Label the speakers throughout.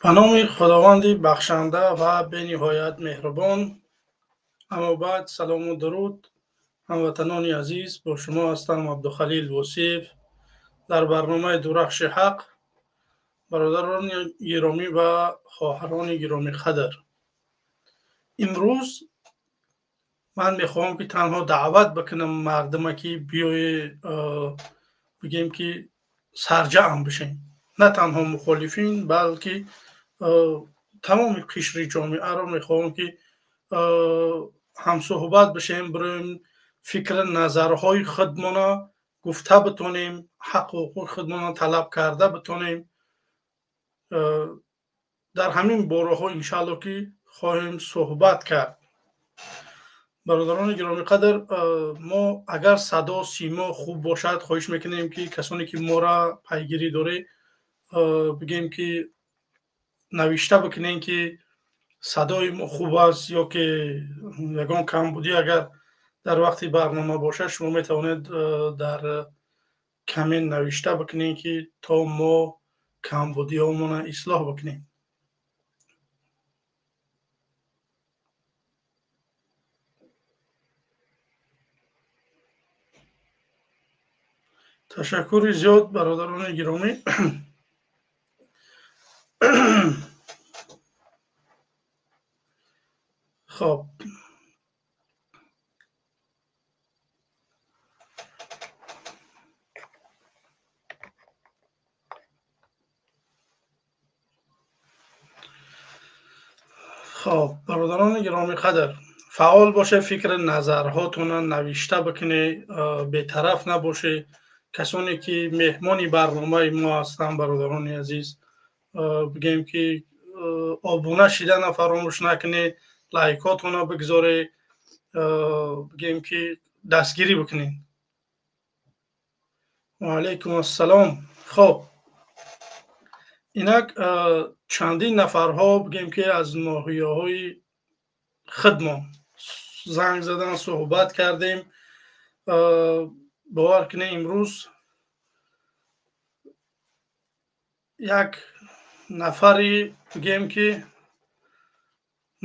Speaker 1: Ба номи Худованди бахшанда ва бениҳоят меҳрубон. Аммо баъд, салому дуруд, ҳамватанони азиз, бо шумо ҳастам Абдухалил Восиев дар барномаи Дурахши ҳақ. Бародарони гиромӣ ва хоҳарони гиромиқадр, имрӯз ман мехоҳам ки танҳо даъват бикунам мардума, ки биёе, бигем ки сарҷамъ бишем, на танҳо мухолифин, балки тамоми қишри ҷомеаро мехоҳам ки ҳамсуҳбат бишем, бироем фикри назарҳои худмона гуфта битонем, ҳаққу ҳуқуқи худмона талаб карда битонем. Дар ҳамин бораҳо иншаалло ки хоҳем суҳбат кард. Бародарони гиромиқадр, мо агар садо симо хуб бошад, хоҳиш мекунем ки касоне ки моро пайгирӣ доред, бигем ки навишта бикунем ки садои мо хуб аст ё ки ягон камбудӣ агар дар вақти барнома бошад, шумо метавонед дар коммент навишта бикунем ки то мо камбудиҳомонро ислоҳ бикунем. Ташаккури зиёд, бародарони гиромӣ. Хоб, хоб, бародарони гиромиқадр, фаъол бошед, фикри назарҳотонро навишта бикунед, бетараф набошед. Касоне ки меҳмони барномаи мо ҳастанд, бародарони азиз, бигем ки обуна шидана фаромӯш накунед, лайкотонро бигзоред, бигем ки дастгирӣ бикунед. Ва алайкум ассалом. Хоб, инак чандин нафарҳо, бигем ки аз ноҳияҳои худмон занг задан, суҳбат кардем. Бовар кунед, имрӯз як нафари, бигем ки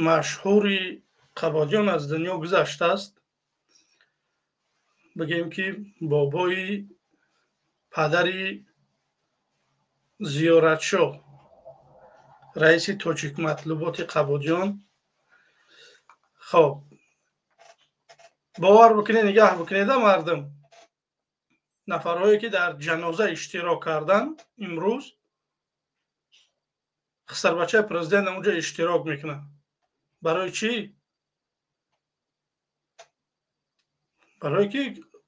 Speaker 1: машҳури Қабодиён аз дунё гузаштааст. Бигем ки бобои падари Зиёратшоҳ, раиси тоҷикматлуботи Қабодиён. Хоб, бовар бикунед, нигаҳ бикунеда мардум, нафарҳое ки дар ҷаноза иштирок карданд, имрӯз хисарбачаи президент онҷо иштирок мекунад. Барои чӣ? Барое ки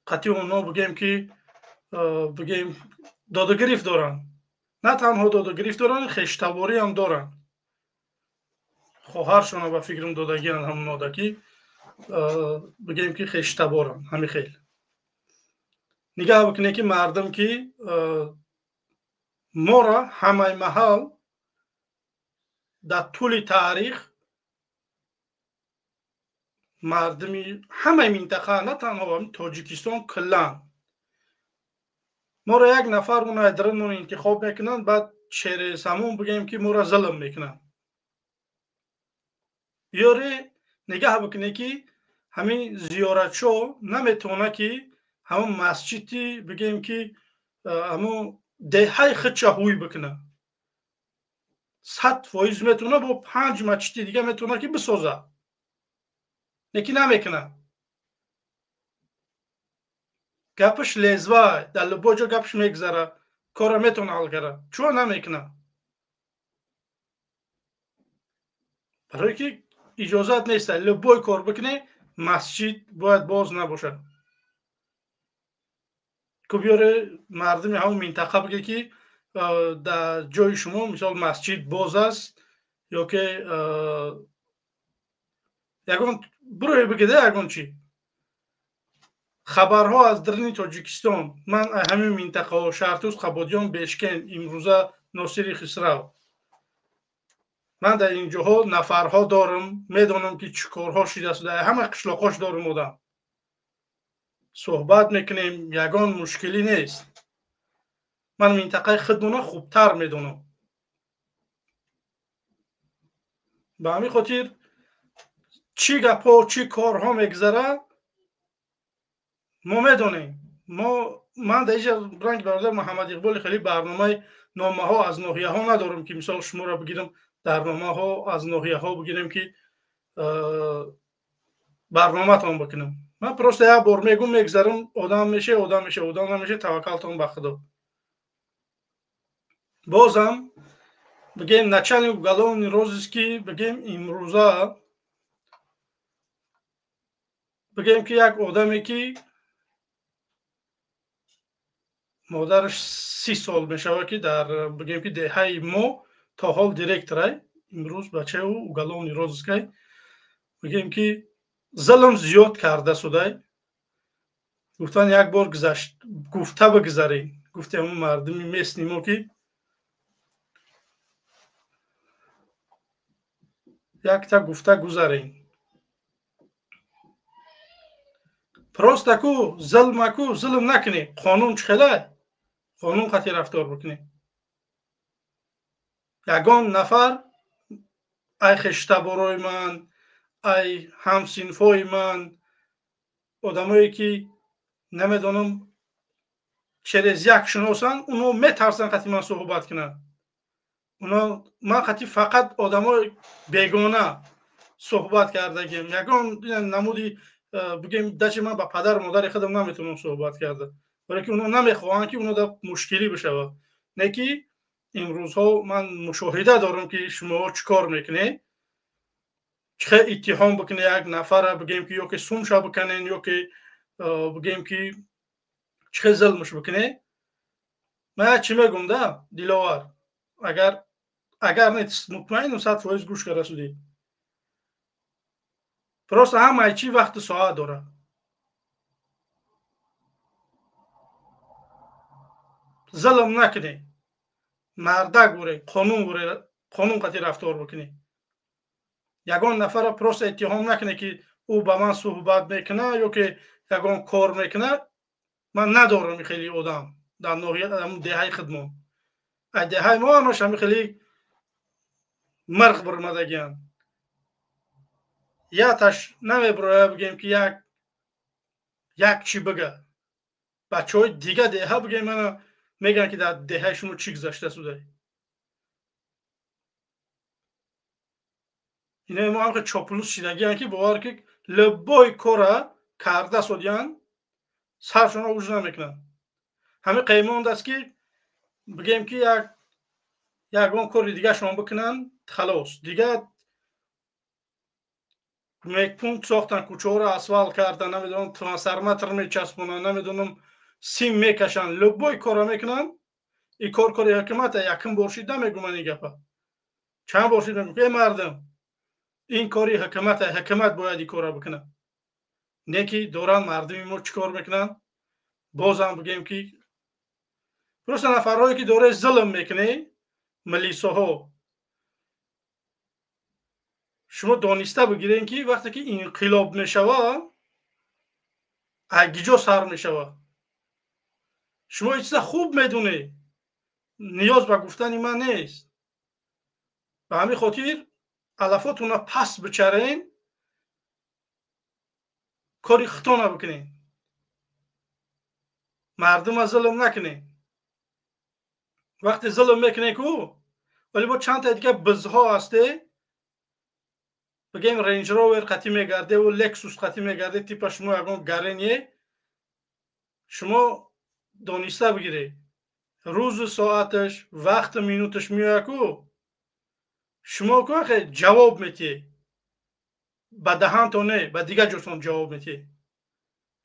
Speaker 1: қатъи онҳо, бигем ки, бигем, додугирифт доранд. На танҳо додугирифт доранд, хештаборӣ ҳам доранд. Хоҳаршона ба фикрам додагианд ҳамонода ки, бигем ки хештаборанд. Ҳамин хел нигаҳ бикунед ки мардум ки моро ҳамаи маҳал дар тӯли таърих мардуми ҳамаи минтақа, на танҳо Тоҷикистон, куллан моро як нафар мунайдиримон интихоб мекунанд, баъд через ҳамон, бигем ки, моро зулм мекунанд. Ёре нигаҳ бикунед ки ҳамин Зиёратшоҳ наметавона ки ҳамон масҷиди, бигем ки, ҳамон деҳаи худша ҳуй бикунад. 100% метавона, бо панҷ масҷиди дига метавона ки бисозад, лекин намекунад. Гапаш лезвай, дар любой ҷо гапаш мегузара, корро метавона ҳал кара. Чӯ намекунад? Барое ки иҷозат нест любой кор бикунӣ, масҷид бояд боз набошад. Ку биёре мардуми ҳамон минтақа биге ки дар ҷои шумо, мисол, масҷид боз аст ё ки ягон бурое бигида, ягон чӣ хабарҳо аз даруни Тоҷикистон. Ман ҳамин минтақаҳо, Шаҳртуз, Қабодиён, Бешкен, имрӯза Носири Хисрав, ман дар ин ҷоҳо нафарҳо дорам, медонам ки чӣ корҳо шидааст. Дар ҳама қишлоқҳош дорам одам, суҳбат мекунем, ягон мушкилӣ нест. Ман минтақаи худмона хубтар медонам. Ба ҳамин хотир чӣ гапҳо, чӣ корҳо мегузарад, мо медонем. Ман дар инҷа ранги бародар Муҳаммад Иқболи хеле барномаи номаҳо аз ноҳияҳо надорам, ки мисол шуморо бигирам, дар номаҳо аз ноҳияҳо бигирем, ки барноматон бикунам. Ман просто як бор мегум, мегузарам, одам меше, одам меше, одам намеше, таваккалтон ба Худо. Бозам бигем, начальник уголовный розыски, бигем, имрӯза бигем, ки як одаме, ки модараш 30 сол мешавад, ки дар бигем, ки деҳаи мо то ҳол директорай, имрӯз бачаи ӯ уголовный розыскай, бигем, ки зулм зиёд карда судай. Гуфтан як бор гузашт, гуфта бигзарем, гуфтем мардуми местни мо, ки якта гуфта гузарем. Просто ку зулмаку зулм накунӣ, қонун чӣ хелай, қонун қатъи рафтор бикунӣ. Ягон нафар ай хештаборои ман, ай ҳамсинфои ман, одамое ки намедонам через як шиносанд, уно метарсанд қатъи ман суҳбат кунанд. Уно ман қатъи фақат одамои бегона суҳбат кардагим. Ягон намуди бигем, дачи ман ба падару модари худам наметавонам суҳбат карда, барои ки уно намехоҳанд, ки уно дар мушкилӣ бишавад. Не ки имрӯзҳо ман мушоҳида дорам, ки шумоҳо чӣ кор мекунед, чӣ хел иттиҳом бикунед як нафара, бигем ки ё ки сумша бикунен, ё ки бигем ки чӣ хел зулмш бикунед. Ман як чӣ мегум да, Диловар, агар не, мутмаинам 100% гӯш карда судӣ. Просто ҳамаи чӣ вақту соат дорад. Зулм накунед, мардак буре, қонун буре, қонун қатъи рафтор бикунед. Ягон нафарро просто иттиҳом накунед, ки ӯ ба ман суҳбат мекунад ё ки ягон кор мекунад. Ман надорам хеле одам дар ноҳия, деҳаи худмон. Ай деҳаи мо ҳамаш ҳами хеле мирғ бирмадагианд. Яташ намебирояд, бигем ки як чӣ бига. Бачаҳои дига деҳа бигем, мана мегӯянд, ки дар деҳаи шумо чӣ гузашта судай. Инаи мо ҳам чоплус шидагиянд, ки бовар ки любой кора карда содиянд, саршонро уж намекунанд. Ҳамин қаймонд аст, ки бигем ки ягон кори дигашон бикунанд, халос. Дига мекпункт сохтан, кӯчаҳоро асфалт кардан, намедонам трансформатор мечаспонанд, намедонам сим мекашанд, любой корро мекунанд. Ин кор кори ҳукумата, якум бор шид намегӯм ин гапа, чанд бор шид мегӯм, эй мардум, ин кори ҳукумата, ҳукумат бояд ин корро бикунад. Не ки доранд мардуми мо чӣ кор мекунанд? Бозам бигем, ки просто нафарҳое ки доред зулм мекунед, милисоҳо, шумо дониста бигиред, ки вақте ки инқилоб мешавад, агиҷо сар мешавад. Шумо ин чиза хуб медонед, ниёз ба гуфтани ман нест. Ба ҳамин хотир алафотонро паст бичарен, кори хитона бикунед, мардума зулм накунед. Вақте зулм мекунед ку, вале бо чанд та дига бизҳо ҳасте, бигем Рейндж Ровер қатӣ мегардеву Лексус қатӣ мегарде, типа шумо ягон гарение, шумо дониста бигиред, рӯзу соаташ, вақту минуташ меояд ку, шумо ку ҷавоб метиҳед, ба даҳантон не, ба дигар ҷотон ҷавоб метиҳед.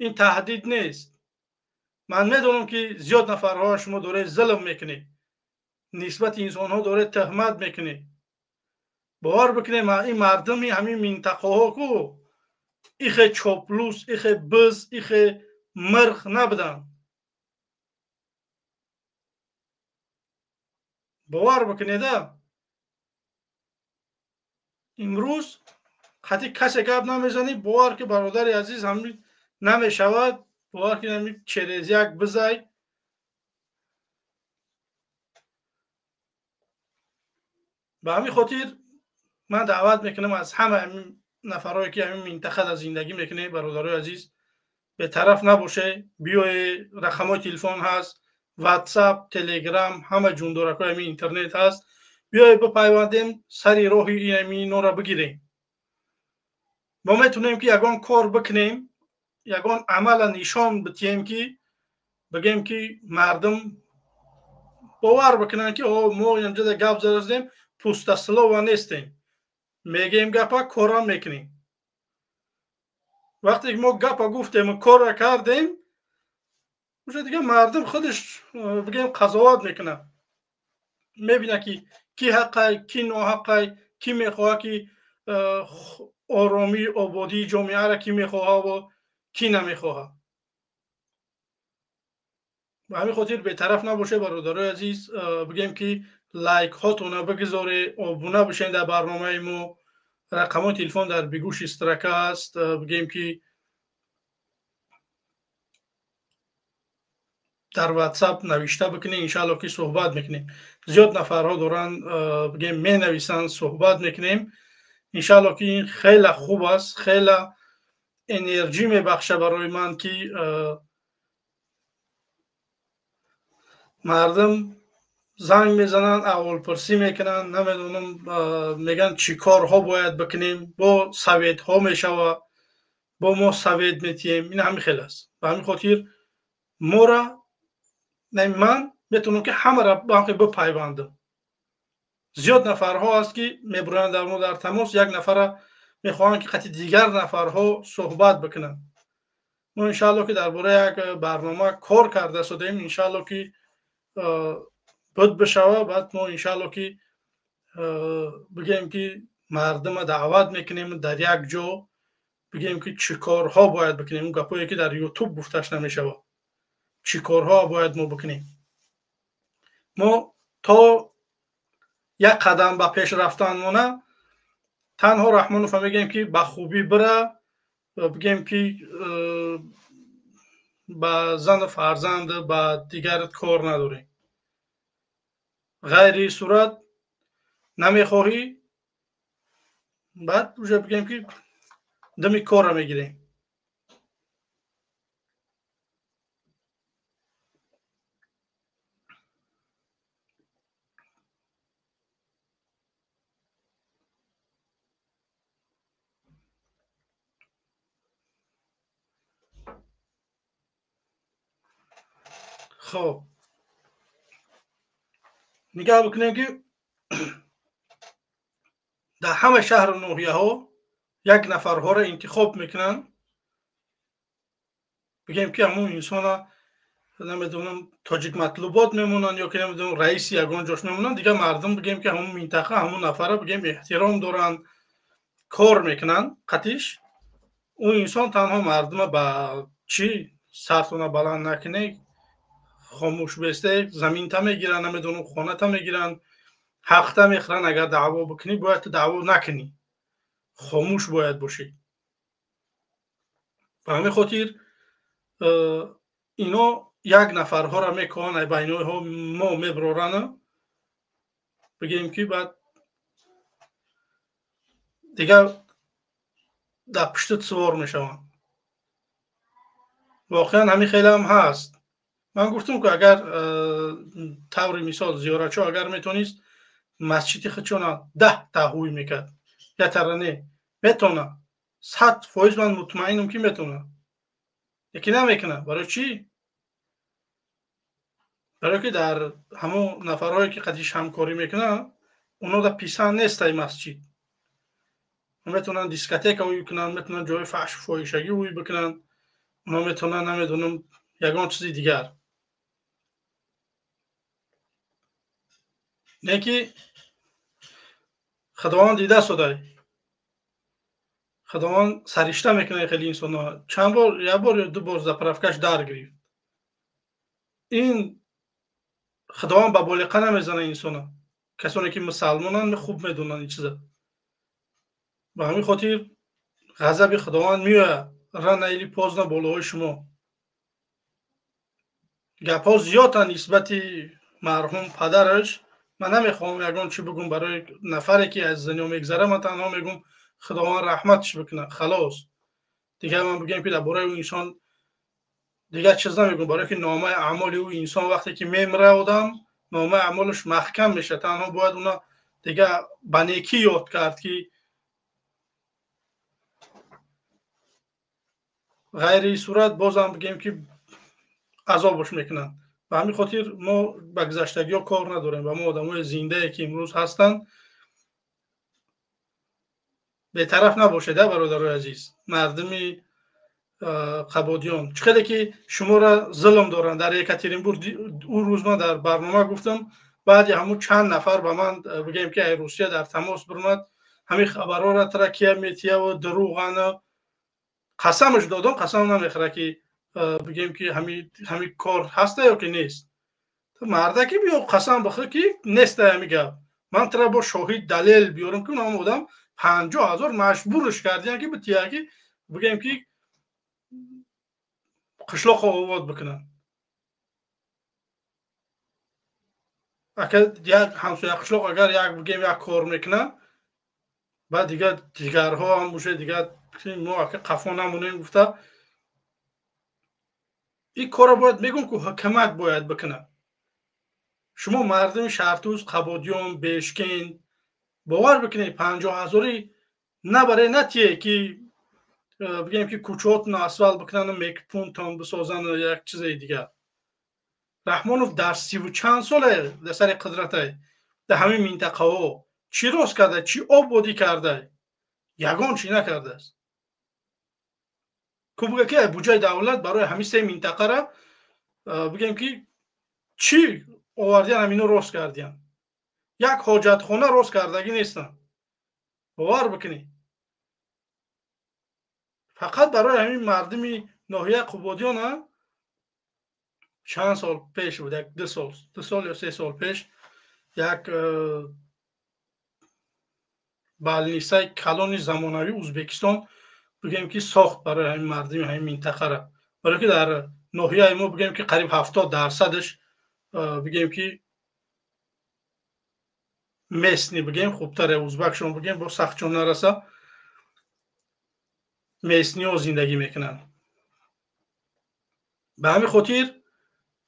Speaker 1: Ин таҳдид нест. Ман медонам, ки зиёд нафарҳо шумо доред зулм мекунед, нисбати инсонҳо доред тӯҳмат мекунед. Бовар бикунед, ин мардуми ҳамин минтақаҳо ку ихе чоплус, ихе биз, ихе мирғ набуданд. Бовар бикунеда, имрӯз қатъи касе гап намезанӣ, бовар ки бародари азиз ҳамин намешавад, бовар ки ҳамин через як бизай. Ба ҳамин хотир Ман даъват мекунам аз ҳама ҳамин нафарое ки ҳамин минтақада зиндагӣ мекунед, бародарои азиз, бетараф набоше, биёе, рақамҳои телефон ҳаст, WhatsApp, Telegram, ҳама ҷундоракҳои ҳамин интернет ҳаст. Биёе бипайвандем, сари роҳи ҳаминора бигирем. Мо метавонем ки ягон кор бикунем, ягон амала нишон бидиҳем, ки бигем ки мардум бовар бикунанд, ки мо инҷода гап задастем, пустаслова нестем, мегем гапа, корам мекунем. Вақте ки мо гапа гуфтему корра кардем, уже дига мардум худаш бигем қазоват мекунад, мебинад ки ки ҳаққай, ки ноҳаққай, ки мехоҳад ки оромӣ, ободии ҷомеаро ки мехоҳад ва ки намехоҳад. Ба ҳамин хотир бетараф набошед, бародарои азиз, бигем ки лайкҳотона бигузоред, обуна бишед дар барномаи мо. Рақамҳои телефон дар бегӯши строка аст. Бигем ки дар WhatsApp навишта бикунед, иншаалло ки суҳбат мекунем. Зиёд нафарҳо доранд, бигем менависанд, суҳбат мекунем. Иншаалло ки ин хеле хуб аст, хеле энерҷӣ мебахшад барои ман, ки мардум занг мезананд, аҳволпурсӣ мекунанд, намедонам, мегӯянд чӣ корҳо бояд бикунем, бо советҳо мешавад, бо мо совет метиҳем. Ин ҳамин хел аст. Ба ҳамин хотир мора ман метавонам ки ҳамаро бипайвандам. Зиёд нафарҳо ҳаст ки мебуранд дар мо дар тамос, як нафара мехоҳанд ки қати дигар нафарҳо суҳбат бикунанд. Мо иншаалло ки дар бораи як барнома кор карда шудаем, иншаалло ки буд бишава, баъд мо иншаалло ки бигем ки мардума даъват мекунем дар як ҷо, бигем ки чӣ корҳо бояд бикунем, он гапое ки дар ютуб гуфташ намешавад, чӣ корҳо бояд мо бикунем. Мо то як қадам ба пеш рафтан мона танҳо Раҳмонова мегӯем ки ба хубӣ бира, бигем ки ба зану фарзанд, ба дигар кор надорем. Ғайри сурат намехоҳӣ, баъд уже бигем ки дами корро мегирем. Хоб, нигоҳ бикунем ки дар ҳама шаҳру ноҳияҳо як нафарҳоро интихоб мекунанд, бигем ки ҳамун инсона намедонам тоҷикматлубот мемонанд ё ки намедонам раиси ягон ҷош мемонанд. Дигар мардум бигем ки ҳамун минтақа ҳамун нафара бигем эҳтиром доранд, кор мекунанд қатиш. Ӯ инсон танҳо мардума ба чӣ сартона баланд накунед, хомӯш бесте, заминта мегиранд, намедонам хоната мегиранд, ҳақта мехӯранд. Агар даъво бикунӣ, бояд ту даъво накунӣ, хомӯш бояд бошӣ. Ба ҳамин хотир ино як нафарҳоро мекоҳанд, байниҳо мо меброранд, бигем ки баъд дигар дар пуштат сувор мешаванд. Воқеан ҳамин хелам ҳаст. Ман гуфтам ки агар таври мисол зиёратчо агар метонист масҷиди худшона 10 та ҳуй мекард, ятара не метона, 100% ман мутмаинам ки метона, яке намекунад. Барои чӣ? Барое ки дар ҳамон нафарҳое ки қадиш ҳамкорӣ мекунанд, оно дар писанд нест ай масҷид. Метавонанд дискотека ӯй кунанд, метавонанд ҷои фаҳшу фоҳишагӣ ӯй бикунанд, оно метавонанд намедонам ягон чизи дигар. Не ки Худованд дида содай, Худованд саришта мекунад хеле инсонҳо. Чанд бор, як бор ё ду бор заправкаш дар гирифт. Ин Худованд ба болиқа намезанад инсона. Касоне ки мусалмонанд хуб медонанд ин чиза. Ба ҳамин хотир ғазаби Худованд меояд рано или поздно болоҳои шумо. Гапҳо зиёданд нисбати марҳум падараш. Ман намехоҳам ягон чӣ бигӯм барои нафаре ки аз дунё мегзара, ман танҳо мегӯм Худованд раҳматш бикунад, халос. Дигар ман бигӯям ки дар бораи ӯ инсон дигар чиз намегӯм, барое ки номаи аъмоли ӯ инсон вақте ки мемира одам, номаи аъмолаш маҳкам мешавад. Танҳо бояд уна дигар ба некӣ ёд кард ки ғайри сурат бозам бигем ки азобаш мекунанд. Ба ҳамин хотир мо ба гузаштагиҳо кор надорем ва мо одамои зиндае ки имрӯз ҳастанд бетараф набошед, бародарои азиз. Мардуми Қабодиён чӣ қадар ки шуморо зулм доранд дар Екатеринбург. Ӯ рӯз ман дар барнома гуфтам, баъди ҳамун чанд нафар ба ман бигем ки ай Русия дар тамос бирмад, ҳамин хабарҳоро тракия метияву дурӯғана қасамаш додам, қасам намехӯра ки бигем ки ҳамин кор ҳаста ё ки нест. Мардаки биё қасам бихӯр ки неста ҳамин гап. Ман тра бо шоҳид далел биёрам ки он одам 50 000 маҷбурш кардиян ки бития ки бигем ки қишлоқро обод бикунанд. Ака як ҳамсоя қишлоқ агар як бигем як кор мекунад, баъд дигар дигарҳо ҳам уже дигар мо ака қафо намонем гуфта ин корро бояд мегӯм ку ҳукумат бояд бикунад. Шумо мардуми Шаҳртуз, Қабодиён, Бешкент бовар бикунед, 50 000-и набаре натие ки бигем ки кӯчаотно асфалт бикунану мекпунтон бисозану як чизаи дигар. Раҳмонов дар сиву чанд соле дар сари қудратай дар ҳамин минтақаҳо чӣ рост карда, чӣ ободӣ карда? Ягон чӣ накардааст. Ку буга ки буҷаи давлат барои ҳамин се минтақара бигем ки чӣ овардиян, ҳамино рост кардиян? Як ҳоҷатхона рост кардагӣ нестанд, бовар бикунед. Фақат барои ҳамин мардуми ноҳияи Қубодиён чанд сол пеш буд, як 2 сол, 2 сол ё 3 сол пеш як больницаи калони замонавии Ӯзбекистон бигем ки сохт барои ҳамин мардуми ҳамин минтақара, барое ки дар ноҳияи мо бигем ки қариб 70%-аш бигем ки местный, бигем хубтаре узбакшон бигем бо сахтчон нараса, местниҳо зиндагӣ мекунанд. Ба ҳамин хотир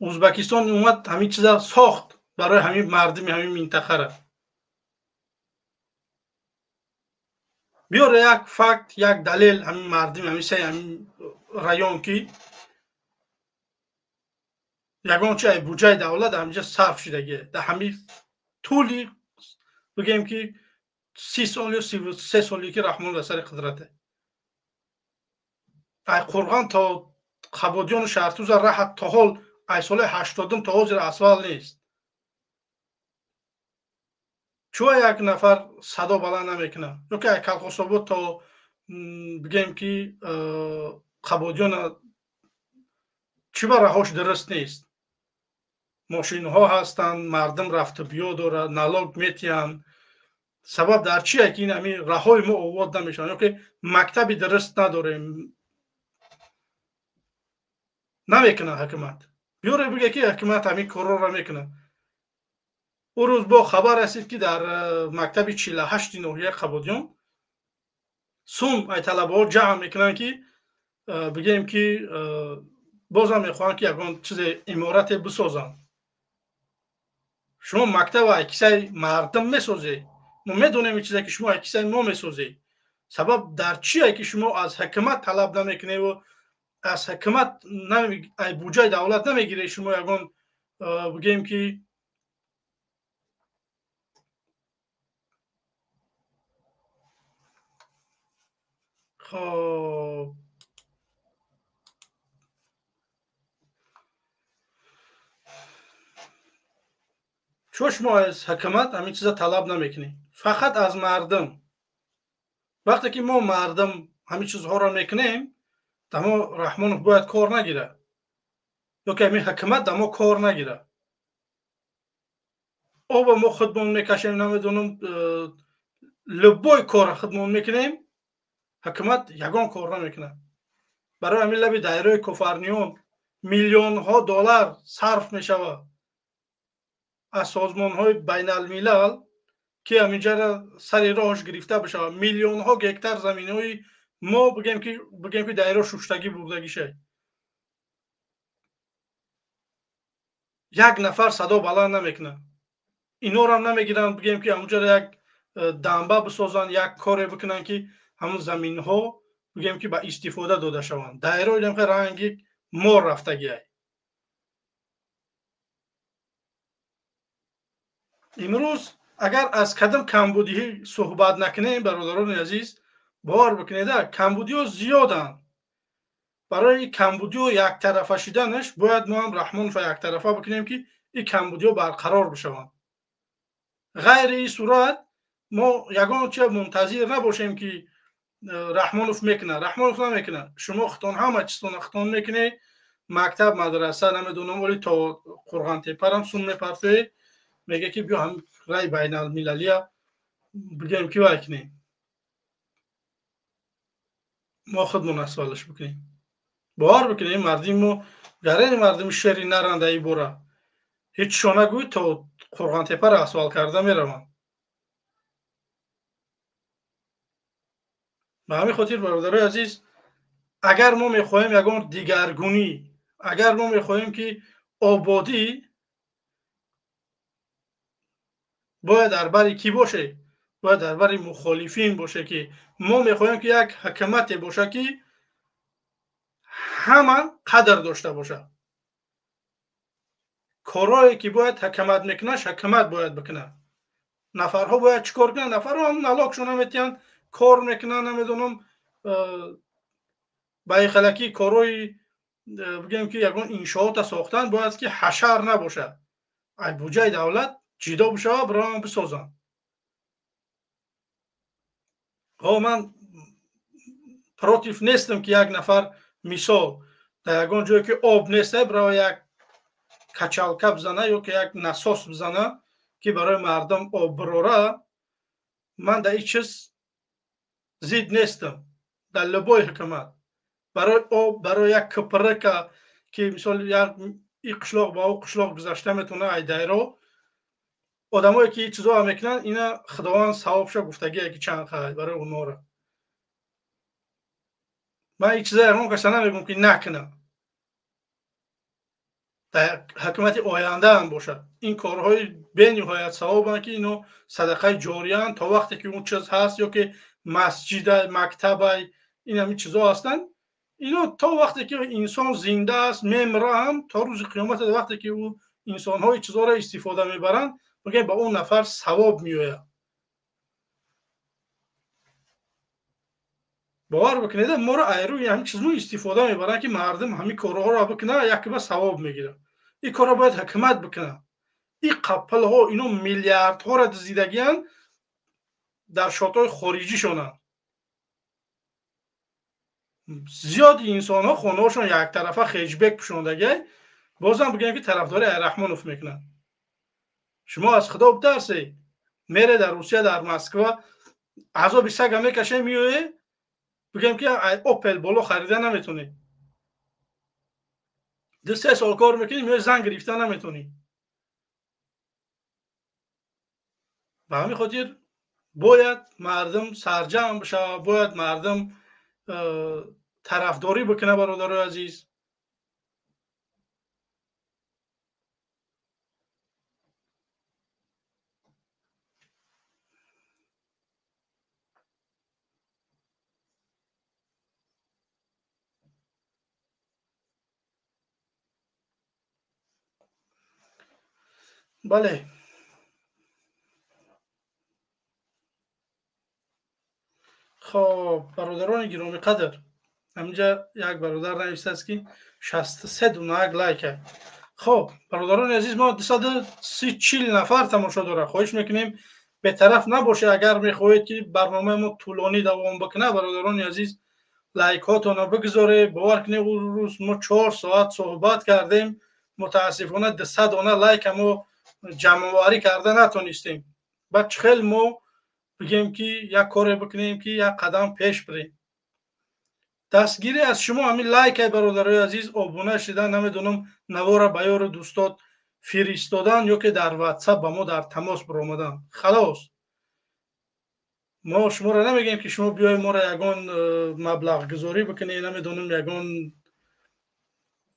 Speaker 1: Ӯзбекистон омад, ҳамин чиза сохт барои ҳамин мардуми ҳамин минтақара. Биёре як факт, як далел, ҳамин мардуми ҳамин се ҳамин район ки ягон чи ай буҷаи давлат ҳаминҷа сарф шудагие дар ҳамин тӯли бигем ки 30 сол ё 33 соле ки Раҳмон дар сари қудрате. Ай Қурғон то Қабодиёну Шаҳртуза раҳат то ҳол ай соли 80-ум то ҳозир асфалт нест. Чӯ як нафар садо баланд намекунад? Ё ки ай Калхособод то бигем ки Қабодиёна чӣ ба раҳош дуруст нест? Мошинҳо ҳастанд, мардум рафту биё дорад, налог метиҳанд. Сабаб дар чие ки ин ҳамин раҳои мо обод намешаванд? Ё ки мактаби дуруст надорем? Намекунад ҳукумат. Биёре биге ки ҳукумат ҳамин корҳоро мекунад. Ӯ рӯз бо хабар расид ки дар мактаби 48-и ноҳияи Қабодиён сум ай талабаҳо ҷамъ мекунанд ки бигем ки бозам мехоҳанд ки ягон чизе иморате бисозанд. Шумо мактаба ай кисаи мардум месозед, мо медонем ин чизе ки шумо ай кисаи мо месозед. Сабаб дар чие ки шумо аз ҳукумат талаб намекуневу аз ҳукумат ай буҷаи давлат намегиред? Шумо ягон бигем ки хоб чо шумо аз ҳукумат ҳамин чиза талаб намекунед, фақат аз мардум? Вақте ки мо мардум ҳамин чизҳоро мекунем, дамо Раҳмонов бояд кор нагирад ё ки ҳамин ҳукумат дамо кор нагирад. Оба мо худмон мекашем, намедонам, любой кора худмон мекунем, ҳукумат ягон кор намекунад. Барои ҳамин лаби дайрои Кофарниён миллионҳо доллар сарф мешавад. аз созмонҳои байналмилал ки ҳаминҷара сари роҳаш гирифта бишавад. Миллионҳо гектар заминҳои мо бигем ки дайро шуштагӣ бурдагишай. Як нафар садо баланд намекунад, инорам намегиранд, бигем ки ҳамунҷара як дамба бисозанд, як коре бикунанд, ки ҳамун заминҳо, бигем ки, ба истифода дода шаванд. Дайро ранги мор рафтагиай. Имрӯз агар аз кадом камбудиҳӣ суҳбат накунем, бародарони азиз, бовар бикунеда, камбудиҳо зиёданд. Барои камбудиҳо яктарафа шуданаш бояд мо ҳам Раҳмонова яктарафа бикунем, ки ин камбудиҳо барқарор бишаванд. Ғайри ин сурат мо ягон чиз мунтазир набошем, ки Раҳмонов мекунад. Раҳмонов намекунад. Шумо худтон ҳама чизтона худтон мекунед: мактаб, мадраса, намедонам, оли то Қурғонтепарам сум мепартоед. Мега ки биё ҳам рай байналмилалия, бигем ки вай кунем, мо худмон асфалаш бикунем. Бовар бикунем, мардими мо гарени мардими шери наранда. И бора ҳеҷ шона гӯй, то Қурғонтепаро асфал карда мераванд. Ба ҳамин хотир, бародарои азиз, агар мо мехоҳем ягон дигаргунӣ, агар мо мехоҳем ки ободӣ, бояд дар бари кӣ боше? Бояд дар бари мухолифин боше, ки мо мехоҳем ки як ҳукумате боша, ки ҳама қадр дошта бошад. Корҳое ки бояд ҳукумат мекунад, ҳукумат бояд бикунад. Нафарҳо бояд чӣ кор кунанд? Нафарҳо ҳам налогшо наметиҳанд, кор мекунанд, намедонам, ба ихалакӣ корҳои, бигем ки, ягон иншоота сохтан бояд ки ҳашар набошад, ай буҷаи давлат ҷидо бишавад, бираванд бисозанд. Ҳо, ман против нестам, ки як нафар, мисол, дар ягон ҷое ки об нест, бирава як качалка бизана ё ки як насос бизана, ки барои мардум об бирора. Ман дар ин чиз зид нестам. Дар любой ҳукумат барои об, барои як кпрка, ки мисол як и қишлоқ ба ӯ қишлоқ гузашта метавона, айдайро одамое ки ин чизоа мекунанд, ина Худованд савобша гуфтагие, ки чанд қай барои онҳоро. Ман ин чиза ягон каса намегӯм, ки накунам. Дар ҳукумати оянда ҳам бошад, ин корҳои бениҳоят савобанд, ки ино садақаи ҷорияанд то вақте ки он чиз ҳаст, ё ки масҷида, мактабай, ин ҳамин чизо ҳастанд. Ино то вақте ки инсон зинда аст, мемира ҳам, то рӯзи қиёмат, вақте ки ӯ инсонҳои чизоро истифода мебаранд, мегӯяд, ба он нафар савоб меояд. Бовар бикунед, моро айрӯи ҳамин чизмо истифода мебаранд, ки мардум ҳамин корҳоро бикунад, якба савоб мегирад. Ин корро бояд ҳукумат бикунад. Ин қаппалҳо, ино миллиардҳоро дуздидагианд, дар шотҳои хориҷишонанд. Зиёди инсонҳо хонаҳошон яктарафа хеҷбек пӯшондагиай, бозам бигӯем, ки тарафдори Раҳмонов мекунанд. Шумо аз Худо битарсед. Мере дар Русия, дар Москва азоби сага мекаше, меое, бигӯем ки Опел боло харида наметонӣ. 2-3 сол кор мекунӣ, меои, зан гирифта наметонӣ. Ба ҳамин хотир бояд мардум сарҷамъ бишавад, бояд мардум тарафдорӣ бикунад, бародарои азиз. Бале. Хоб, бародарони гиромиқадр, ҳаминҷа як бародар навистааст, ки 63 дунак лайка. Хоб, бародарони азиз, мо 230-40 нафар тамошо дорад. Хоҳиш мекунем, бетараф набошед. Агар мехоҳед, ки барномаи мо тӯлонӣ давом бикунад, бародарони азиз, лайкҳотонро бигузоред. Бовар кунед, ӯ рӯз мо 4 соат суҳбат кардем, мутаассифона 200 дона лайка мо ҷамъоварӣ карда натонистем. Баъд чӣ хел мо бигем, ки як коре бикунем, ки як қадам пеш бирем? Дастгирӣ аз шумо ҳамин лайкай, бародарои азиз, обуна шидан, намедонам, навора ба ёру дӯстот фиристодан ё ки дар WhatsApp ба мо дар тамос баромадан. Халос. Мо шуморо намегӯем ки шумо биёед моро ягон маблағгузорӣ бикунед, намедонам ягон,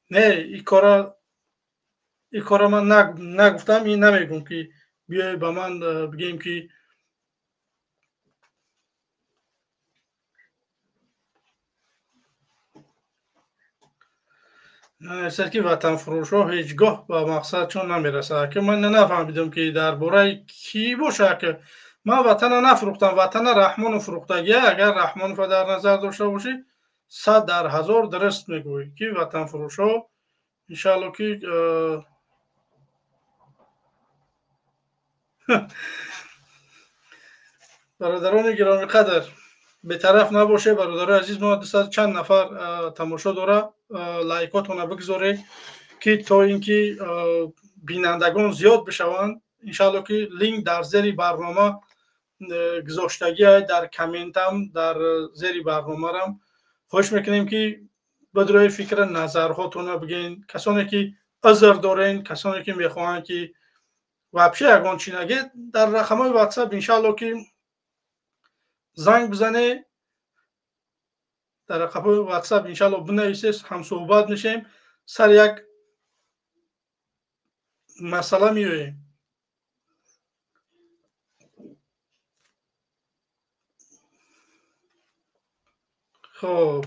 Speaker 1: не, ин кора ман нагуфтам, ин намегӯм ки биёед ба ман бигӯем ки нависад ки ватанфурӯшҳо ҳеҷ гоҳ ба мақсадшон намерасад. Ки ман нафаҳмидам ки дар бораи кӣ бошад, ки ман ватана нафурӯхтам, ватана Раҳмонов фурӯхтагия. Агар Раҳмонова дар назар дошта бошӣ, 100 дар 1000 дуруст мегӯӣ ки ватанфурӯшҳо иншаалло ки бародарони гиромиқадр бетараф набошед. Бародарои азиз, мо 200 чанд нафар тамошо дора, лайкотона бигзоред ки то ин ки бинандагон зиёд бишаванд. Иншаалло ки линк дар зери барнома гузоштагиай, дар комментам, дар зери барномарам. Хоҳиш мекунем ки бидрои фикра назарҳотона бигӯен. Касоне ки узр дорен, касоне ки мехоҳанд ки вообще ягон чӣ нагед, дар рақамҳои WhatsApp иншаалло ки занг бизане, дар рақамҳои WhatsApp иншаалло бинависед, ҳамсӯҳбат мешем, сар як масъала меоем. Хоб,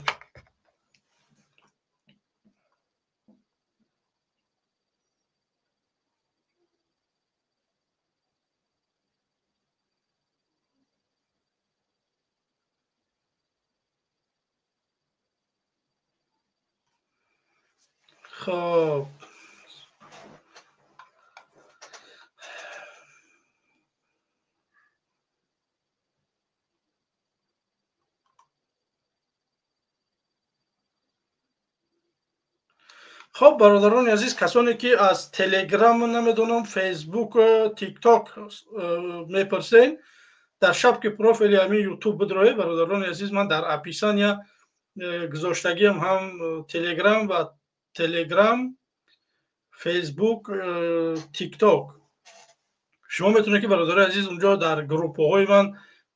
Speaker 1: хоб, хоб, бародарони азиз, касоне ки аз Телеграм, намедонам, Фейсбук, Тикток мепурсен, дар шапки профили ҳамин Ютуб бидроед. Бародарони азиз, ман дар описания гузоштагиам ҳам Телеграм ва Телеграм, Фейсбук, Тикток. Шумо метавонед ки бародарои азиз унҷо дар группаҳои ман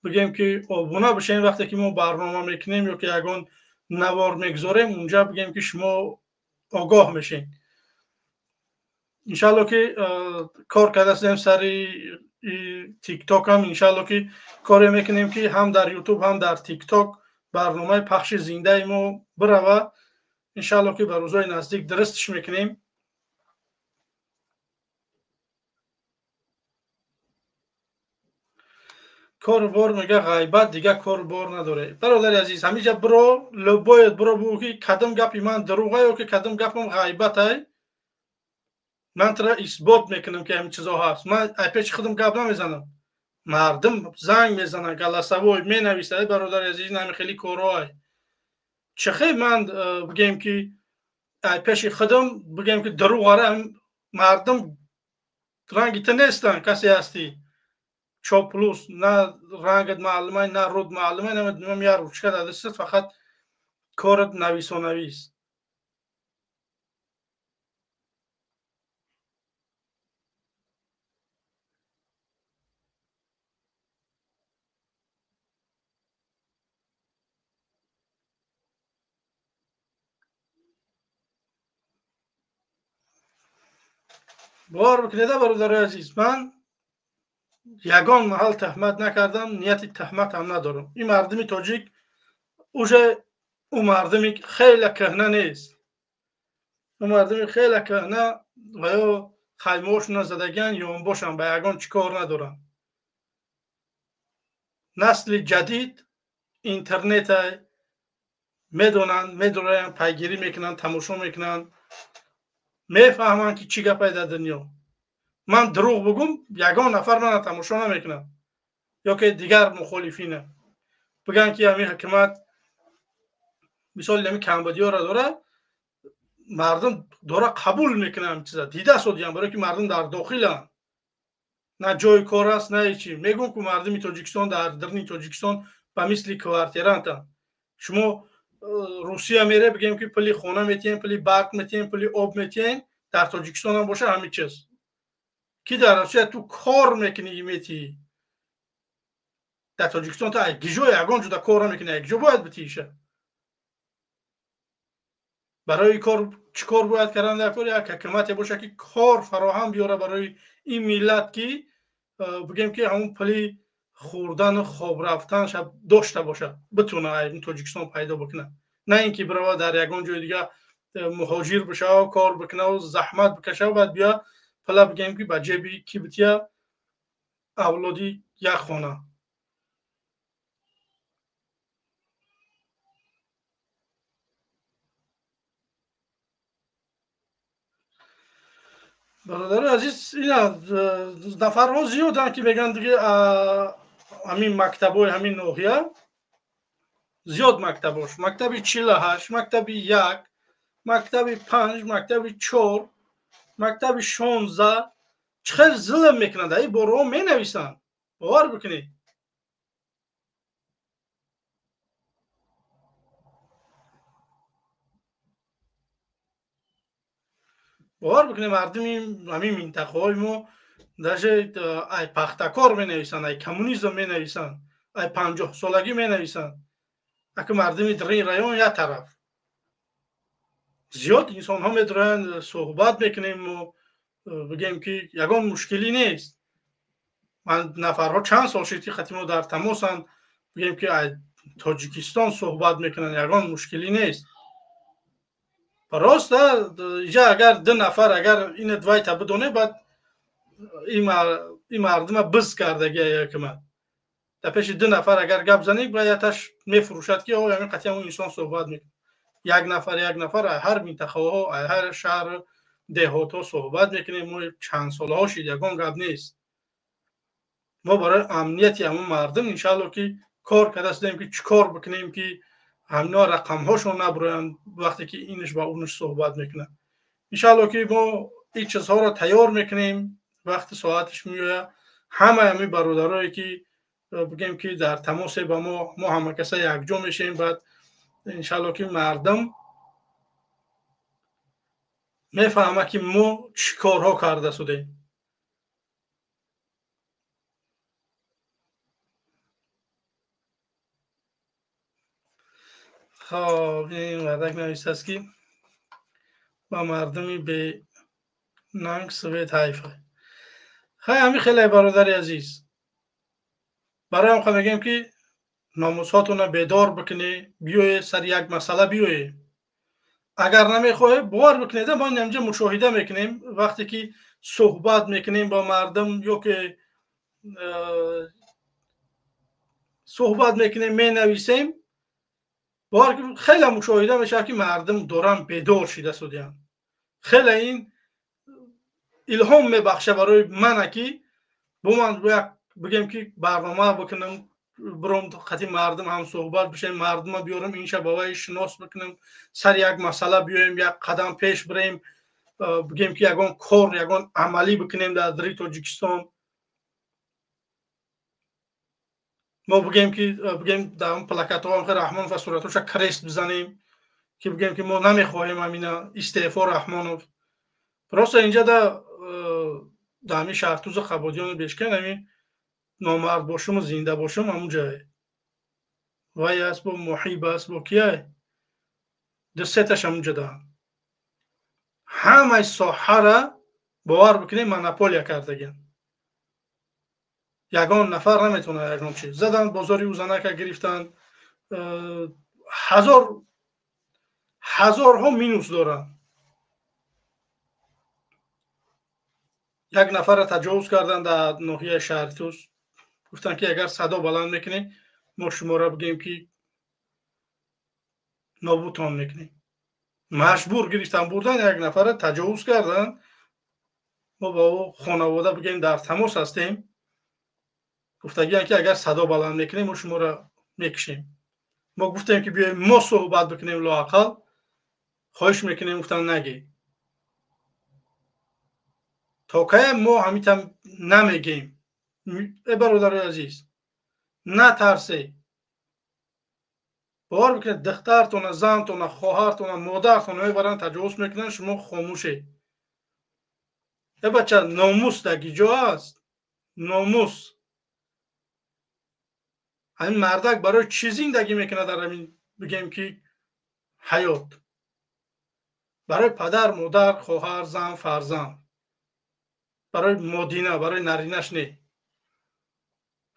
Speaker 1: бигӯем ки обуна бишем. Вақте ки мо барнома мекунем ё ки ягон навор мегузорем, унҷа бигӯем ки шумо огоҳ мешед. Иншаалло ки кор кардастем сари Тиктокам, иншаалло ки коре мекунем ки ҳам дар Ютуб, ҳам дар Тикток барномаи пахши зиндаи мо бирава. Иншаалло ки ба рӯзҳои наздик дурустш мекунем. Кору бор мега ғайбат, дига кору бор надоре. Бародари азиз, ҳамиҷа биро, бояд биро бугӯ ки кадом гапи ман дурӯға ё ки кадом гапам ғайбатай, ман тура исбот мекунам ки ҳамин чизо ҳаст. Ман ай пеши худам гап намезанам, мардум занг мезананд, голосовой менависад. Бародари азиз, ин ҳами хеле корҳоай чӣ хел ман бигӯем ки ай пеши худам бигӯем ки дурӯғара? Мардум ранги ту нестанд, касе ҳастӣ чоплус, на рангат маълумай, на руд маълумай, намедонам, як ручка дар дастат, фақат корат нависонавис. Бовар бикунеда, бародарои азиз, ман ягон маҳал таҳмат накардам, нияти таҳмат ҳам надорам. Ин мардуми тоҷик уже ӯ мардуми хеле кӯҳна нест, ӯ мардуми хеле кӯҳна ва ё хаймоҳошона задагиан ёнбошанд, ба ягон чӣ кор надоранд. Насли ҷадид интернета медонанд, медораянд, пайгирӣ мекунанд, тамошо мекунанд, мефаҳманд ки чӣ гапай дар дунё. Ман дурӯғ бугум, ягон нафар мана тамошо намекунад ё ки дигар мухолифина бигӯянд ки ҳамин ҳукумат мисоли ҳамин камбудиёро дорад, мардум дора қабул мекунад ҳамин чиза, дида содиям, барое ки мардум дар дохиланд, на ҷои кор аст, на ҳечи. Мегӯм ку мардуми Тоҷикистон дар даруни Тоҷикистон ба мисли квартирантанд. Шумо Русия мере, бигем ки пули хона метиҳем, пули барқ метиҳем, пули об метиҳем, дар Тоҷикистон ҳам боша ҳамин чиз. Ки дар Россия ту кор мекунӣ метӣ, дар Тоҷикистон ту гиҷо ягон ҷуда кор намекунӣ, гиҷо бояд битиша. Барои кор чӣ кор бояд кардан дар кор? Як ҳукумате бошад, ки кор фароҳам биёра барои ин миллат, ки бигем ки ҳамон пули хӯрдану хоб рафтан шаб дошта бошад, битона Тоҷикистон пайдо бикунад, на ин ки бирава дар ягон ҷои дига муҳоҷир бишава, кор бикунаву заҳмат бикашава, баъд бия пула бигем ки ба ҷеби ки бития, авлоди як хона. Бародари азиз, ина нафарҳо зиёданд, ки мегӯянд диге ҳамин мактабҳои ҳамин ноҳия зиёд мактабош, мактаби 48, мактаби 1, мактаби 5, мактаби 4, мактаби 16 чӣ хел зулм мекунанд, ай бораҳо менависанд, бовар бикунед. Бовар бикунед, мардуми ҳамин минтақаҳои мо даже ай пахтакор менависанд, ай коммунизм менависанд, ай 50-солагӣ менависанд. Аки мардуми дар ин район як тараф зиёд инсонҳо медуранд, суҳбат мекунем мо, бигем ки ягон мушкилӣ нест. Ман нафарҳо чанд сол шуд, ки хати мо дар тамосанд, бигем ки ай Тоҷикистон суҳбат мекунанд, ягон мушкилӣ нест. Просто иҷа агар ду нафар агар ина двайта бидоне, баъд ин мардума биз кардагия якма. Дар пеши ду нафар агар гап занӣ, баъд яташ мефурӯшад, ки о ҳамин қатъи ҳамон инсон суҳбат мекунад. Як нафар, як нафар ҳар минтақаҳо, ҳар шаҳр, деҳотҳо суҳбат мекунем. Мо чанд солаҳо шид, ягон гап нест. Мо барои амнияти ҳамон мардум иншаалло ки кор карда шудем, ки чӣ кор бикунем, ки ҳамино рақамҳошон набуроянд вақте ки инш ба унш суҳбат мекунад. Иншаалло ки мо ин чизҳоро тайёр мекунем, вақти соаташ меояд. Ҳамаи ҳамин бародарое ки бигем ки дар тамосе ба мо, мо ҳама каса якҷо мешавем, баъд иншаалло ки мардум мефаҳмад, ки мо чӣ корҳо карда шудем. Хоб, ин мардак нависааст, ки ба мардуми бенанг свет ҳайфа. Хай, ҳамин хеле, бародари азиз, барои ҳам мегӯем, ки номусҳотонро бедор бикунед, биёед сари як масъала биёед. Агар намехоҳед, бовар бикунед, мо инҷа мушоҳида мекунем, вақте ки суҳбат мекунем бо мардум ё ки суҳбат мекунем, менависем, бовар хеле мушоҳида мешавад, ки мардум доранд бедор шида судиянд. Хеле ин илҳом мебахша барои мана, ки бо ман як бигем ки барнома бикунам, биром қати мардум ҳам суҳбат бишем, мардума биёрам, инша ба вай шинос бикунам, сари як масъала биёем, як қадам пеш бирем, бигем ки ягон кор, ягон амалӣ бикунем дар дари Тоҷикистон. Мо бигем ки бигем дар плакатҳо Раҳмонов ва суратҳоша крест бизанем, ки бигем ки мо намехоҳем ҳамина, истеъфо Раҳмонов. Просто инҷа да дар ҳамин Шаҳртузу Қабодиёну Бешкен ҳамин номард бошуму зинда бошум ҳамун ҷое вай аст, бо Муҳиб аст, бо кияй, ду сеташ ҳамун ҷо даҳанд. Ҳамаи соҳара бовар бикунем, монополия кардагиан. Ягон нафар наметавонад ягон чиз задан, бозори узанака гирифтанд, ҳазор ҳазорҳо минус доранд. Як нафарро таҷовуз карданд дар ноҳияи Шаҳритуз, гуфтанд ки агар садо баланд мекунем, мо шуморо бигӯем ки нобудтон мекунем. Маҷбур гирифтан бурдан, як нафарро таҷовуз карданд. Мо ба ӯ хонавода бигӯем дар тамос ҳастем, гуфтагиянд ки агар садо баланд мекунем, мо шуморо мекушем. Мо гуфтем ки биёем мо суҳбат бикунем, лоақал хоҳиш мекунем, гуфтан нагӣ. То кая мо ҳамитам намегем? Э бародарои азиз, натарсе, бовар бикунед, духтартона, зантона, хоҳартона, модартона мебаранд, таҷовуз мекунанд, шумо хомӯшед. Э бача, номус дар киҷо аст? Номус. Ҳамин мардак барои чӣ зиндагӣ мекунад дар ҳамин, бигем ки, ҳаёт? Барои падар, модар, хоҳар, зан, фарзанд, барои модина, барои наринаш не.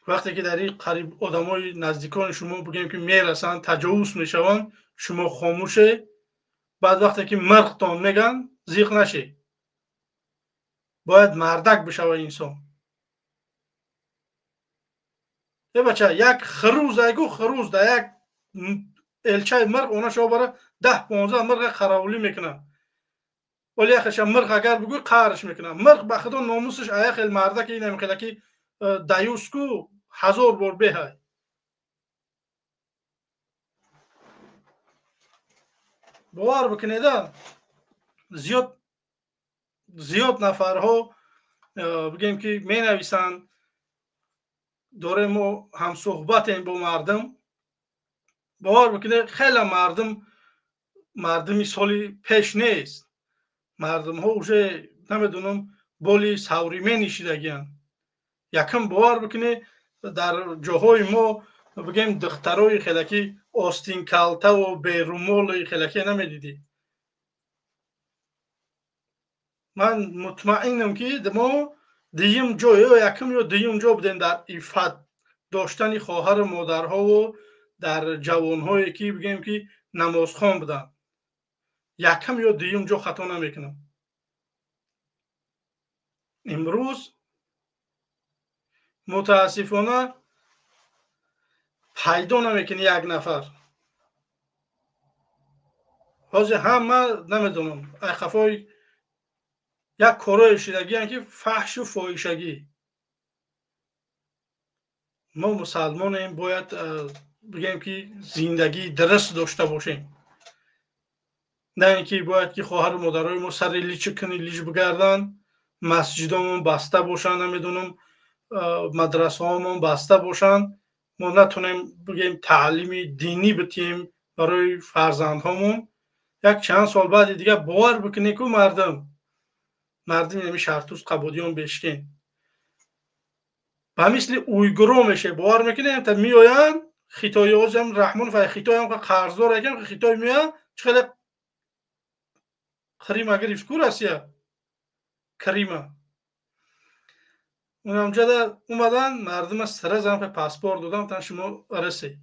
Speaker 1: Вақте ки дар ин қариб одамои наздикони шумо, бигем ки, мерасанд, таҷовуз мешаванд, шумо хомӯше. Баъд вақте ки мирғтон меган, зиқ нашед. Бояд мардак бишава инсон. Э бача, як хирӯз айгу, хирӯз да як элчаи мирғ онашо бара 10-15 мирға қаравулӣ мекунад. Вале яхеша мирғ агар бигӯй, қаҳрш мекунад. Мирғ ба худо номусаш ая хел мардаки инамихела ки даюску ҳазор бор беҳай. Бовар бикунеда, зиёд зиёд нафарҳо, бигем ки, менависанд, дорем, мо ҳамсӯҳбатем бо мардум. Бовар бикунед, хеле мардум мардуми соли пеш нест. Мардумҳо уже, намедонам, более современный шидагиянд. Якум, бовар бикунед, дар ҷоҳои мо, бигем, духтарои хелаки остинкалтаву берумоли хелаке намедидӣ. Ман мутмаинам, ки мо дуюм ҷо ё якум ё дуюм ҷо будем дар иффат доштани хоҳару модарҳову дар ҷавонҳое ки, бигем ки, намозхон буданд. Якум ё дуюм ҷо, хато намекунам. Имрӯз мутаассифона пайдо намекунӣ як нафар. Ҳозир ҳама, намедонам, айқафои як корое шидагиянд ки фаҳшу фоҳишагӣ. Мо мусалмонем, бояд, бигем ки, зиндагии дуруст дошта бошем, на ин ки бояд ки хоҳару модарои мо сари личи куни лич бигарданд, масҷидомон баста бошанд, намедонам, мадрасаҳомон баста бошанд, мо натонем, бигем, таълими динӣ битиҳем барои фарзандҳомон. Як чанд сол баъди дигар, бовар бикунед ку, мардум, мардуми ҳами Шартуз, Қабодиён, Бешкен ба мисли уйгуро меше. Бовар мекунед, та меоянд хитоиҳозам, Раҳмонов хитоям қарздор якам, хитой меоянд. Чӣ хеле Қрима гирифт ку Россия, Крима унамҷада омадан, мардума сразу паспорт додам, тан шумо расе.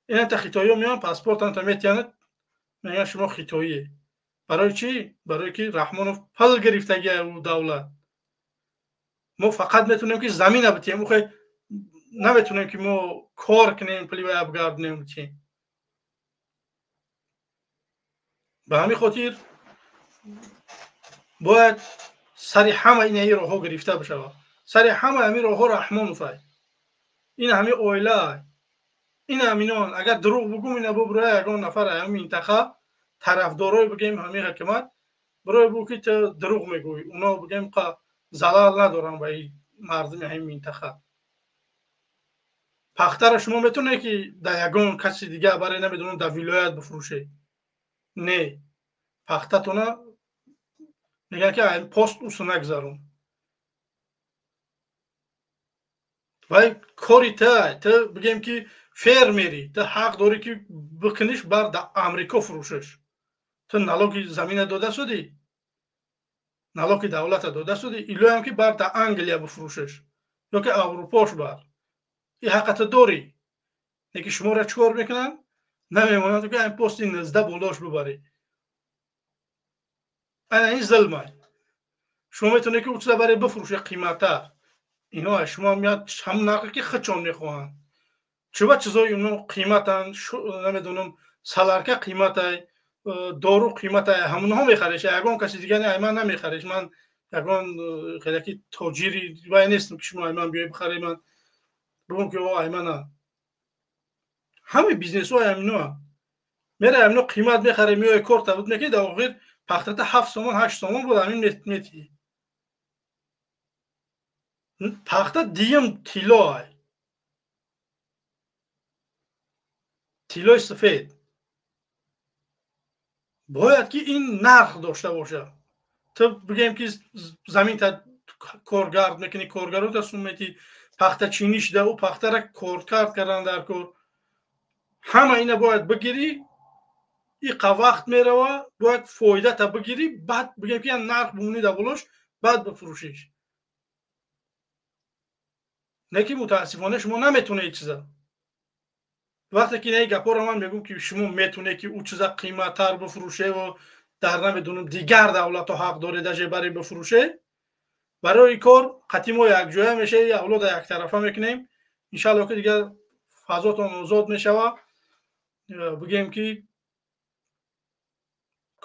Speaker 1: Инта хитоиҳо меоянд, паспортанта метиҳанд, мегӯянд, шумо хитоие. Барои чӣ? Барое ки Раҳмонов пул гирифтагия ӯ давлат. Мо фақат метавонем ки замина битиҳем, охе наметавонем ки мо кор кунем, пули вая бигардонем, битиҳем. Ба ҳамин хотир бояд сари ҳама инаи роҳҳо гирифта бишавад. Сари ҳама ҳамин роҳҳо Раҳмоновай, ин ҳамин оилаай, ин ҳаминон. Агар дурӯғ бугум, ина бубура ягон нафар ҳамин минтақа, тарафдорои, бигем, ҳамин ҳукумат, барои бу ки ту дурӯғ мегӯӣ. Оно, бигем, залал надоранд ба мардуми ҳамин минтақа. Пахтаро шумо метавонед ки дар ягон каси дига баре, намедонам, дар вилоят бифурӯшед? Не, пахтатона мегӯянд ки пост усу нагзарон. Вай кори та, ту, бигем ки, фермери, ту ҳақ дорӣ ки бикуниш, бар дар Амрико фурӯшиш. Ту налоги замина дода шудӣ, налоги давлата дода шудӣ. Илоям ки бар дар Англия бифурӯшиш ё ки Аврупош бар, и ҳаққата дорӣ. Лекин шуморо чӣ кор мекунанд? Намемонанд ки ин пости 19 болош бибарӣ. Ана ин зулмай. Шумо метавонед ки чиза баре бифурӯшед қиматтар. Ино шумо меяд ҳамон нархе ки худшон мехоҳанд. Чуба чизои ино қиматанд? Намедонам, солярка қиматай, дору қиматай, ҳамонҳо мехареш, ягон каси дига не, ман намехареш. Ман ягон хеляки тоҷири вай нестам ки шумо ай ман биёй бихаред, ман бигӯм ки о ай мана. Ҳамаи бизнесҳои ҳаминоа мера, ҳамино қимат мехаре, меои кор табуд мекунӣ, дар охир пахтата 7 сомон, 8 сомон буд, ҳамин метиҳӣ. Пахта диюм тилло ай, тиллои сафед. Бояд ки ин нарх дошта бошад. Ту бигем ки заминта коргард мекунӣ, коргарота сум метӣ, пахтачинӣ шуда, ӯ пахтара коркард кардан дар кор. Ҳама ина бояд бигирӣ, иқа вақт мерава, бояд фоидата бигирӣ, баъд бигем ки нарх бумонӣ дар болош, баъд бифурӯшиш. Не ки мутаассифона шумо наметонед чиза. Вақте ки ин гапҳоро ман мегӯм ки шумо метонед ки ӯ чиза қиматтар бифурӯшеву дар намедонам дигар давлатҳо ҳақ доред даже бари бифурӯше, барои кор қатъи мо якҷоя мешавем, авлода яктарафа мекунем. Иншаалло ки дигар фазотон озод мешава, бигем ки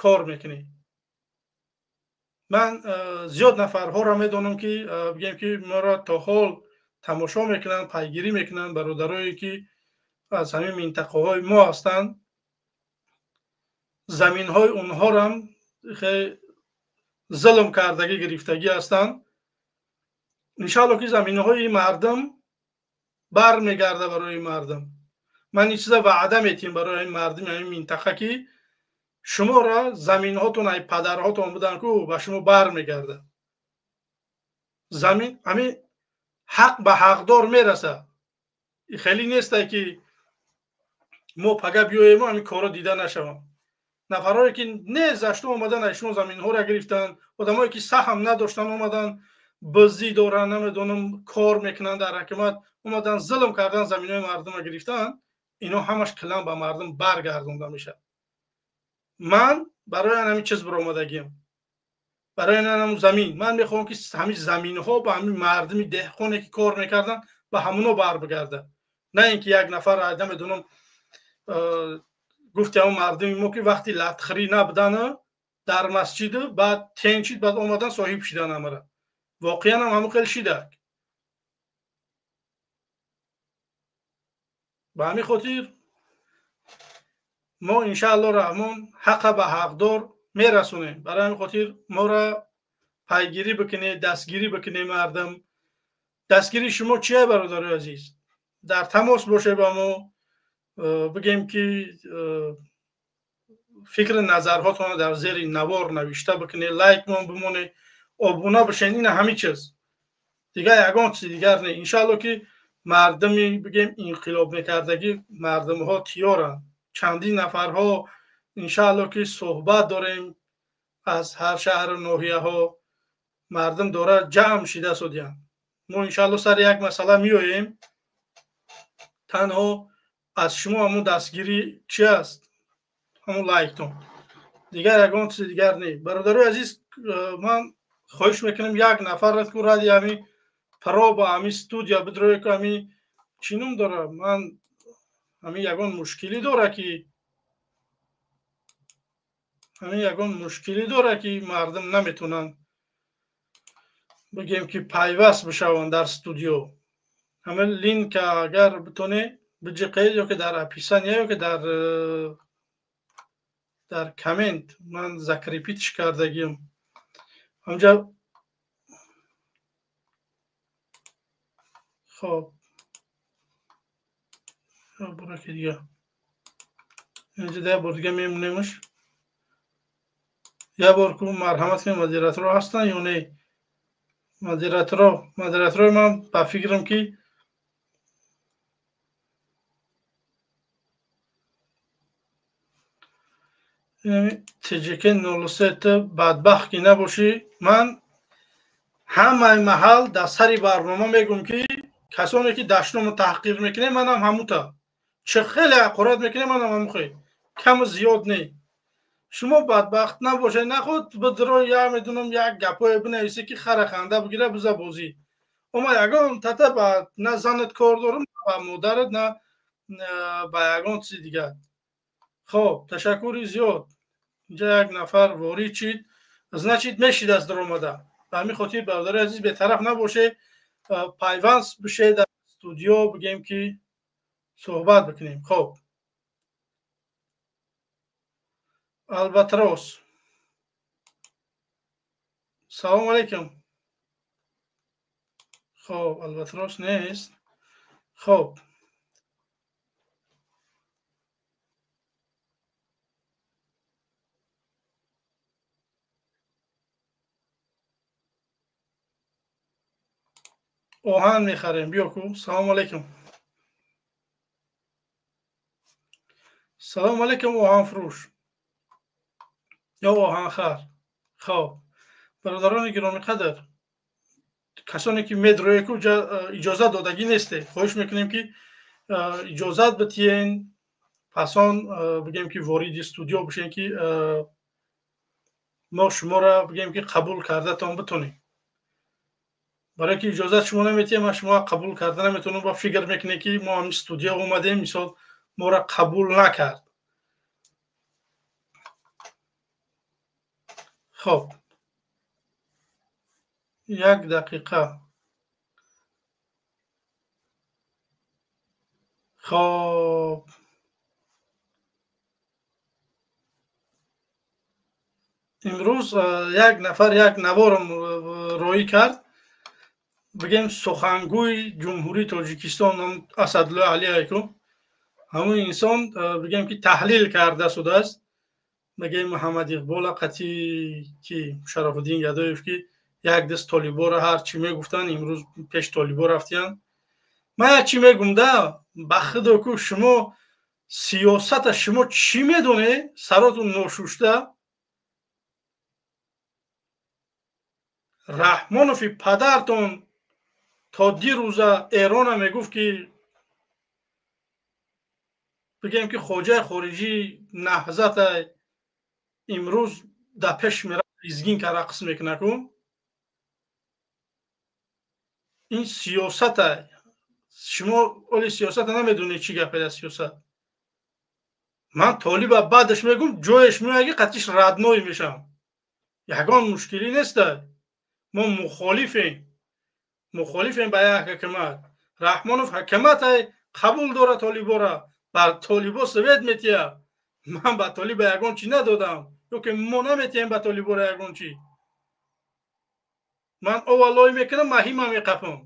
Speaker 1: кор мекунем. Ман зиёд нафарҳоро медонам ки бигем ки моро то ҳол тамошо мекунанд, пайгирӣ мекунанд, бародарое ки аз ҳамин минтақаҳои мо ҳастанд. Заминҳои онҳорам хеле зулм кардагӣ гирифтагӣ ҳастанд. Иншаалло ки заминҳои мардум бармегарда барои мардум. Ман ин чиза ваъда метиҳам барои мардуми ҳамин минтақа ки шуморо заминҳотон ай падарҳотон будан ку ба шумо бармегарда. Замин ҳамин ҳақ ба ҳақдор мераса. Хеле нестай ки мо пага биёему ҳамин корро дида нашавам. Нафарҳое ки не зашто омадан ай шумо заминҳоро гирифтанд, одамое ки саҳм надоштан омадан бизӣ доранд, намедонам кор мекунанд дар ҳакимат, омадан зулм кардан заминҳои мардумро гирифтанд, ино ҳамаш килан ба мардум баргардонда мешавад. Ман барои ҳамин чиз баромадагиам, барои ҳамин замин. Ман мехоҳам ки ҳамин заминҳо ба ҳамин мардуми деҳқоне ки кор мекарданд ба ҳамуно барбигарда, на ин ки як нафар намедонам гуфти ҳамон мардуми мо ки вақти латхӯрӣ набудан дар масҷид, баъд тенчид, баъд омадан соҳиб шидан амара. Воқеан ҳам ҳамон хел шидак. Ба ҳамин хотир мо иншаалло раҳмон ҳақа ба ҳақдор мерасонем. Барои ҳамин хотир моро пайгирӣ бикунед, дастгирӣ бикунед мардум. Дастгирии шумо чия, бародарои азиз? Дар тамос бошед ба мо, бигем ки фикри назарҳотонро дар зери навор навишта бикунед, лайкмон бимонед, обуна бишед. Ина ҳамин чиз, дигар ягон чизи дигар не. Иншаалло ки мардуми бигем инқилоб мекардагӣ мардумҳо тиёранд. Чандин нафарҳо иншаалло ки суҳбат дорем аз ҳар шаҳру ноҳияҳо, мардум дора ҷамъ шида судиянд. Мо иншаалло сари як масъала меоем. Танҳо аз шумо ҳамон дастгирӣ чи аст? Ҳамон лайктон, дигар ягон чизи дигар не. Бародарои азиз, ман хоҳиш мекунам як нафарро ку ради ҳамин проба ҳамин студия бидроe ку ҳамин чӣ ном дора, ман ҳамин ягон мушкилӣ дора ки ҳамин ягон мушкилӣ дора ки мардум наметавонанд бигем ки пайваст бишаванд дар студио. Ҳамин линка агар битоне биҷиқед ё ки дар описания ё ки дар коммент ман закрепитш кардагиам ҳамҷа. Хоб бураки дига инҷа да бор дига мемонемш. Я бор ку марҳамат кунед, модераторо ҳастанд ё не? Модераторои ман ба фикрам ки ТЖК 03 бадбахт ки набошӣ. Ман ҳамаи маҳал дар сари барнома мегӯм ки касоне ки дашному таҳқир мекунем, манам ҳамута. Чӣ хеле ҳақорат мекунем, манам ҳаму хел. Каму зиёд не. Шумо бадбахт набошед, наход бидро я медонам як гапое бинависе ки хара ханда бигира биза бозӣ. Ома ягон тата ба на занат кор дорам, на ба модарат, на ба ягон чизи дигар. Хоб, ташаккури зиёд. Инҷа як нафар ворид шид, значит мешид аз даромада. Ба ҳамин хотир бародари азиз бетараф набошед, пайваст бишед дар студио, бигем ки суҳбат бикунем. Хоб, Албатрос, салом алейкум. Хоб, Албатрос нест. Хоб, Оҳан мехарем. Биё ку. Салому алайкум. Салому алайкум, оҳанфурӯш ё оҳанхар. Хоб, бародарони гиромиқадр, касоне ки медроя ку иҷозат додагӣ несте, хоҳиш мекунем ки иҷозат битиен, пас он бигем ки вориди студио бишем, ки мо шуморо бигем ки қабул кардатон битонем. Барое ки иҷозат шумо наметиҳем, ман шуморо қабул карда наметавонам. Ба фикр мекунем ки мо ҳамин студия омадем, мисол, моро қабул накард. Хоб, як дақиқа. Хоб, имрӯз як нафар як наворам роӣ кард, бигем, сухангӯи Ҷумҳурии Тоҷикистон Асадулло Алиайку. Ҳамун инсон, бигем ки, таҳлил карда шудааст, мегӯем, Муҳаммад Иқбола қатӣ ки Шарофуддин Гадоев, ки як даст толиборо ҳар чӣ мегуфтанд, имрӯз пеш толибо рафтиянд. Ман як чӣ мегум да, ба худо ку, шумо сиёсата шумо чӣ медонед, саротун ношушта. Раҳмонофи падартон то дирӯза Эрона мегуфт ки, бигем ки, хоҷаи хориҷӣ наҳзата, имрӯз дар пеш мера лезгинка рақс мекуна ку. Ин сиёсата шумо оли сиёсата намедонед, чӣ гапе дар сиёсат. Ман толиба баъдаш мегум, ҷояш меояд ки қатиш родной мешавам, ягон мушкилӣ неста. Мо мухолифем, мухолифем ба як ҳукумат. Раҳмонов ҳукуматай қабул дора, толибора бар толибо совет метиҳад. Ман ба толиба ягон чӣ надодам, ё ки мо наметиҳем ба толибора ягон чӣ. Ман овалой мекунам, маҳима меқапам.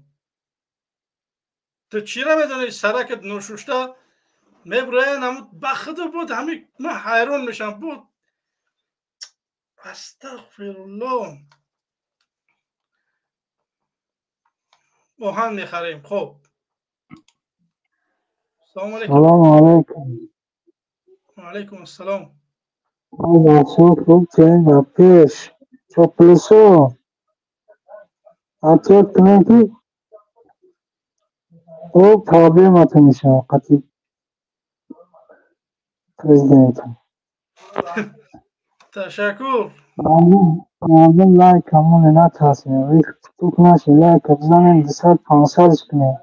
Speaker 1: Ту чира медонӣ, саракат ношушта? Меброян ҳамун, ба худо буд ҳами, ман ҳайрон мешавам буд. Астағфируллоҳ. Оҳан мехарем. Хоб, салому алайкум.
Speaker 2: Салому алайкум.
Speaker 1: Алайкум ассалом.
Speaker 2: Хуб, пеш чоплисо ответ кунем, ки ӯ проблемата мешавад қати президент.
Speaker 1: Ташаккур.
Speaker 2: Мардум лайк ҳамоне, натарсем, тук нашем, лайка бизанем, 200, 500 кунем.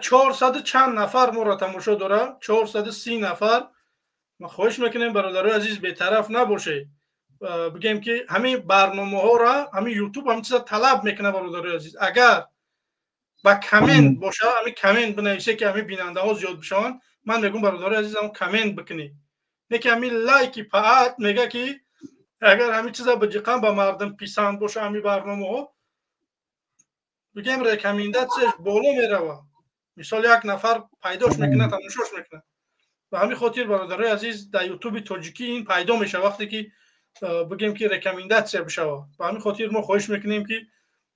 Speaker 1: 400 чанд нафар моро тамошо дорад, 430 нафар. Ма хоҳиш мекунем, бародарои азиз, бетараф набошед. Бигем ки ҳамин барномаҳоро ҳамин Ютуб ҳамин чиза талаб мекунад, бародарои азиз. Агар ба коммент боша, ҳамин коммент бинависе, ки ҳамин бинандаҳо зиёд бишаванд. Ман мегӯм, бародарои азиз, ҳам коммент бикунед, не ки ҳамин лайки паат. Мега ки агар ҳамин чиза биҷиқам, ба мардум писанд боша, ҳамин барномаҳо, бигем, рекомендация ш боло меравад. Мисол, як нафар пайдош мекунад, тамошош мекунад. Ба ҳамин хотир, бародарои азиз, дар Ютуби тоҷикӣ ин пайдо мешавад, вақте ки, бигем ки, рекомендация бишавад. Ба ҳамин хотир мо хоҳиш мекунем ки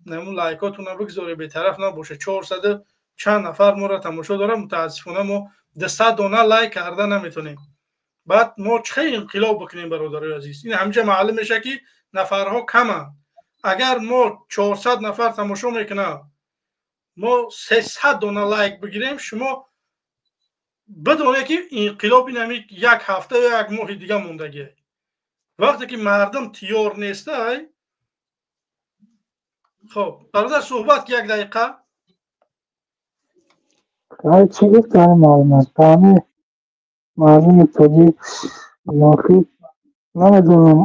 Speaker 1: намун лайкотуна бигзоред, бетараф набошед. 400 чанд нафар моро тамошо дорад, мутаассифона мо 200 дона лайк карда наметонем. Баъд мо чӣ инқилоб бикунем, бародарои азиз? Ин ҳамҷа маълум мешавад ки нафарҳо каманд. Агар мо 400 нафар тамошо мекунам, мо 300 дона лайк бигирем, шумо бидонед ки инқилоб ин ҳами як ҳафта ё як моҳи дига мондагие. Вақте ки мардум тиёр нестай. Хоб, бародар, суҳбат ки, як дақиқа.
Speaker 2: Чӣ гуфтани маълум аст ба ҳамин мардуми тоҷик, охир намедонам.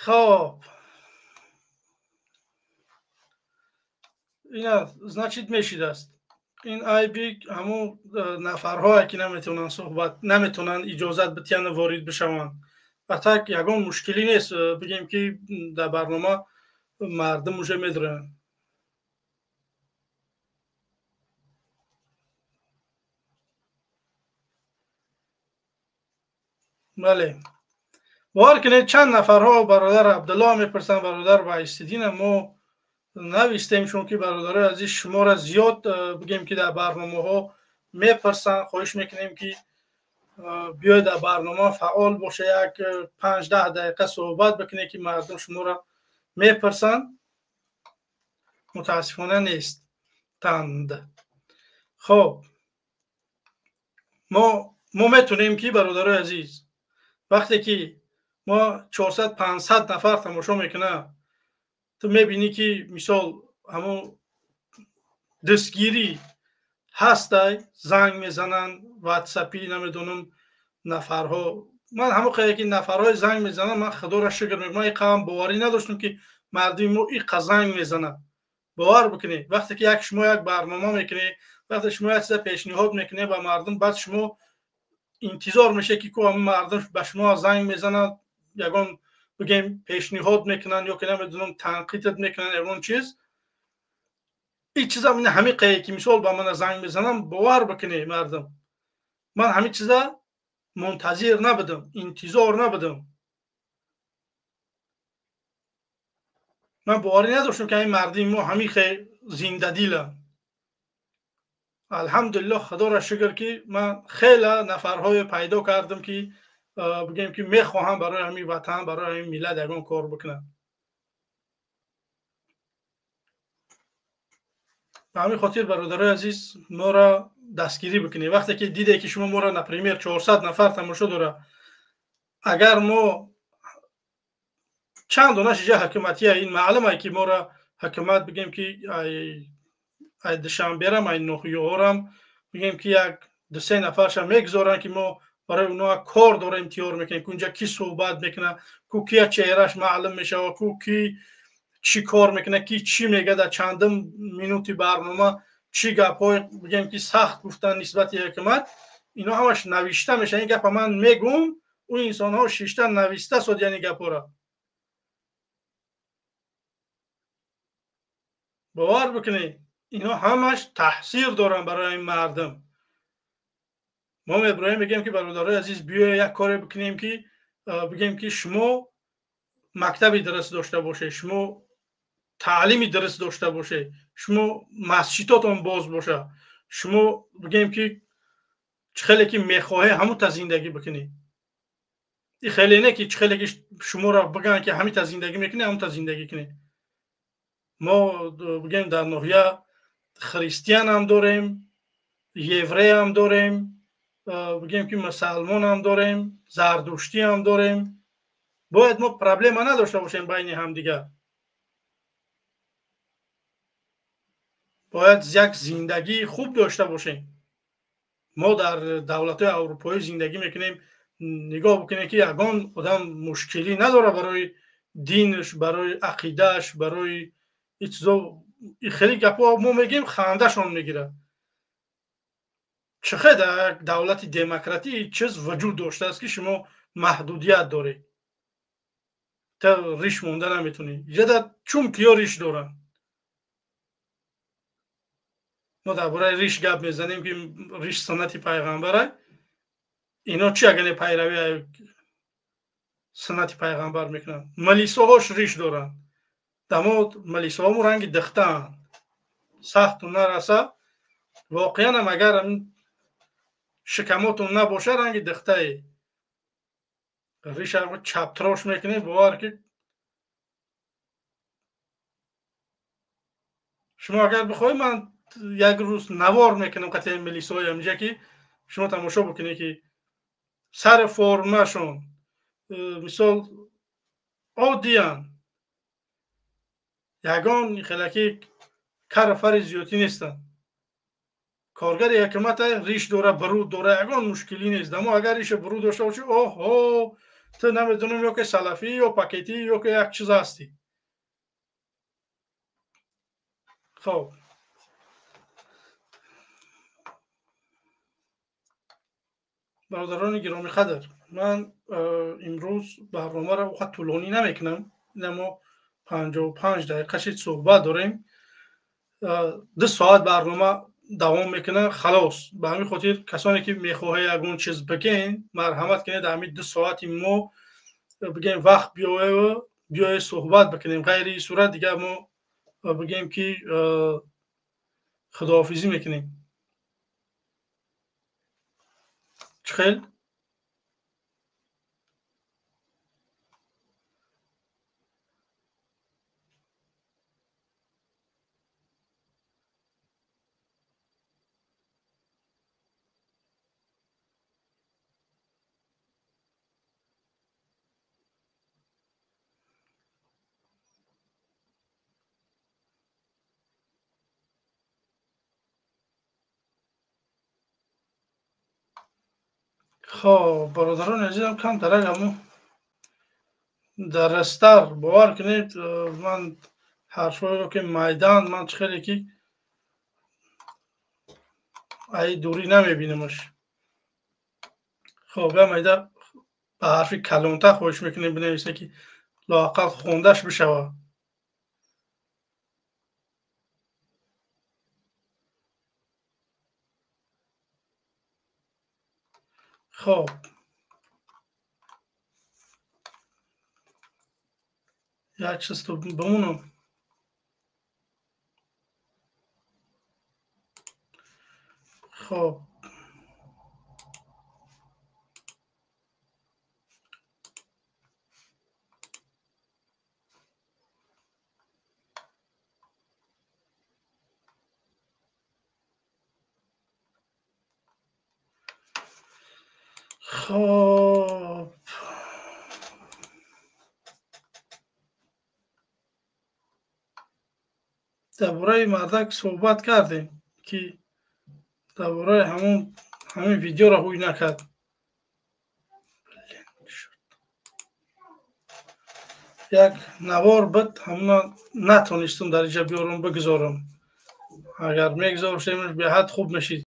Speaker 1: Хоб, ина, значит, мешидааст. Ин айби ҳамун нафарҳое ки наметавонанд суҳбат, наметавонанд иҷозат битиҳанд ворид бишаванд. А так ягон мушкилӣ нест, бигем ки дар барнома мардум уже медоранд. Бале, бовар кунед, чанд нафарҳо бародар Абдулло мепурсанд, бародар Вайсиддина мо навистем, чунки бародарои азиз шуморо зиёд бигем ки дар барномаҳо мепурсанд. Хоҳиш мекунем ки биёед дар барнома фаъол боша, як 5-10 дақиқа суҳбат бикунед ки мардум шуморо мепурсанд. Мутаассифона нест танд. Хоб, мо метонем ки бародарои азиз, вақте ки мо 400-500 нафар тамошо мекунад, ту мебинӣ ки мисол ҳамон дастгирӣ ҳастай, занг мезананд ватсапи, намедонам нафарҳо. Ман ҳамон қадар ки нафарҳои занг мезананд, ман худоро шукр мекунам. Ман иқаам боварӣ надоштам ки мардуми мо иқа занг мезанад. Бовар бикунед, вақте ки як шумо як барнома мекунед, вақте шумо як чиза пешниҳод мекунед ба мардум, баъд шумо интизор мешавед ки ку ҳамон мардум ба шумо занг мезанад, ягон бигем пешниҳод мекунанд ё ки намедонам танқидат мекунанд ягон чиз. Ин чиза ин ҳамин қае ки мисол ба мана занг мезанам, бовар бикунед мардум, ман ҳамин чиза мунтазир набудам, интизор набудам. Ман боварӣ надоштам ки ҳамин мардуми мо ҳамин хе зиндадиланд. Алҳамдулиллоҳ, худоро шукр ки ман хеле нафарҳое пайдо кардам ки бигем ки мехоҳам барои ҳамин ватан, барои ҳамин миллат ягон кор бикунам. Ба ҳамин хотир бародарои азиз, моро дастгирӣ бикунед. Вақте ки диде ки шумо моро например 400 нафар тамошо дорад, агар мо чанд дона шиҷа ҳукуматия, ин маълуме ки моро ҳукумат бигем ки ай Душанберам, ай ноҳияҳорам бигем ки як ду-се нафарша мегузоранд ки мо барои онҳо кор дорем, тиёр мекунем, ку инҷа ки суҳбат мекунад, ку кия чеҳраш маълум мешавад, ку ки чӣ кор мекунад, ки чӣ мегӯяд дар чандум минути барнома, чӣ гапҳое бигем ки сахт гуфтан нисбати ҳукумат, ино ҳамаш навишта мешавад. Ин гапа ман мегӯм, ӯ инсонҳо шишта нависта содияни гапҳоро. Бовар бикунед, ино ҳамаш таҳсир доранд барои ин мардум. Мо мебироем мегӯем ки бародарои азиз, биёед як коре бикунем ки бигем ки шумо мактаби дуруст дошта бошед, шумо таълими дуруст дошта бошед, шумо масҷидотон боз бошад, шумо бигем ки чӣ хеле ки мехоҳед ҳамун та зиндагӣ бикунед. И хеле не ки чӣ хеле ки шуморо бигӯянд ки ҳамин та зиндагӣ мекунед, ҳамун та зиндагӣ кунед. Мо бигем дар ноҳия христианам дорем, евреям дорем, бигем ки мусалмонам дорем, зардуштиам дорем. Бояд мо проблема надошта бошем байни ҳамдигар. Бояд як зиндагии хуб дошта бошем. Мо дар давлатҳои аврупоӣ зиндагӣ мекунем, нигоҳ бикунем ки ягон одам мушкилӣ надорад барои динаш, барои ақидааш, барои ин чизо. Хеле гапҳо мо мегӯем, хандашон мегирад. Чӣ хел дар як давлати демократӣ чиз вуҷуд доштааст ки шумо маҳдудият доред, та риш монда наметонӣ. Иҷода чун киё риш доранд? Мо дар бораи риш гап мезанем ки риш суннати пайғамбар. Ино чӣ агар не пайравӣ суннати пайғамбар мекунанд? Малисоҳош риш доранд, дамо малисоҳо ранги дихтаанд, сахту нараса. Воқеанам агар шикамотон набоша, ранги дихтае риша чаптрош мекунед, бовар ки шумо агар бихоҳед ман як рӯз навор мекунам қатъи милисои ҳаминҷа ки шумо тамошо бикунед ки сари формашон мисол оддиянд, ягон хелаки карафари зиёдӣ нестанд. Коргари ҳукумата риш дора, буруд дора, ягон мушкилӣ нест. Аммо агар риша буруд дошта бошӣ, оҳо, ту намедонам ё ки салафӣ ё пакетӣ ё ки як чиз ҳастӣ. Хоб, Бародарони гиромиқадр, ман имрӯз барномаро он қадр тӯлонӣ намекунам. Ина мо 55 дақиқа шид суҳбат дорем. 2 соат барнома давом мекунад, халос. Ба ҳамин хотир касоне ки мехоҳед ягон чиз бигӯен, марҳамат кунед, дар ҳамин 2 соати мо бигӯем вақт биёе суҳбат бикунем. Ғайри ин сурат дигар мо бигӯем ки худоҳофизӣ мекунем. Чӣ хел? Хоб, бародарони азизам, камтарак ҳамо дарастар бовар кунед, ман ҳарфҳоеро ки майдан, ман чӣ хеле ки ай дурӣ намебинамаш. Хоб, я майда ба ҳарфи калонтар хоҳиш мекунем бинависе ки лоақал хондаш бишавад. Хоб, як чиз то бимонам. Хоб, хоб, дар бораи мардак суҳбат кардем ки дар бораи ҳамин видеоро ҳуй накард. Як навор буд, ҳамона натонистам дар инҷа биёрам бигузорам. Агар мегузоштем беҳад хуб мешид.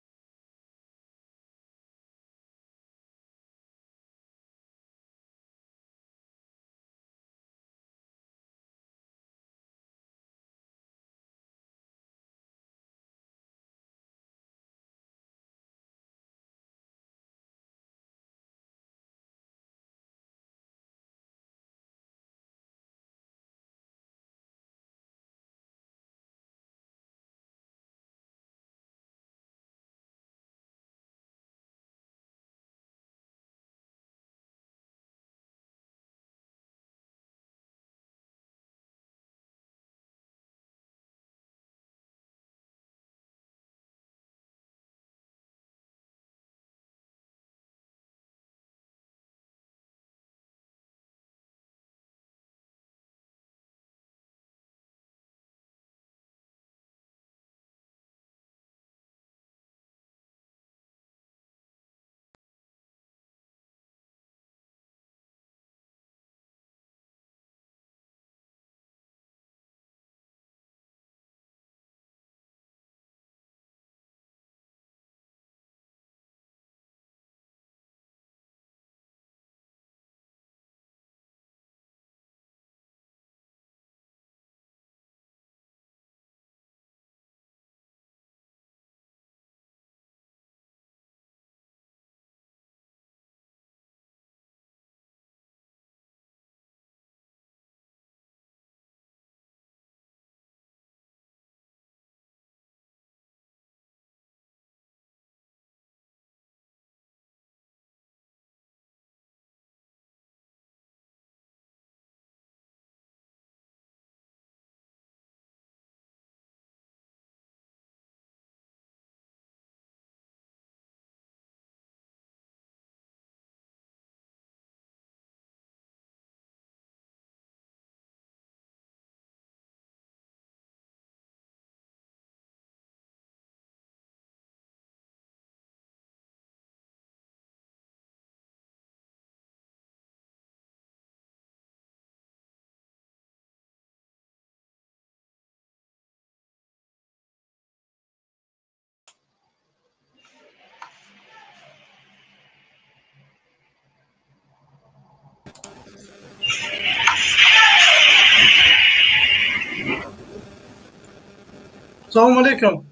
Speaker 1: Салом алейкум.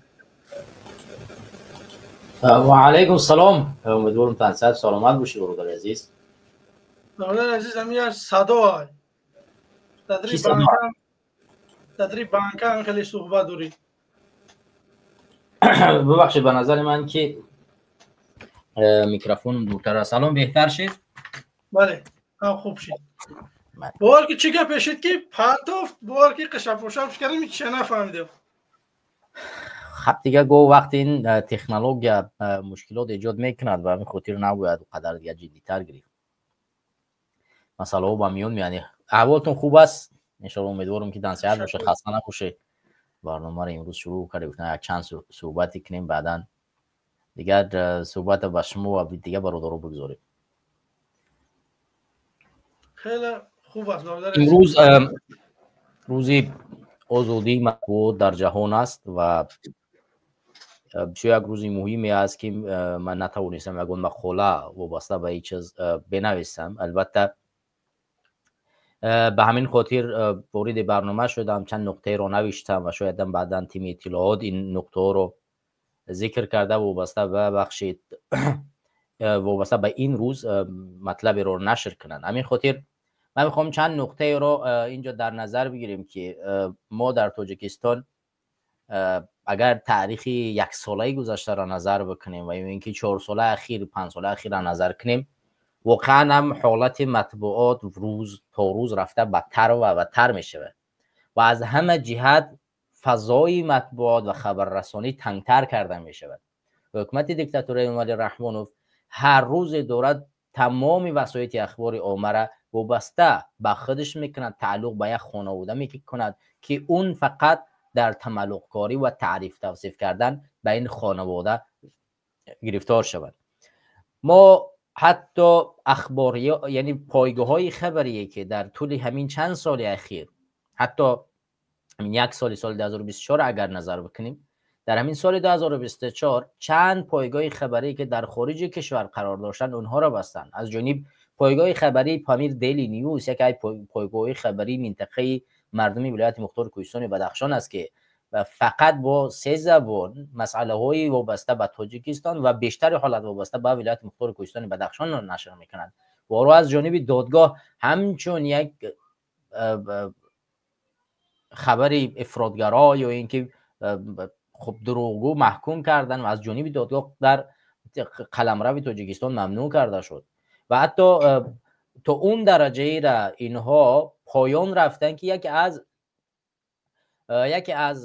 Speaker 3: Ва алейкум салом. Умедворам тансиҳат саломат бошед, бародари азиз.
Speaker 1: Бародари азиз, ҳамин як садо ай. Дадри банка ҳам хеле суҳбат дорӣ.
Speaker 3: Бубахшед, ба назари ман ки микрофонам дуртар аст. Салом, беҳтар шид?
Speaker 1: Бале, хуб шид. Бовар ки чӣ гап эшид ки партофт, бовар ки қишапошап кардем, ҳеч нафаҳмидем.
Speaker 3: Хаб дига го вақти ин технология мушкилот эҷод мекунад, ба ҳамин хотир набояд қадар дига ҷиддитар гирифт. Масъалаҳо ба миён меянд. Аҳволтон хуб аст? Иншоалло, умедворам ки тансиҳат бошед, хаста набошед. Барномаро имрӯз шурӯъ кардем, гуфтам як чанд суҳбате кунем, баъдан дигар суҳбата ба шумо ва дигар бародаро бигзорем.
Speaker 1: Хеле хуб аст, бародар.
Speaker 3: Имрӯз рӯзи озодии матбуот дар ҷаҳон аст ва бисёр як рӯзи муҳиме аст, ки ман натавонистам ягон мақола вобаста ба ин чиз бинависам. Албатта, ба ҳамин хотир вориди барнома шудам, чанд нуқтаеро навиштам ва шоядам баъдан тими иттилоот ин нуқтаҳоро зикр карда, вобаста ба бахши вобаста ба ин рӯз матлаберо нашр кунанд. Ҳамин хотир ман мехоҳам чанд нуқтаеро инҷо дар назар бигирем, ки мо дар Тоҷикистон агар таърихи яксолаи гузаштаро назар бикунем ва ё ин ки 4 солаи ахир, 5 солаи ахирро назар кунем, воқеан ҳам ҳолати матбуот рӯз то рӯз рафта бадтар ва бадтар мешавад ва аз ҳама ҷиҳат фазои матбуот ва хабаррасонӣ тангтар карда мешавад. Ҳукумати диктатураи Эмомалӣ Раҳмонов ҳар рӯзе дорад тамоми васоити ахбори оммара вобаста ба худаш мекунад, тааллуқ ба як хонавода мекунад, ки он фақат дар тамаллуқкорӣ ва таъриф тавсиф кардан ба ин хонавода гирифтор шавад. Мо ҳатто ахбори, яъне пойгоҳҳои хабарие, ки дар тӯли ҳамин чанд соли ахир, ҳатто як соли соли 2024 агар назар бикунем, дар ҳамин соли 2024 чанд пойгоҳи хабарие, ки дар хориҷи кишвар қарор доштанд, онҳоро бастанд. Аз ҷониб пойгоҳи хабарии Памир Дейли Ньюс, яке аз пойгоҳҳои хабарии минтақаи мардуми вилояти мухтори Кӯҳистони Бадахшон аст, ки фақат бо се забон масъалаҳои вобаста ба Тоҷикистон ва бештари ҳолат вобаста ба вилояти мухтори Кӯҳистони Бадахшонро нашр мекунанд ва оро аз ҷониби додгоҳ ҳамчун як хабари ифротгаро ё ин ки хуб дурӯғгӯ маҳкум кардан ва аз ҷониби додгоҳ дар қаламрави Тоҷикистон мамнӯъ карда шуд. Ва ҳатто то он дараҷаеро инҳо поён рафтанд, ки яке аз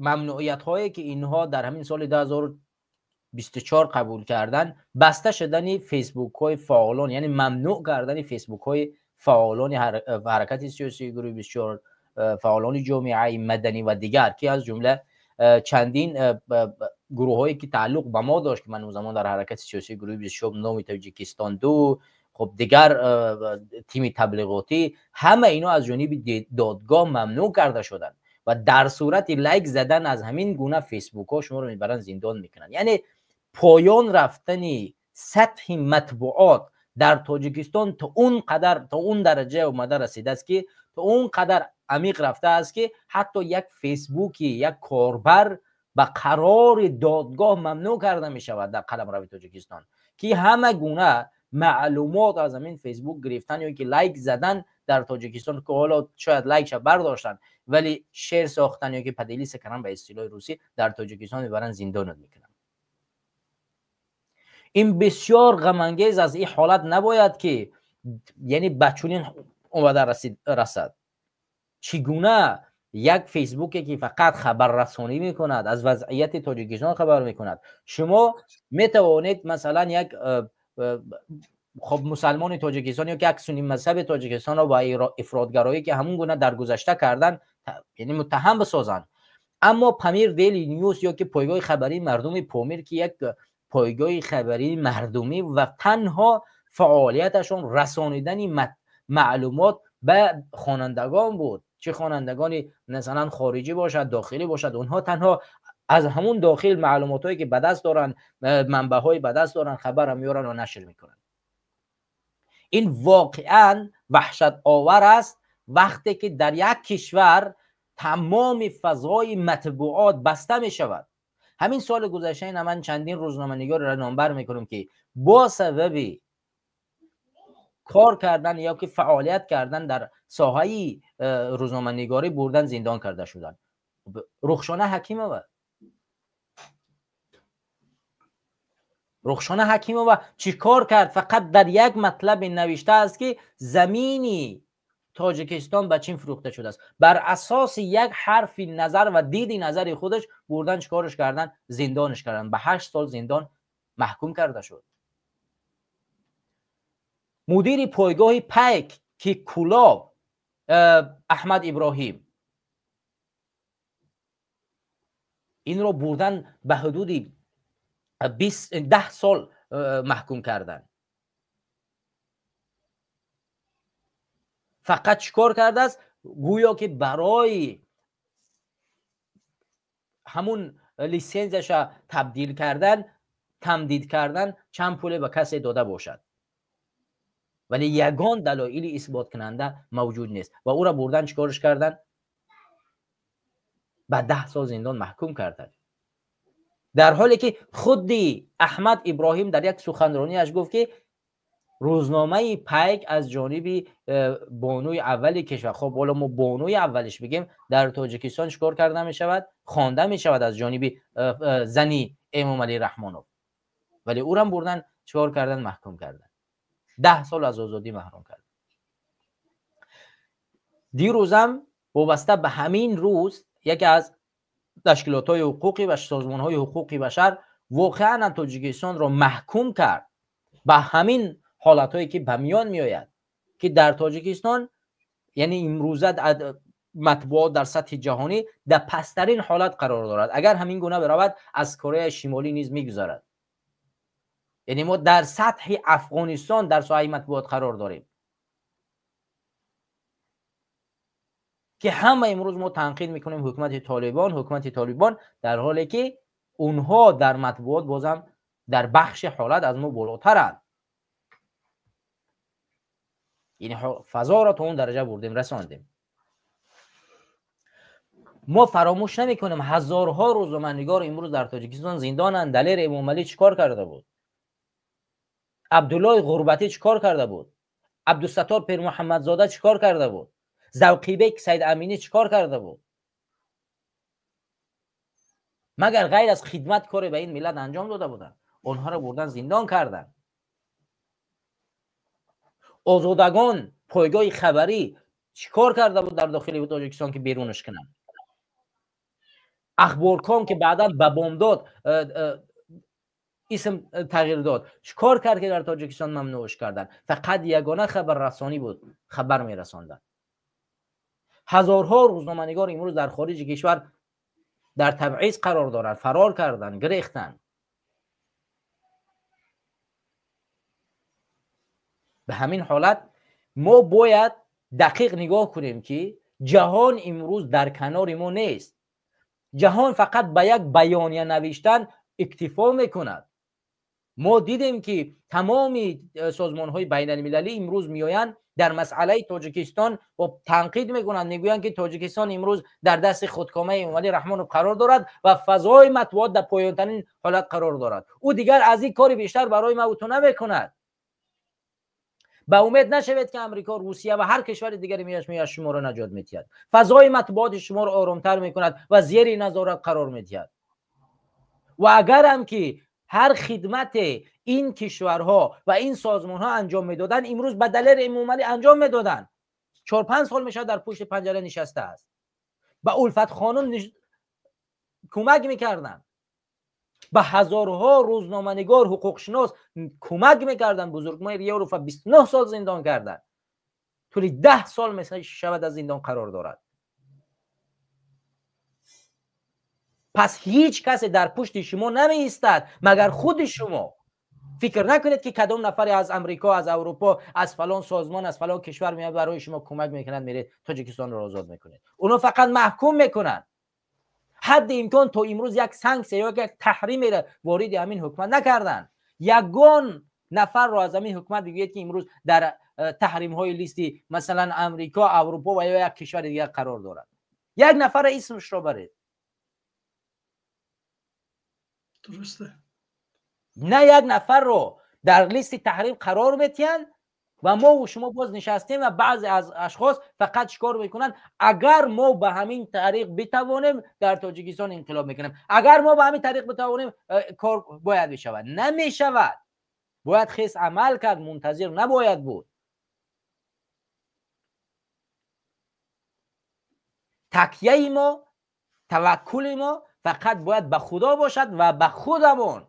Speaker 3: мамнӯиятҳое, ки инҳо дар ҳамин соли 2024 қабул карданд, баста шудани фейсбукҳои фаъолон, яъне мамнӯъ кардани фейсбукҳои фаъолони ҳаракати сиёсии гурӯҳи 24, фаъолони ҷомеаи маданӣ ва дигар, ки аз ҷумла чандин гурӯҳҳое, ки тааллуқ ба мо дошт, ки ман он замон дар ҳаракати сиёсии гурӯҳи 24, номи Тоҷикистон ду, хуб дигар тими таблиғотӣ, ҳама ино аз ҷониби додгоҳ мамнӯъ карда шуданд ва дар сурати лайк задан аз ҳамин гуна фейсбукҳо шуморо мебаранд, зиндон мекунанд. Яъне поён рафтани сатҳи матбуот дар Тоҷикистон то он қадар, то он дараҷа омада расидааст, ки то он қадар амиқ рафтааст, ки ҳатто як фейсбуки як корбар ба қарори додгоҳ мамнӯъ карда мешавад дар қаламрави Тоҷикистон, ки ҳама гуна маълумот аз ҳамин фейсбук гирифтан ё ки лайк задан дар Тоҷикистон, ки ҳоло шояд лайкша бардоштанд, вале share сохтан ё ки поделиться кардан ба истилоҳи русӣ дар Тоҷикистон мебаранд, зиндонат мекунанд. Ин бисёр ғамангез аст. Ин ҳолат набояд ки, яъне, ба чунин омада расад. Чӣ гуна як фейсбуке, ки фақат хабаррасонӣ мекунад, аз вазъияти Тоҷикистон хабар мекунад, шумо метавонед масалан як хоб мусалмони Тоҷикистон ё ки як сунни мазҳаби Тоҷикистонро ба ифротгароӣ, ки ҳамун гуна дар гузашта кардан, яъне муттаҳам бисозанд, аммо Памир Дейли Ньюс ё ки пойгоҳи хабарии мардуми Помир, ки як пойгоҳи хабарии мардумӣ ва танҳо фаъолияташон расонидани маълумот ба хонандагон буд, чӣ хонандагони масалан хориҷӣ бошад, дохилӣ бошад, онҳо танҳо аз ҳамун дохил маълумотҳое, ки ба даст доранд, манбаъҳои ба даст доранд, хабарро меоранд ва нашр мекунанд. Ин воқеан ваҳшатовар аст, вақте ки дар як кишвар Тамоми фазои матбуот баста мешавад. Ҳамин соли гузашта ина ман чандин рӯзноманигорро номбар мекунам, ки бо сабаби кор кардан ё ки фаъолият кардан дар соҳаи рӯзноманигорӣ бурдан зиндон карда шуданд. Рухшона Ҳакимова чӣ кор кард? Фақат дар як матлабе навиштааст, ки замини Тоҷикистон ба Чин фурӯхта шудааст. Бар асоси як ҳарфи назар ва диди назари худаш бурдан чӣ кораш кардан? Зиндонаш кардан. Ба 8 сол зиндон маҳкум карда шуд. Мудири пойгоҳи Пайк, ки Кулоб, Аҳмад Иброҳим, инро бурдан ба ҳудуди 10 сол маҳкум карданд. Фақат чӣ кор кардааст? Гӯё ки барои ҳамун лисензияша табдил кардан, тамдид кардан чанд пуле ба касе дода бошад, вале ягон далоили исботкунанда мавҷуд нест ва ӯро бурдан чӣ корш кардан? Ба 10 сол зиндон маҳкум карданд. Дар ҳоле ки худи Аҳмад Иброҳим дар як суханронияш гуфт, ки рӯзномаи Пайк аз ҷониби бонуи аввали кишвар, хоб ҳоло мо бонуи аввалиш бигем, дар Тоҷикистон чӣ кор карда мешавад? Хонда мешавад аз ҷониби зани Эмомалӣ Раҳмонов, вале ӯрам бурдан чӣ кор кардан? Маҳкум кардан. 10 сол аз озодӣ маҳрум кардан. Дирӯзам вобаста ба ҳамин рӯз яке аз ташкилотҳои ҳуқуқӣ ва созмонҳои ҳуқуқи башар воқеан Тоҷикистонро маҳкум кард ба ҳамин ҳолатҳое, ки ба миён меояд, ки дар Тоҷикистон, яъне имрӯза матбуот дар сатҳи ҷаҳонӣ дар пасттарин ҳолат қарор дорад. Агар ҳамин гуна биравад, аз Кореяи Шимолӣ низ мегузарад. Яъне мо дар сатҳи Афғонистон дар соҳаи матбуот қарор дорем, ки ҳама имрӯз мо танқид мекунем ҳукумати Толибон, дар ҳоле ки онҳо дар матбуот бозам дар бахши ҳолат аз мо болотаранд. Яъне фазоро то он дараҷа бурдем, расондем. Мо фаромӯш намекунем, ҳазорҳо рӯзноманигор имрӯз дар Тоҷикистон зиндонанд. Далер Эмомалӣ чӣ кор карда буд? Абдуллои Ғурбатӣ чӣ кор карда буд? Абдусаттор Пирмуҳаммадзода чӣ кор карда буд? Завқибек Саид Аминӣ чӣ кор карда буд? Магар ғайр аз хидмат коре ба ин миллат анҷом дода буданд? Онҳоро бурдан зиндон карданд. Озодагон пойгоҳи хабарӣ чӣ кор карда буд дар дохили Тоҷикистон, ки берунаш кунанд? Ахборком, ки баъдан ба Бомдод исм тағйир дод, чӣ кор кард, ки дар Тоҷикистон мамнӯъш карданд? Фақат ягона хабаррасонӣ буд, хабар мерасонданд. Ҳазорҳо рӯзноманигор имрӯз дар хориҷи кишвар дар табъиз қарор доранд, фарор карданд, гирехтанд. Ба ҳамин ҳолат мо бояд дақиқ нигоҳ кунем, ки ҷаҳон имрӯз дар канори мо нест. Ҷаҳон фақат ба як баёния навиштан иктифо мекунад. Мо дидем, ки тамоми созмонҳои байналмилалӣ имрӯз меоянд дар масъалаи Тоҷикистон танқид мекунанд, мегӯянд, ки Тоҷикистон имрӯз дар дасти худкомаи Эмомалӣ Раҳмонов қарор дорад ва фазои матбуот дар поёнтарин ҳолат қарор дорад. Ӯ дигар аз ин кори бештар барои ма ту намекунад. Ба умед нашавед, ки Амрико, Русия ва ҳар кишвари дигаре меояд шуморо наҷот медиҳад. Фазои матбуоти шуморо оромтар мекунад ва зери назорат қарор медиҳад. Ва агарам ки ҳар хидмате ин кишварҳо ва ин созмонҳо анҷом медоданд, имрӯз ба Далер Эмомалӣ анҷом медоданд. 4-5 сол мешавад дар пушти панҷара нишастааст. Ба Улфат хонум кӯмак мекарданд, ба ҳазорҳо рӯзноманигор, ҳуқуқшинос кӯмак мекарданд. Бузургмоҳир Ёрова 29 сол зиндон карданд. Тӯли 10 сол мешавад аз зиндон қарор дорад. Пас ҳеҷ касе дар пушти шумо намеистад, магар худи шумо. Фикр накунед, ки кадом нафаре аз Амрико, аз Аврупо, аз фалон созмон, аз фалон кишвар меояд барои шумо кӯмак мекунад, меред Тоҷикистонро озод мекунед. Онҳо фақат маҳкум мекунанд. Ҳадди имкон то имрӯз як санксия ё як таҳримеро вориди ҳамин ҳукумат накарданд. Ягон нафарро аз ҳамин ҳукумат бигӯед, ки имрӯз дар таҳримҳои листи масалан Амрико, Аврупо ва ё як кишвари дигар қарор дорад. Як нафар исмашро баред.
Speaker 1: Дурусте.
Speaker 3: На як нафарро дар листи таҳрим қарор метиҳанд ва мо ва шумо боз нишастем ва баъзе аз ашхос фақат чикор мекунанд? Агар мо ба ҳамин тариқ битавонем дар Тоҷикистон инқилоб мекунем, агар мо ба ҳамин тариқ битавонем кор бояд бишавад. Намешавад. Бояд хес амал кард, мунтазир набояд буд. Такияи мо, таваккули мо фақат бояд ба Худо бошад ва ба худамон.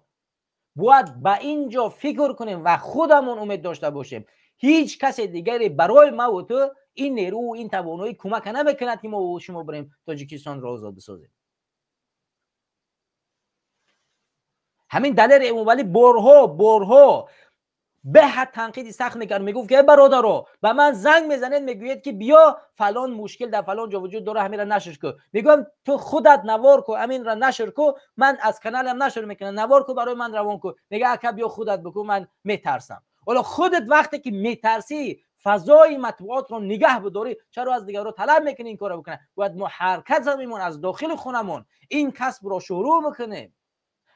Speaker 3: Бояд ба ин ҷо фикр кунем ва худамон умед дошта бошем. Ҳеҷ касе дигаре барои ма ва ту ин нерӯ, ин тавоноӣ кӯмак намекунад ки мо ва шумо бирем Тоҷикистонро озод бисозем. Ҳамин Далер Эмомалӣ борҳо беҳад танқиди сахт мекард, мегуфт ки эй бародаро, ба ман занг мезанед, мегӯед ки биё фалон мушкил дар фалон ҷо вуҷуд дора, ҳаминро нашр кун. Мегӯям ту худат навор ку, ҳаминро нашр ку, ман аз каналам нашр мекунам, навор ку, барои ман равон ку. Мега ака биё худат бикун, ман метарсам. Ҳоло худат вақте ки метарсӣ фазои матбуотро нигаҳ бидорӣ, чаро аз дигарро талаб мекунӣ ин корро бикунанд? Бояд мо ҳаракат замимон аз дохили хонамон ин касбро шурӯъ бикунем.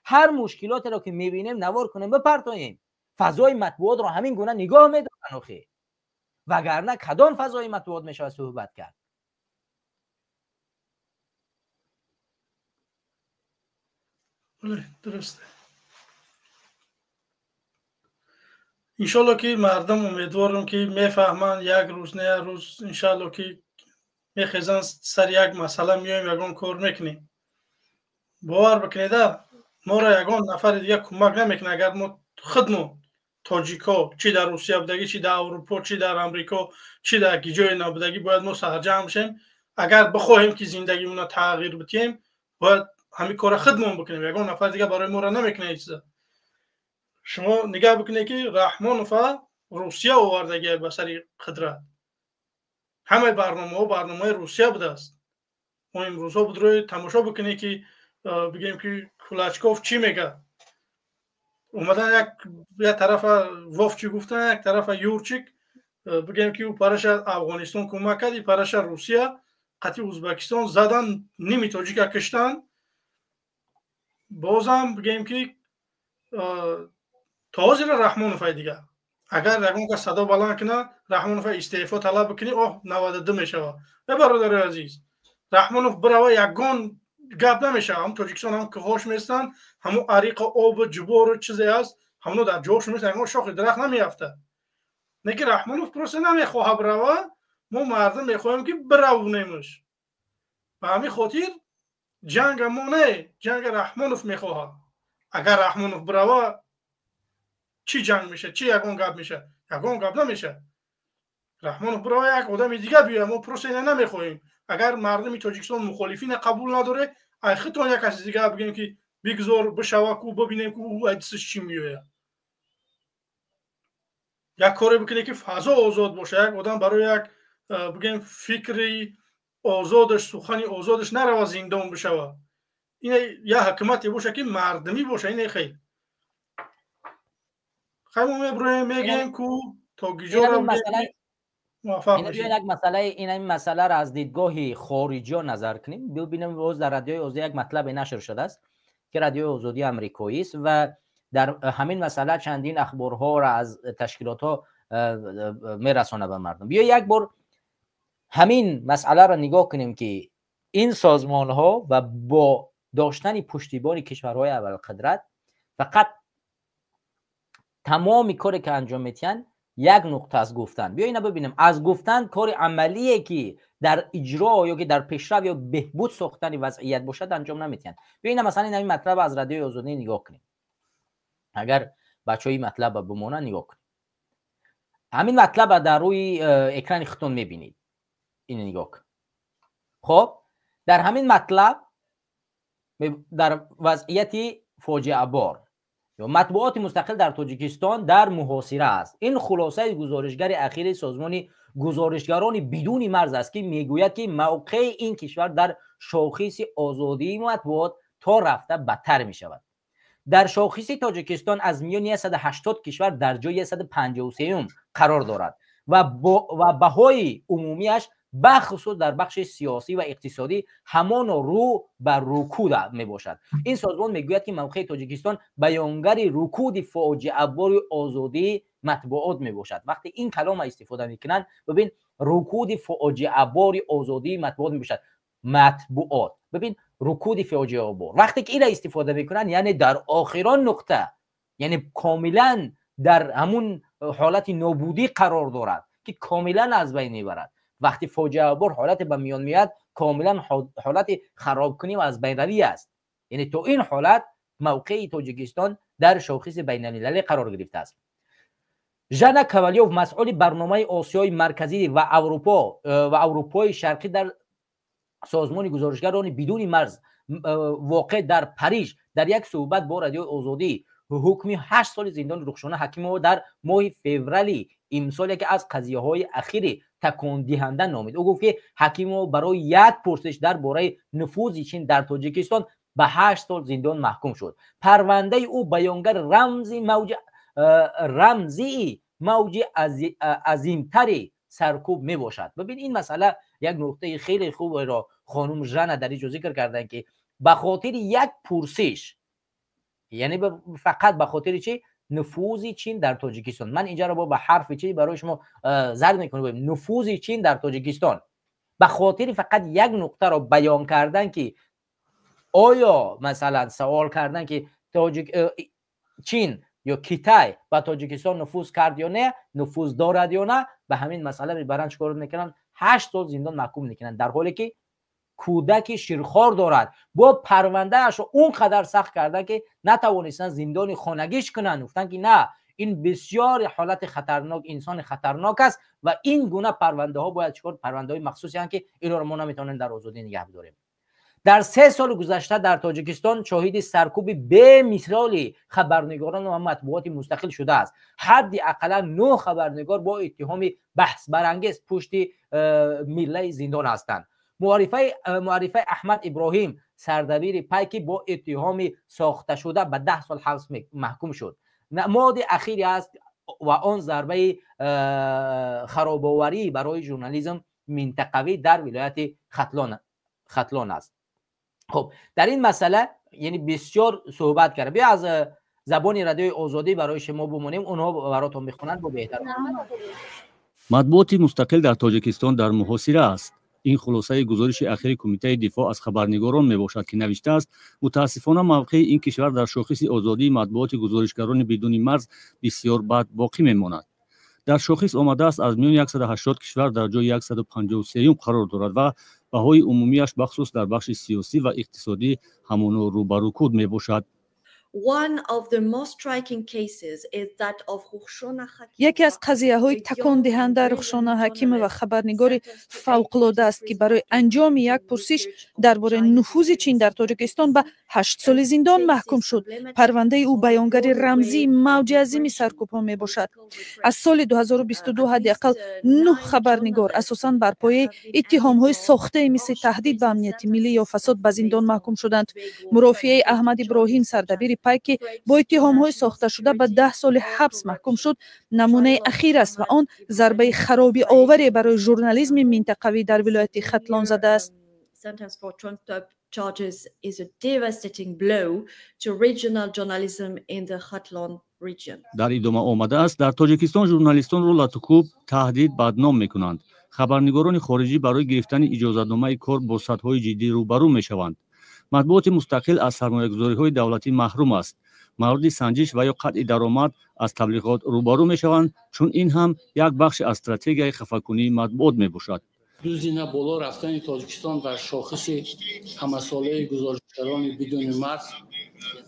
Speaker 3: Ҳар мушкилотеро ки мебинем навор кунем, бипартоем. Фазои матбуотро ҳамин гуна нигоҳ медоранд охи. Вагарна кадом фазои матбуот мешавад суҳбат кард?
Speaker 1: Дуруст. Иншолло ки мардум умедворам ки мефаҳманд, як рӯз не як рӯз иншалло ки мехезанд, сари як масъала меоем, ягон кор мекунем. Бовар бикунеда, моро ягон нафари дигар кӯмак намекунад. Агар мо худмон тоҷикҳо, чӣ дар Русия будагӣ, чӣ дар Аврупо, чӣ дар Амрико, чӣ дар ҷое набудагӣ, бояд мо сарҷамъ шем. Агар бихоҳем ки зиндагимонро тағйир бидиҳем, бояд ҳамин корро худмон бикунем. Ягон нафар дигар барои моро намекунад ин чиза. Шумо нигаҳ бикунед ки Раҳмонова Русия овардагия ба сари қудрат. Ҳамаи барномаҳо барномаи Русия будааст. Мо имрӯзҳо буд рӯи тамошо бикунед ки бигем ки Кулачков чӣ мегӯяд. Омадан як тарафа Вовчик гуфтан, як тарафа Юрчик, бигем ки ӯ параша Афғонистон кӯмак кард, и параша Русия қатъи Ӯзбекистон задан, ними тоҷика киштан. Бозам бигем ки то ҳозира Раҳмоновай дигар. Агар ягон кас садо баланд кунад, Раҳмонова истеъфо талаб бикунӣ, оҳ 92 мешавад. Э бародари азиз, Раҳмонов бирава ягон гап намешавад. Ҳам Тоҷикистон ҳам кӯҳош местанд, ҳамун ариқу обу ҷубору чизе ҳаст, ҳамоно дар ҷош местанд, ягон шохи дарахт намеафтад. Не ки Раҳмонов просто намехоҳад бирава, мо мардум мехоҳем ки биравонемш. Ба ҳамин хотир ҷанга мо не, ҷанга Раҳмонов мехоҳад. Агар Раҳмонов бирава, чӣ ҷанг мешавад, чӣ ягон гап мешавад? Ягон гап намешавад. Раҳмонов бирава, як одами дигар биёяд, мо просто ина намехоҳем. Агар мардуми Тоҷикистон мухолифина қабул надорад, ай худтон як каси дигар бигем ки бигзор бишава ку, бибинем ку ӯ айдисиш чӣ меояд. Як коре бикунед ки фазо озод бошад, як одам барои як бигем фикри озодаш, сухани озодаш нарава зиндон бишава. Ин як ҳукумате бошад ки мардумӣ бошад, ин хел. Хай мо меброем, мегӯем ку то гиҷора муваффақ бошем.
Speaker 3: Як масъала, ин масъаларо аз дидгоҳи хориҷиё назар кунем. Бибинем, боз дар Радиои Озодӣ як матлабе нашр шудааст ки Радиои Озодии амрикоӣ аст ва дар ҳамин масъала чандин ахборҳоро аз ташкилотҳо мерасонад ба мардум. Биё як бор ҳамин масъаларо нигоҳ кунем ки ин созмонҳо ва бо доштани пуштибони кишварҳои аввалқудрат фақат тамоми коре ки анҷом медиҳанд як нуқта аз гуфтан. Биё ина бибинем, аз гуфтан кори амалие ки дар иҷро ё ки дар пешрав ё беҳбуд сохтани вазъият бошад анҷом намедиҳанд. Биё ина масалан ин матлаб аз Радиои Озодӣ нигоҳ кунем. Агар бачаҳои матлаб бимонанд нигоҳ кунем. Ҳамин матлаб дар рӯи экрани худтон мебинед. Ин нигоҳ кун. Хоб, дар ҳамин матлаб дар вазъияти фоҷиабор матбуоти мустақил дар Тоҷикистон дар муҳосира аст. Ин хулосаи гузоришгари ахири созмони гузоришгарони бидуни марз аст ки мегӯяд ки мавқеи ин кишвар дар шохиси озодии матбуот то рафта бадтар мешавад. Дар шохиси Тоҷикистон аз миёни 180 кишвар дар ҷои 153 қарор дорад ва баҳои умумиаш Бахусус дар бахши сиёсӣ ва иқтисодӣ ҳамоно рӯ ба рукуд мебошад. Ин созмон мегӯяд, ки мавқеи Тоҷикистон баёнгари рукуди фоҷиабори озодии матбуот мебошад. Вақте ин калома истифода мекунанд, бибин, рукуди фоҷиабори озодии матбуот мебошад. Матбуот, бибин, рукуди фоҷиабор, вақте ки инро истифода мекунанд, яъне дар охирон нуқта, яъне комилан дар ҳамун ҳолати нобудӣ қарор дорад, ки комилан аз байн мебарад. Вақти фоҷиабор ҳолате ба миён меяд, комилан ҳолати харобкунӣ ва аз байнравӣ аст. Яъне то ин ҳолат мавқеи Тоҷикистон дар шохиси байналмилалӣ қарор гирифтааст. Жана Кавалёв, масъули барномаи Осиёи Марказӣ ва Аврупо ва Аврупои Шарқӣ дар созмони гузоришгарони бидуни марз, воқеъ дар Париж, дар як суҳбат бо Радиои Озодӣ ҳукми 8 соли зиндони Рухшона Ҳакимова дар моҳи феврали имсол яке аз қазияҳои ахири такондиҳанда номид. Ӯ гуфт, ки Ҳакимова барои як пурсиш дар бораи нуфузи Чин дар Тоҷикистон ба 8 сол зиндон маҳкум шуд. Парвандаи ӯ баёнгар рамзи мавҷи рамзии мавҷи азимтари саркӯб мебошад. Бибин, ин масъала як нуқтаи хеле хуберо хонум Жана дар инҷо зикр карданд, ки ба хотири як пурсиш, яъне фақат ба хотири чи? Нуфузи Чин дар Тоҷикистон. Ман инҷаро бо ба ҳарфи чи барои шумо зарб мекунам: нуфузи Чин дар Тоҷикистон. Ба хотири фақат як нуқтаро баён кардан, ки оё, масалан, савол кардан, ки тоҷик Чин ё Китай ба Тоҷикистон нуфуз кард ё не, нуфуз дорад ё на, ба ҳамин масъала мебаранд, чикор мекунанд? 8 сол зиндон маҳкум мекунанд, дар ҳоле ки кӯдаки ширхор дорад. Бо парвандаашро он қадар сахт кардан, ки натавонистанд зиндони хонагиш кунанд. Гуфтанд, ки на, ин бисёр ҳолати хатарнок, инсони хатарнок аст ва ин гуна парвандаҳо бояд чикор, парвандаҳои махсусеанд, ки инро мо наметавонем дар озодӣ нигаҳ бидорем. Дар 3 соли гузашта дар Тоҷикистон шоҳиди саркӯби бемисоли хабарнигорон ва матбуоти мустақил шудааст. Ҳадди ақаллан нӯҳ хабарнигор бо иттиҳоми баҳсбарангез пушти миллаи зиндон ҳастанд. Муаррифаи Аҳмад Иброҳим, сардабири Пай, ки бо иттиҳоми сохташуда ба 10 сол ҳабс маҳкум шуд, намоди ахире аст ва он зарбаи харобоварӣ барои журнализм минтақавӣ дар вилояти Хатлон аст. Хуб, дар ин масъала яъне бисёр суҳбат кард. Биё, аз забони Радиои Озодӣ барои шумо бимонем, онҳо баротон мехонанд, бо беҳтар.
Speaker 4: Матбуоти мустақил дар Тоҷикистон дар муҳосира аст. Ин хулосаи гузориши ахири Кумитаи дифоъ аз хабарнигорон мебошад, ки навиштааст: мутаассифона, мавқеи ин кишвар дар шохиси озодии матбуоти гузоришгарони бидуни марз бисёр бад боқӣ мемонад. Дар шохис омадааст, аз миёни 180 кишвар дар ҷои 153-юм қарор дорад ва баҳои умумиаш, бахусус дар бахши сиёсӣ ва иқтисодӣ, ҳамоно рӯ ба рукуд мебошад.
Speaker 5: One of the most striking cases is that of Rukhshona.
Speaker 6: Яке аз қазияҳои такондиҳанда Рухшона Ҳакимова, хабарнигори фавқулода аст, ки барои анҷоми як пурсиш дар бораи нуфузи Чин дар Тоҷикистон ба 8 соли зиндон маҳкум шуд. Парвандаи ӯ баёнгари рамзии мавҷи азими саркӯбҳо мебошад. Аз соли 2022 ҳадди ақал нӯҳ хабарнигор асосан бар пояи иттиҳомҳои сохтаи мисли таҳдид ба амнияти миллӣ ё фасод ба зиндон маҳкум шуданд. Мурофиаи Аҳмад Иброҳим, сардабири Пай, ки бо иттиҳомҳои сохташуда ба 10 соли ҳабс маҳкум шуд, намунаи ахир аст ва он зарбаи харобиоваре барои журнализми минтақавӣ дар вилояти Хатлон задааст.
Speaker 5: Charges is a devastating blow to regional journalism in the Khatlon region.
Speaker 4: Дар идома омадааст: дар Тоҷикистон журналистонро латукӯб, таҳдид, бадном мекунанд. Хабарнигорони хориҷӣ барои гирифтани иҷозатномаи кор бо садҳои ҷиддӣ рӯбарӯ мешаванд. Матбуоти мустақил аз сармоягузориҳои давлатӣ маҳрум аст, мавриди санҷиш ва ё қатъи даромад аз таблиғот рӯбарӯ мешаванд, чун ин ҳам як бахши аз стратегияи хафакунии матбуот мебошад.
Speaker 7: Ду зина боло рафтани Тоҷикистон дар шохиси ҳамасолаи гузоришгарони бидуни марз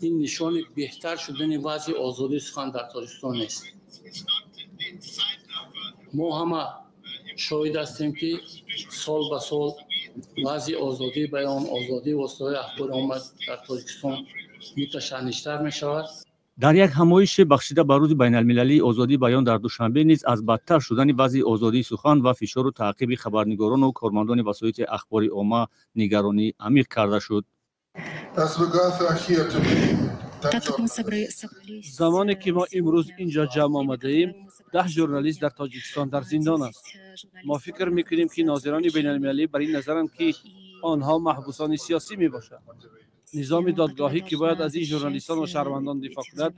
Speaker 7: ин нишони беҳтар шудани вазъи озодии сухан дар Тоҷикистон нест. Мо ҳама шоҳид ҳастем, ки сол ба сол вазъи озодии баён, озодии воситаҳои ахбори омма дар Тоҷикистон муташанниҷтар мешавад.
Speaker 4: Дар як ҳамоише, бахшида ба Рӯзи байналмилалии озодии баён дар Душанбе низ, аз бадтар шудани вазъи озодии сухан ва фишору таъқиби хабарнигорону кормандони васоити ахбори омма нигаронӣ амиқ карда шуд.
Speaker 8: Замоне ки мо имрӯз инҷо ҷамъ омадаем, 10 журналист дар Тоҷикистон дар зиндон аст. Мо фикр мекунем, ки нозирони байналмилалӣ бар ин назаранд, ки онҳо маҳбусони сиёсӣ мебошанд. Низоми додгоҳӣ, ки бояд аз ин журналистон ва шаҳрвандон дифоъ кунад,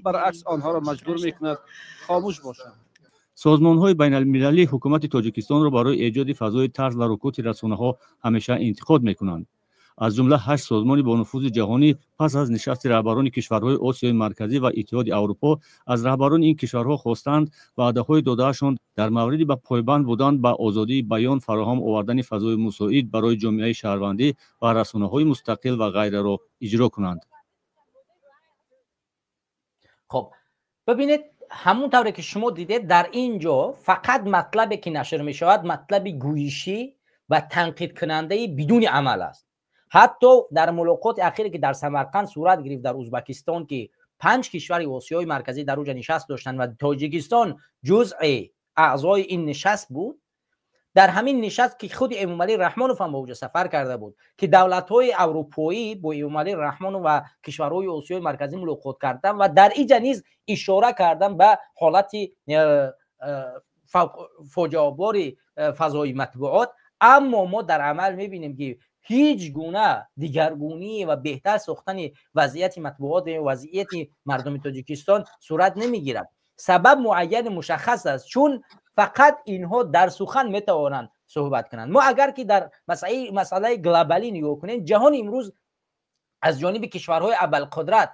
Speaker 8: баръакс онҳоро маҷбур мекунад хомӯш бошанд.
Speaker 4: Созмонҳои байналмилалӣ ҳукумати Тоҷикистонро барои эҷоди фазои тарс ва рукути расонаҳо ҳамеша интиқод мекунанд. Аз ҷумла 8 созмони бонуфузи ҷаҳонӣ пас аз нишасти раҳбарони кишварҳои Осиёи Марказӣ ва Иттиҳоди Аврупо аз раҳбарони ин кишварҳо хостанд ваъдаҳои додаашон дар мавриди ба пойбанд будан ба озодии баён, фароҳам овардани фазои мусоид барои ҷомеаи шаҳрвандӣ ва расонаҳои мустақил ва ғайраро иҷро кунанд.
Speaker 3: Хоб, бибинед, ҳамон тавре ки шумо дидед, дар ин ҷо фақат матлабе ки нашр мешавад, матлаби гӯйишӣ ва танқидкунандаи бидуни амал аст. Ҳатто дар мулоқоти ахире ки дар Самарқанд сурат гирифт дар Узбакистон, ки 5 кишвари Осиёи Марказӣ дар уҷа нишаст доштанд ва Тоҷикистон ҷузъи аъзои ин нишаст буд, дар ҳамин нишаст ки худи Эмомалӣ Раҳмонов ҳам ба уҷа сафар карда буд, ки давлатҳои аврупоӣ бо Эмомалӣ Раҳмонов ва кишварҳои Осиёи Марказӣ мулоқот карданд ва дар иҷа низ ишора карданд ба ҳолати фоҷиабори фазои матбуот. Аммо мо дар амал мебинем, ки ҳеҷ гуна дигаргунӣ ва беҳтар сохтани вазъияти матбуот ва вазъияти мардуми Тоҷикистон сурат намегирад. Сабаб муайяни мушаххас аст, чун фақат инҳо дар сухан метавонанд суҳбат кунанд. Мо агар ки дар масъалаи глобалӣ нигоҳ кунем, ҷаҳон имрӯз аз ҷониби кишварҳои абарқудрат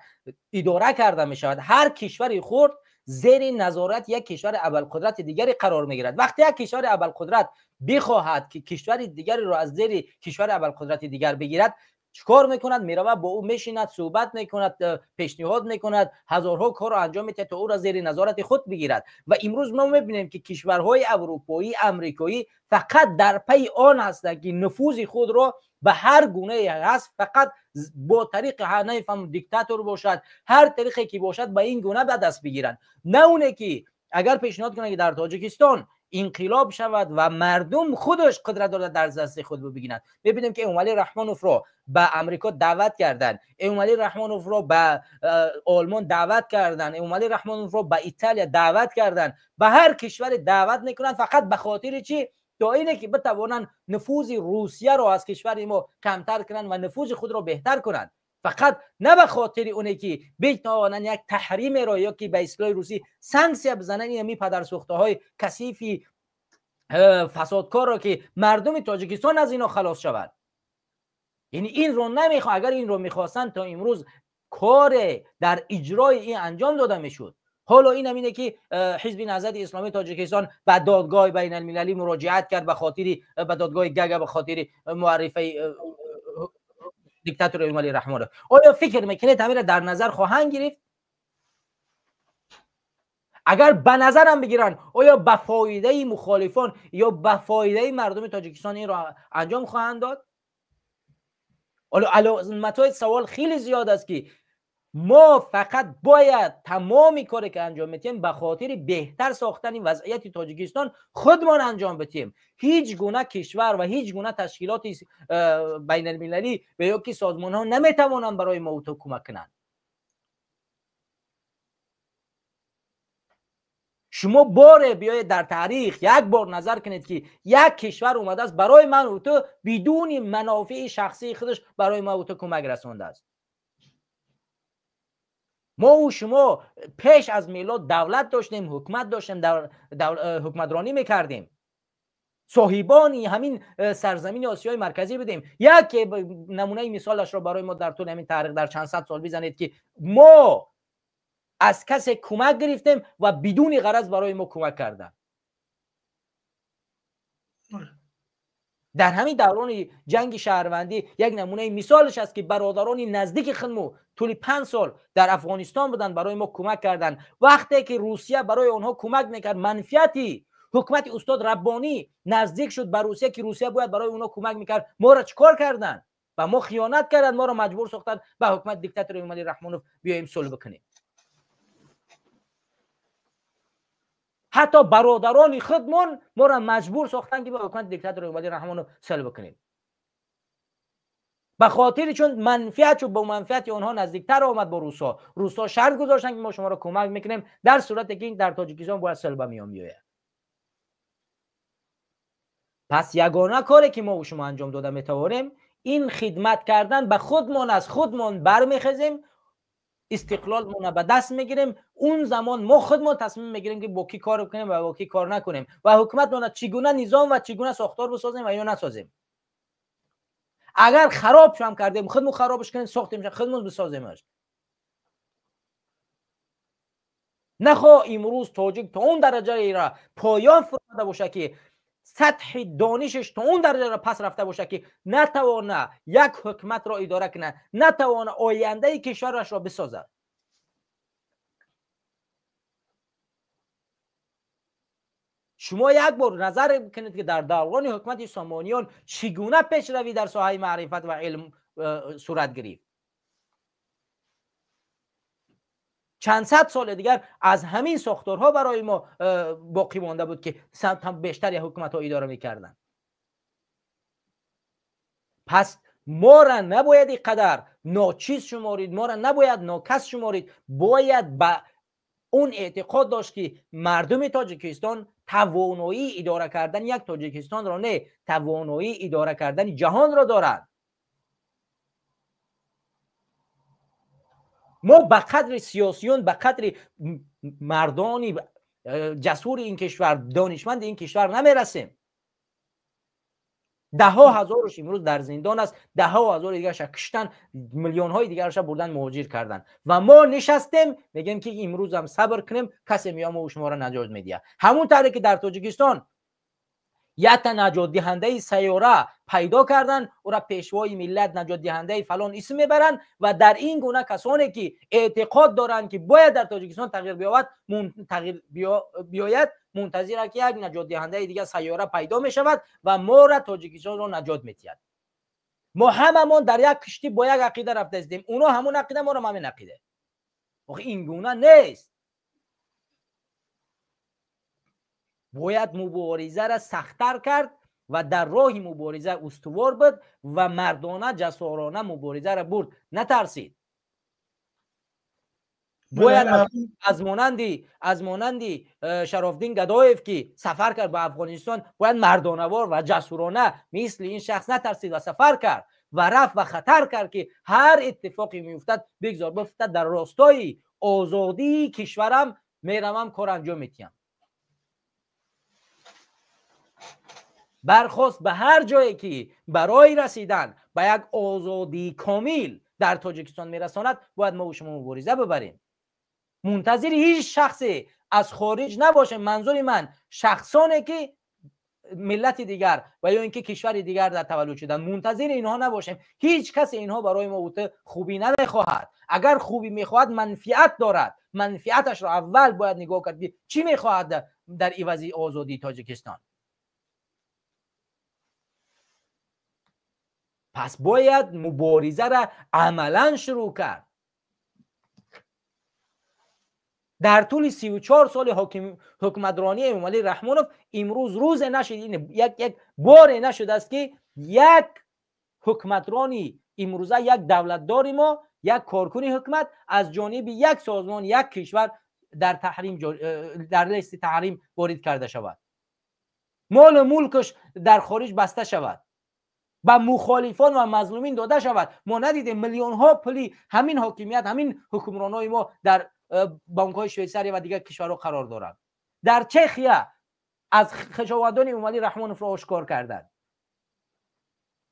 Speaker 3: идора карда мешавад. Ҳар кишвари хурд зери назорат як кишвари абарқудрати дигаре қарор мегирад. Вақте як кишвари абарқудрат бихоҳад ки кишвари дигареро аз зери кишвари абарқудрати дигар бигирад, чикор мекунад? Меравад, бо ӯ мешинад, суҳбат мекунад, пешниҳод мекунад, ҳазорҳо корро анҷом медиҳад то ӯро зери назорати худ бигирад. Ва имрӯз мо мебинем, ки кишварҳои аврупоӣ, амрикоӣ фақат дар пайи он ҳастанд, ки нуфузи худро ба ҳар гунае ҳаст, фақат бо тариқи нафаҳмам диктатор бошад, ҳар тариқе ки бошад, ба ин гуна ба даст бигиранд. На оне ки агар пешниҳод кунанд, ки дар Тоҷикистон инқилоб шавад ва мардум худаш қудрат дорад дар дасти худ бигиранд. Мебинем, ки Эмомалӣ Раҳмоновро ба Амрико даъват карданд, Эмомалӣ Раҳмоновро ба Олмон даъват карданд, Эмомалӣ Раҳмоновро ба Италия даъват карданд, ба ҳар кишваре даъват мекунанд, фақат ба хотири чӣ? То ине ки битавонанд нуфузи Русияро аз кишвари мо камтар кунанд ва нуфузи худро беҳтар кунанд. Фақат на ба хотири оне ки битавонанд як таҳримеро ё ки ба истилоҳи русӣ санксия бизананд ин ҳамин падарсӯхтаҳои касифи фасодкорро, ки мардуми Тоҷикистон аз ино халос шавад. Яъне инро намехоҳ, агар инро мехостанд, то имрӯз коре дар иҷрои ин анҷом дода мешуд. Ҳоло ин ҳамине ки Ҳизби Наҳзати Исломии Тоҷикистон ба додгоҳи байналмилалӣ муроҷиат кард, ба хотири ба додгоҳи Гага, ба хотири муаррифаи диктатори Эмомалӣ Раҳмонов. Оё фикр мекунед, ҳаминро дар назар хоҳанд гирифт? Агар ба назарам бигиранд, оё ба фоидаи мухолифон ё ба фоидаи мардуми Тоҷикистон инро анҷом хоҳанд дод? Ҳоло аломатҳои савол хеле зиёд аст, ки мо фақат бояд тамоми коре ки анҷом медиҳем, ба хотири беҳтар сохтани вазъияти Тоҷикистон худмон анҷом бидиҳем. Ҳеҷ гуна кишвар ва ҳеҷ гуна ташкилоти байналмилалӣ ва ё ки созмонҳо наметавонанд барои мо ту кӯмак кунанд. Шумо боре биёед дар таърих як бор назар кунед, ки як кишвар омадааст барои ман ва ту бидуни манофеи шахсии худаш барои ма ва ту кӯмак расондааст. Мо ва шумо пеш аз милод давлат доштем, ҳукумат доштем, ҳукуматронӣ мекардем, соҳибони ҳамин сарзамини Осиёи Марказӣ будем. Яке намунаи мисолашро барои мо дар тӯли ҳамин таърих дар чанд сад сол бизанед, ки мо аз касе кӯмак гирифтем ва бидуни ғараз барои мо кӯмак карданд. Дар ҳамин даврони ҷанги шаҳрвандӣ як намунаи мисолаш аст, ки бародарони наздики худмо тӯли 5 сол дар Афғонистон буданд, барои мо кӯмак карданд. Вақте ки Русия барои онҳо кӯмак мекард, манфиати ҳукумати устод Раббонӣ наздик шуд ба Русия, ки Русия бояд барои онҳо кӯмак мекард, моро чӣ кор карданд? Ба мо хиёнат карданд, моро маҷбур сохтанд ба ҳукумати диктатори Эмомалӣ Раҳмонов биёем сулҳ бикунем. Ҳатто бародарони худмон моро маҷбур сохтанд, ки ба ҳукумати диктатори Эмомалӣ Раҳмонов сулҳ бикунем. Ба хотири чун манфиат бо манфиати онҳо наздиктар омад бо русҳо. Русҳо шарт гузоштанд, ки мо шуморо кӯмак мекунем дар сурате ки дар Тоҷикистон бояд сулҳ ба миён биёяд. Пас ягона коре ки мо шумо анҷом дода метавонем, ин хидмат кардан ба худмон аст. Худмон бармехезем, истиқлолмонро ба даст мегирем. Он замон мо худмон тасмим мегирем, ки бо кӣ кор кунем ва бо кӣ кор накунем ва ҳукуматмонро чӣ гуна низом ва чӣ гуна сохтор бисозем ва ё насозем. Агар хароб ҳам кардем, худмон харобш кунем, сохтем, худмон бисоземаш. Нахо имрӯз тоҷик то он дараҷаеро поён фурода бошад, ки сатҳи донишаш то он дараҷаро пас рафта бошад, ки натавона як ҳукуматро идора кунад, натавона ояндаи кишварашро бисозад. Шумо як бор назар кунед, ки дар даврони ҳукумати Сомониён чӣ гуна пешравӣ дар соҳаи маърифат ва илм сурат гирифт. Чанд сад соли дигар аз ҳамин сохторҳо барои мо боқӣ монда буд, ки бештари ҳукуматҳо идора мекарданд. Пас моро набояд ин қадар ночиз шуморид, моро набояд нокас шуморид. Бояд ба он эътиқод дошт, ки мардуми Тоҷикистон тавоноии идора кардани як Тоҷикистонро не, тавоноии идора кардани ҷаҳонро дорад. Мо ба қадри сиёсиён, ба қадри мардони ҷасури ин кишвар, донишманди ин кишвар намерасем. Даҳҳо ҳазораш имрӯз дар зиндон аст, даҳҳо ҳазори дигарша киштан, миллионҳои дигарша бурдан муҳоҷир кардан. Ва мо нишастем, мегӯем, ки имрӯзам сабр кунем, касе меояд, мо шуморо наҷот медиҳад. Ҳамун тавре ки дар Тоҷикистон якта наҷотдиҳандаи сайёра пайдо кардан, ӯра пешвои миллат, наҷотдиҳандаи фалон исм мебаранд. Ва дар ин гуна касоне ки эътиқод доранд, ки бояд дар Тоҷикистон тағйир биёвад, тағйир биёяд, мунтазира ки як наҷотдиҳандаи дигар сайёра пайдо мешавад ва моро, Тоҷикистонро наҷот медиҳад. Мо ҳамамон дар як киштӣ бо як ақида рафта истем, оно ҳамон ақида, моро ҳамин ақида. Охи ин гуна нест. Бояд муборизаро сахттар кард ва дар роҳи мубориза устувор буд ва мардона, ҷасорона муборизаро бурд, натарсид. Бояд аз монанди Шарофдин Гадоев, ки сафар кард ба Афғонистон, бояд мардонавор ва ҷасурона мисли ин шахс натарсид ва сафар кард ва рафт ва хатар кард, ки ҳар иттифоқе меуфтад, бигзор бифтад, дар ростои озодии кишварам меравам, кор анҷом медиҳам. Бархост, ба ҳар ҷое ки барои расидан ба як озодии комил дар Тоҷикистон мерасонад, бояд мо шумо мубориза бибарем. Мунтазири ҳеҷ шахсе аз хориҷ набошем. Манзури ман шахсоне ки миллати дигар ва ё ин ки кишвари дигар дар таваллуд шуданд, мунтазири инҳо набошем. Ҳеҷ касе инҳо барои мо хубӣ намехоҳад. Агар хубӣ мехоҳад, манфиат дорад. Манфиаташро аввал бояд нигоҳ кард, ки чӣ мехоҳад дар ивази озодии Тоҷикистон. Пас бояд муборизаро амалан шурӯъ кард. Дар тӯли 34 соли ҳукуматронии Эмомалӣ Раҳмонов имрӯз рӯзе нашид, як боре нашудааст, ки як ҳукуматрони имрӯза, як давлатдори мо, як коркуни ҳукумат аз ҷониби як созмон, як кишвар дар таҳрим, дар листи таҳрим ворид карда шавад, молу мулкаш дар хориҷ баста шавад, ба мухолифон ва мазлумин дода шавад. Мо надидем. Миллионҳо пули ҳамин ҳокимият, ҳамин ҳукмронҳои мо дар бонкҳои Швейтсария ва дигар кишварҳо қарор доранд. Дар Чехия аз хешовандони Эмомалӣ Раҳмоновро ошкор карданд,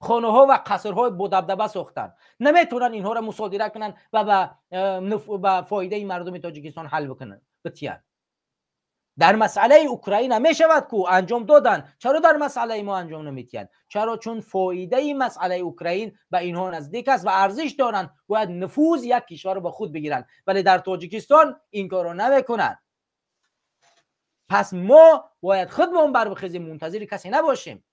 Speaker 3: хонаҳо ва қасрҳои бодабдаба сохтанд. Наметавонанд инҳоро мусодира кунанд ва ба фоидаи мардуми Тоҷикистон ҳал бикунанд, битиянд. Дар масъалаи Украина мешавад ку анҷом доданд, чаро дар масъалаи мо анҷом наметиҳанд? Чаро? Чун фоидаи масъалаи Украин ба инҳо наздик аст ва арзиш доранд. Бояд нуфуз як кишварро ба худ бигиранд, вале дар Тоҷикистон ин корро намекунанд. Пас мо бояд худмон барбихезем, мунтазири касе набошем.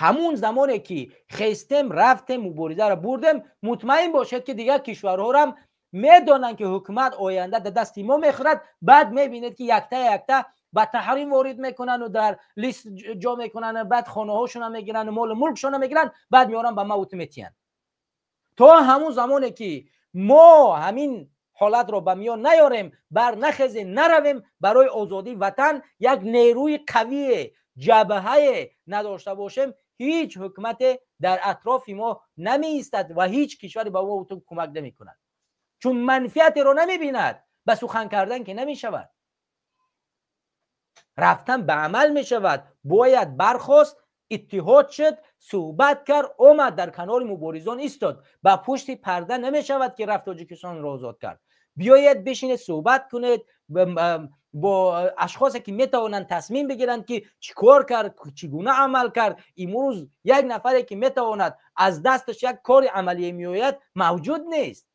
Speaker 3: Ҳамун замоне ки хестем, рафтем, муборизаро бурдем, мутмаин бошед, ки дигар кишварҳорам медонанд, ки ҳукумат оянда дар дасти мо мехӯрад. Баъд мебинед, ки якта якта Ба таҳрим ворид мекунанд ва дар лист ҷо мекунанд, баъд хонаҳошона мегиранд, молу мулкшона мегиранд, баъд меоранд ба ма метиҳанд. То ҳамун замоне ки мо ҳамин ҳолатро ба миён наёрем, бар нахезем, наравем барои озодии ватан, як нерӯи қавие, ҷабҳае надошта бошем, ҳеҷ ҳукумате дар атрофи мо намеистад ва ҳеҷ кишваре ба мо кӯмак намекунад, чун манфиатеро намебинад. Ба сухан кардан ки намешавад, рафтан ба амал мешавад. Бояд бархост, иттиҳод шуд, суҳбат кард, омад дар канори муборизон истод. Ба пушти парда намешавад ки рафт Тоҷикистонро озод кард. Биёед бишинед, суҳбат кунед бо ашхосе ки метавонанд тасмим бигиранд ки чӣ кор кард, чӣ гуна амал кард. Имрӯз як нафаре ки метавонад аз дасташ як кори амалие меояд мавҷуд нест.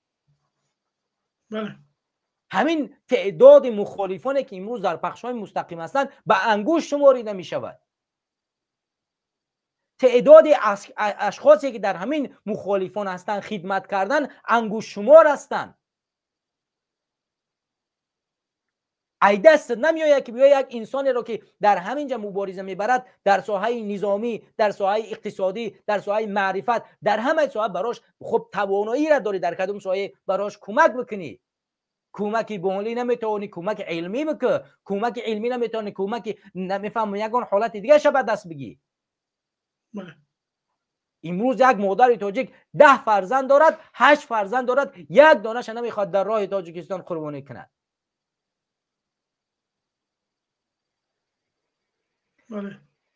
Speaker 3: Ҳамин теъдоди мухолифоне ки имрӯз дар пахшҳои мустақим ҳастанд ба ангушт шуморида мешавад. Теъдоди ашхосе ки дар ҳамин мухолифон ҳастанд, хидмат кардан, ангуштшумор ҳастанд. Ай даст намеояд ки биё як инсонеро ки дар ҳамин ҷа мубориза мебарад, дар соҳаи низомӣ, дар соҳаи иқтисодӣ, дар соҳаи маърифат, дар ҳамаи соҳа барош хуб тавоноиро дорӣ, дар кадом соҳа барош кӯмак бикунӣ. Кӯмаки молӣ наметавонӣ, кӯмаки илмӣ бикун, кӯмаки илмӣ наметавонӣ, кӯмаки намефаҳмам ягон ҳолати дигараша ба даст бигӣ. Имрӯз як модари тоҷик 10 фарзанд дорад, 8 фарзанд дорад, як донаша намехоҳад дар роҳи Тоҷикистон қурбонӣ кунад.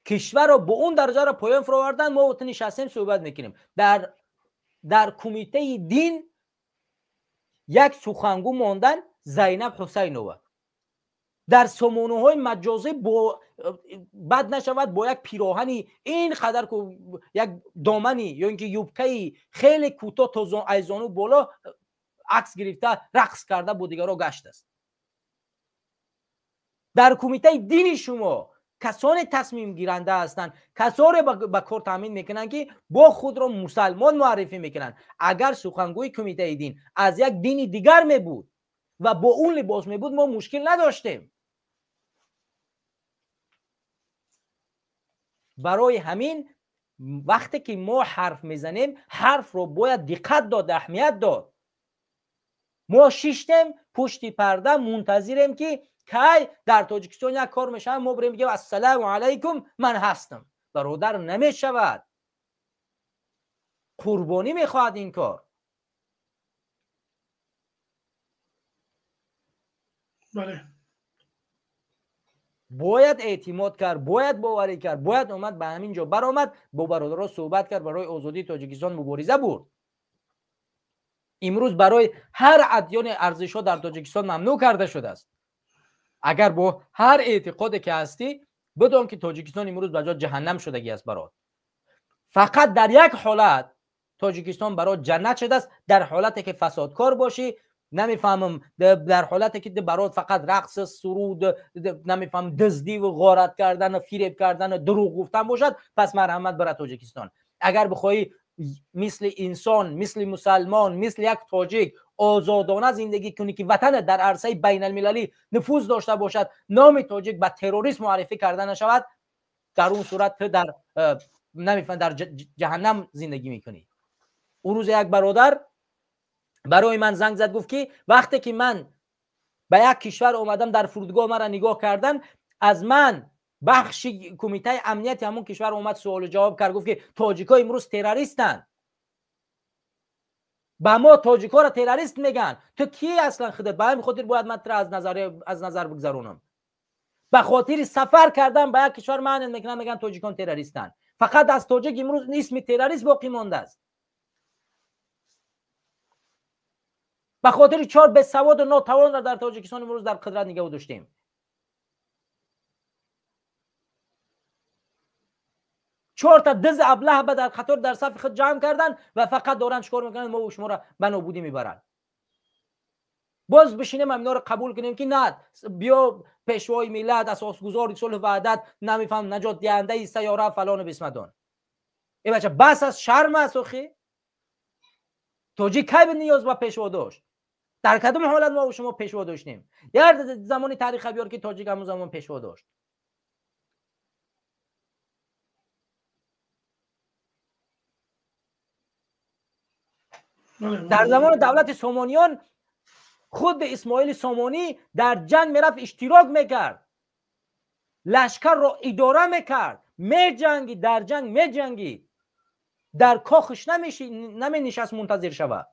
Speaker 3: Кишварро бо он дараҷаро поён фуровардан, мо ту нишастем суҳбат мекунем. Дар кумитаи дин як сухангӯ мондан Зайнаб Ҳусайнова. Дар сомонаҳои маҷозӣ бо бад нашавад бо як пироҳани ин қадар, як домани ё ин ки юбкаи хеле кӯтоҳ то айзону боло акс гирифта рақс карда бо дигарро гаштааст. Дар кумитаи дини шумо касоне тасмимгиранда ҳастанд, касоне ба кор таъмин мекунанд ки бо худро мусалмон муаррифӣ мекунанд. Агар сухангӯи кумитаи дин аз як дини дигар мебуд ва бо он либос мебуд, мо мушкил надоштем. Барои ҳамин вақте ки мо ҳарф мезанем, ҳарфро бояд диққат дод, аҳамият дод. Мо шиштем пушти парда, мунтазирем ки кай дар Тоҷикистон як кор мешавад, мо бирем бигем ассалому алайкум, ман ҳастам. Бародар, намешавад. Қурбонӣ мехоҳад ин кор. Бояд эътимод кард, бояд боварӣ кард, бояд омад ба ҳамин ҷо баромад, бо бародаро суҳбат кард, барои озодии Тоҷикистон мубориза бурд. Имрӯз барои ҳар адёни арзишҳо дар Тоҷикистон мамнӯъ карда шудааст. Агар бо ҳар эътиқоде ки ҳастӣ, бидон ки Тоҷикистон имрӯз ба ҷо ҷаҳаннам шудагӣ аст барот. Фақат дар як ҳолат Тоҷикистон барот ҷаннат шудааст, дар ҳолате ки фасодкор бошӣ, намефаҳмам, дар ҳолате ки барот фақат рақс, суруд, намефаҳмам, дуздӣ ва ғорат кардан, фиреб кардан, дурӯғ гуфтан бошад, пас марҳамат бара Тоҷикистон. Агар бихоҳӣ мисли инсон, мисли мусалмон, мисли як тоҷик озодона зиндагӣ кунӣ ки ватанат дар арсаи байналмилалӣ нуфуз дошта бошад, номи тоҷик ба террорист муаррифӣ карда нашавад, дар он сурат ту дар намефаҳмам дар ҷаҳаннам зиндагӣ мекунӣ. Он рӯз як бародар барои ман занг зад, гуфт ки вақте ки ман ба як кишвар омадам, дар фурудгоҳ маро нигоҳ кардан, аз ман бахши кумитаи амнияти ҳамон кишвар омад суолу ҷавоб кард, гуфт ки тоҷикҳо имрӯз террористанд, ба мо тоҷикҳоро террорист мегӯянд, ту кӣ аслан худат? Ба ҳамин хотир бояд ман туро аз назар бигзаронам. Ба хотири сафар кардан ба як кишвар маънен мекунанд, мегӯянд тоҷикон террористанд. Фақат аз тоҷик имрӯз исми террорист боқӣ мондааст. Ба хотири 4 бесаводу нотавонро дар Тоҷикистон имрӯз дар қудрат нигаҳ доштем. 4 та диз аблаҳ ба дар қатор дар сафи худ ҷамъ карданд ва фақат доранд чикор мекунанд, мо шуморо ба нобудӣ мебаранд. Боз бишинем ҳаминҳоро қабул кунем ки на, биё пешвои миллат, асосгузори сулҳу ваҳдат, намефаҳмам, наҷотдиҳандаи сайёра фалону бисмадон. Э бача, бас аз шарм аст охи. Тоҷик кай ниёз ба пешво дошт? Дар кадом ҳолат мо шумо пешво доштем? Як замони тариха биёр, ки тоҷик ҳамон замон пешво дошт. Дар замони давлати Сомониён худ Исмоили Сомонӣ дар ҷанг мерафт, иштирок мекард, лашкарро идора мекард, меҷангид, дар ҷанг меҷангид, дар кохш наменишаст мунтазир шавад.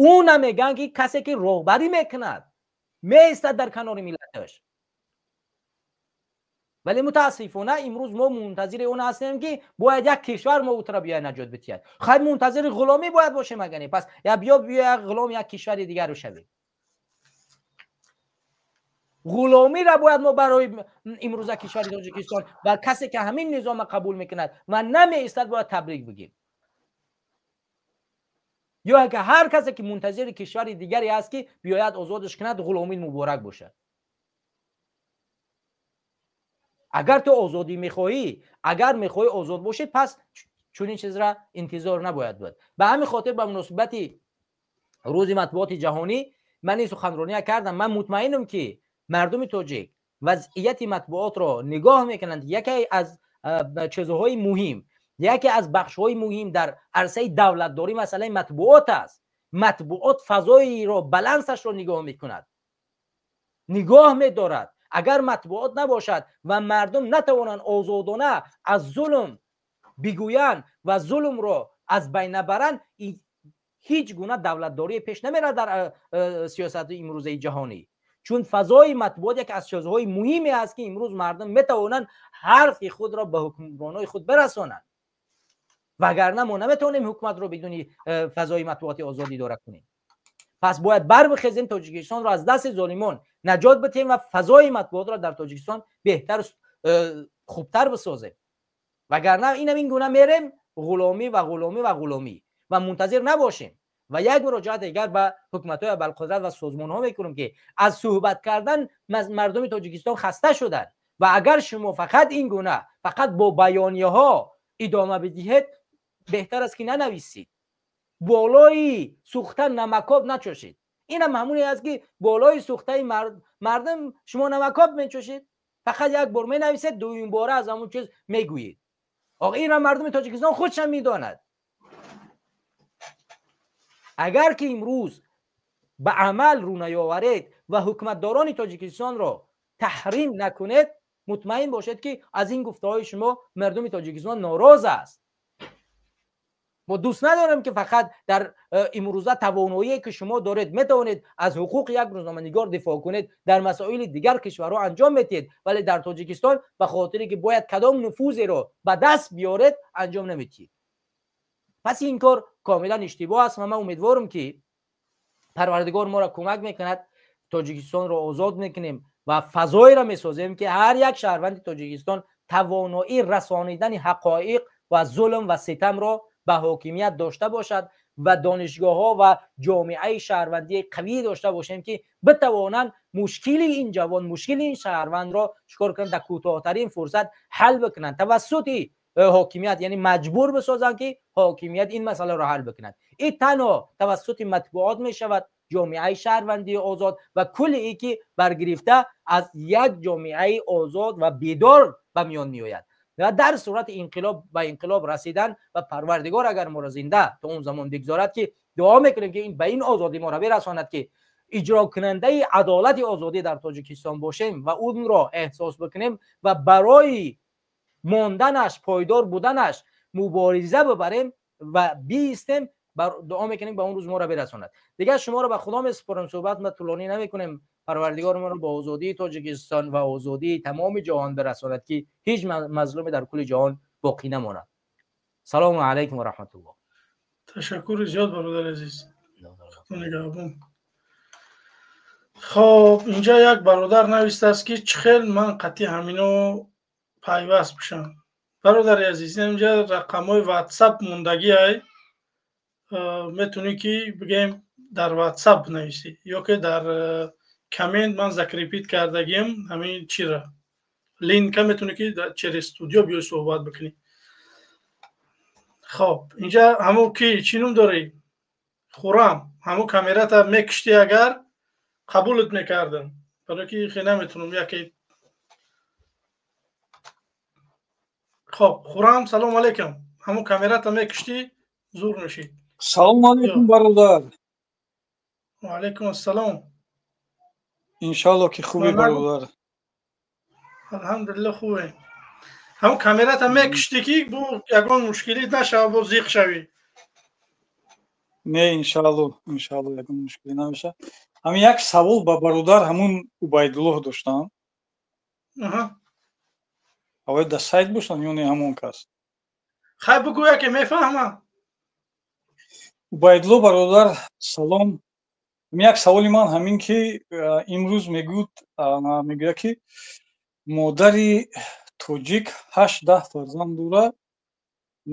Speaker 3: Ӯ намегӯянд, ки касе ки роҳбарӣ мекунад, меистад дар канори миллаташ. Вале мутаассифона имрӯз мо мунтазири он ҳастем, ки бояд як кишвар мо утро биёяд наҷот бидиҳад. Хайр, мунтазири ғуломӣ бояд бошем, агане пас я биё як ғулом як кишвари дигарро шавем. Ғуломиро бояд мо барои имрӯза кишвари Тоҷикистон ва касе ки ҳамин низома қабул мекунад ва намеистад, бояд табрик бигем. Ё ки ҳар касе ки мунтазири кишвари дигаре аст, ки биёяд озодаш кунад, ғуломӣ муборак бошад. Агар ту озодӣ мехоҳӣ, агар мехоҳӣ озод бошӣ, пас чунин чизра интизор набояд буд. Ба ҳамин хотир ба муносибати рӯзи матбуоти ҷаҳонӣ ман ин суханрония кардам. Ман мутмаинам, ки мардуми тоҷик вазъияти матбуотро нигоҳ мекунанд. Яке аз чизҳои муҳим, яке аз бахшҳои муҳим дар арсаи давлатдорӣ масъалаи матбуот аст. Матбуот фазоиро, балансашро нигоҳ мекунад, нигоҳ медорад. Агар матбуот набошад ва мардум натавонанд озодона аз зулм бигӯянд ва зулмро аз байн набаранд, ҳеҷ гуна давлатдорӣ пеш намерад дар сиёсати имрӯзаи ҷаҳонӣ. Чун фазои матбуот яке аз чизҳои муҳиме аст, ки имрӯз мардум метавонанд ҳарфи худро ба ҳукмронҳои худ барасонанд. Вагарна мо наметавонем ҳукуматро бидуни фазои матбуоти озод идора кунем. Пас бояд барбихезем, Тоҷикистонро аз дасти золимон наҷот бидиҳем ва фазои матбуотро дар Тоҷикистон беҳтар, хубтар бисозем. Вагарна инам ин гуна мерем, ғуломӣ ва ғуломӣ ва ғуломӣ, ва мунтазир набошем. Ва як муроҷиат дигар ба ҳукуматҳои абарқудрат ва созмонҳо мекунем, ки аз суҳбат кардан мардуми Тоҷикистон хаста шуданд. Ва агар шумо фақат ин гуна, фақат бо баёнияҳо идома бидиҳед, беҳтар аст, ки нанависед. Болои сӯхта намакоб начошед. Инам ҳамоне аст, ки болои сӯхтаи мардум шумо намакоб мечошед. Фақат як бор менависед, дуюм бора аз ҳамон чиз мегӯед. Оқ, инро мардуми Тоҷикистон худшам медонад. Агар ки имрӯз ба амал рӯ наёваред ва ҳукуматдорони Тоҷикистонро таҳрим накунед, мутмаин бошед, ки аз ин гуфтаҳои шумо мардуми Тоҷикистон нороз аст. Мо дӯст надорем, ки фақат дар имрӯза тавоноие ки шумо доред, метавонед аз ҳуқуқи як рӯзноманигор дифоъ кунед, дар масоили дигар кишварҳо анҷом медиҳед, вале дар Тоҷикистон ба хотире ки бояд кадом нуфузеро ба даст биёред, анҷом намедиҳед. Пас ин кор комилан иштибоҳ аст ва ман умедворам, ки Парвардигор моро кӯмак мекунад, Тоҷикистонро озод мекунем ва фазоеро месозем, ки ҳар як шаҳрванди Тоҷикистон тавоноии расонидани ҳақоиқ ва зулм ва ситамро ба ҳокимият дошта бошад ва донишгоҳҳо ва ҷомеаи шаҳрвандии қавӣ дошта бошем, ки битавонанд мушкили ин ҷавон, мушкили ин шаҳрвандро чикор кунанд, дар кӯтоҳтарин фурсат ҳал бикунанд тавассути ҳокимият, яъне маҷбур бисозанд, ки ҳокимият ин масъаларо ҳал бикунад. Ин танҳо тавассути матбуот мешавад, ҷомеаи шаҳрвандии озод ва кулли ин ки баргирифта аз як ҷомеаи озод ва бедор ба миён меояд. Ва дар сурати инқилоб, ба инқилоб расидан ва Парвардигор агар моро зинда то он замон бигзорад, ки дуо мекунем, ки ба ин озодӣ моро бирасонад, ки иҷрокунандаи адолати озодӣ дар Тоҷикистон бошем ва онро эҳсос бикунем ва барои монданаш, пойдор буданаш мубориза бибарем ва биистем. Дуо мекунем, ба он рӯз моро бирасонад. Дигар шуморо ба Худо месупорам, суҳбат ма тӯлонӣ намекунем. Парвардигор моро ба озодии Тоҷикистон ва озодии тамоми ҷаҳон бирасонад, ки ҳеҷ мазлуме дар кулли ҷаҳон боқӣ намонад. Салому алайкум ва раҳматуллоҳ.
Speaker 1: Ташаккури зиёд, бародари азиз, нигаҳбон. Хоб, инҷа як бародар навистааст, ки чӣ хел ман қатъи ҳамино пайваст бишам. Бародари азиз, инҷа рақамҳои Ватсап мондагиай, метавонӣ, ки бигем, дар Ватсап бинависӣ ё ки дар коммент ман закрепить кардагиам ҳамин чира, линка, метавонӣ, ки через студио биёй суҳбат бикунӣ. Хоб, инҷа ҳамун ки чӣ ном дорӣ? Хурам, ҳамун камерата мекиштӣ, агар қабулат мекардам. Барои ки хе наметунам яке. Хоб, Хурам, салом алейкум. Ҳамун камерата мекиштӣ, зур мешид.
Speaker 9: Салом алейкум, бародар.
Speaker 1: Ва алейкум ассалом.
Speaker 9: Иншалло ки хубӣ, бародар.
Speaker 1: Алҳамдулилла, хубем. Ҳамун камерата мекиштӣ, ки бу ягон мушкилӣ нашава, бо зиқ шавӣ.
Speaker 9: Не, иншалло, иншалло, ягон мушкилӣ намешавад. Ҳамин як савол ба бародар ҳамун Убайдуллоҳ доштам. Авояд дар сайт бошанд ё не ҳамон кас?
Speaker 1: Хай, бугӯ, яке мефаҳмам.
Speaker 9: Убайдулло бародар, салом. Як саволи ман ҳамин ки имрӯз мегӯяд, ки модари тоҷик 8-10 фарзанд дорад,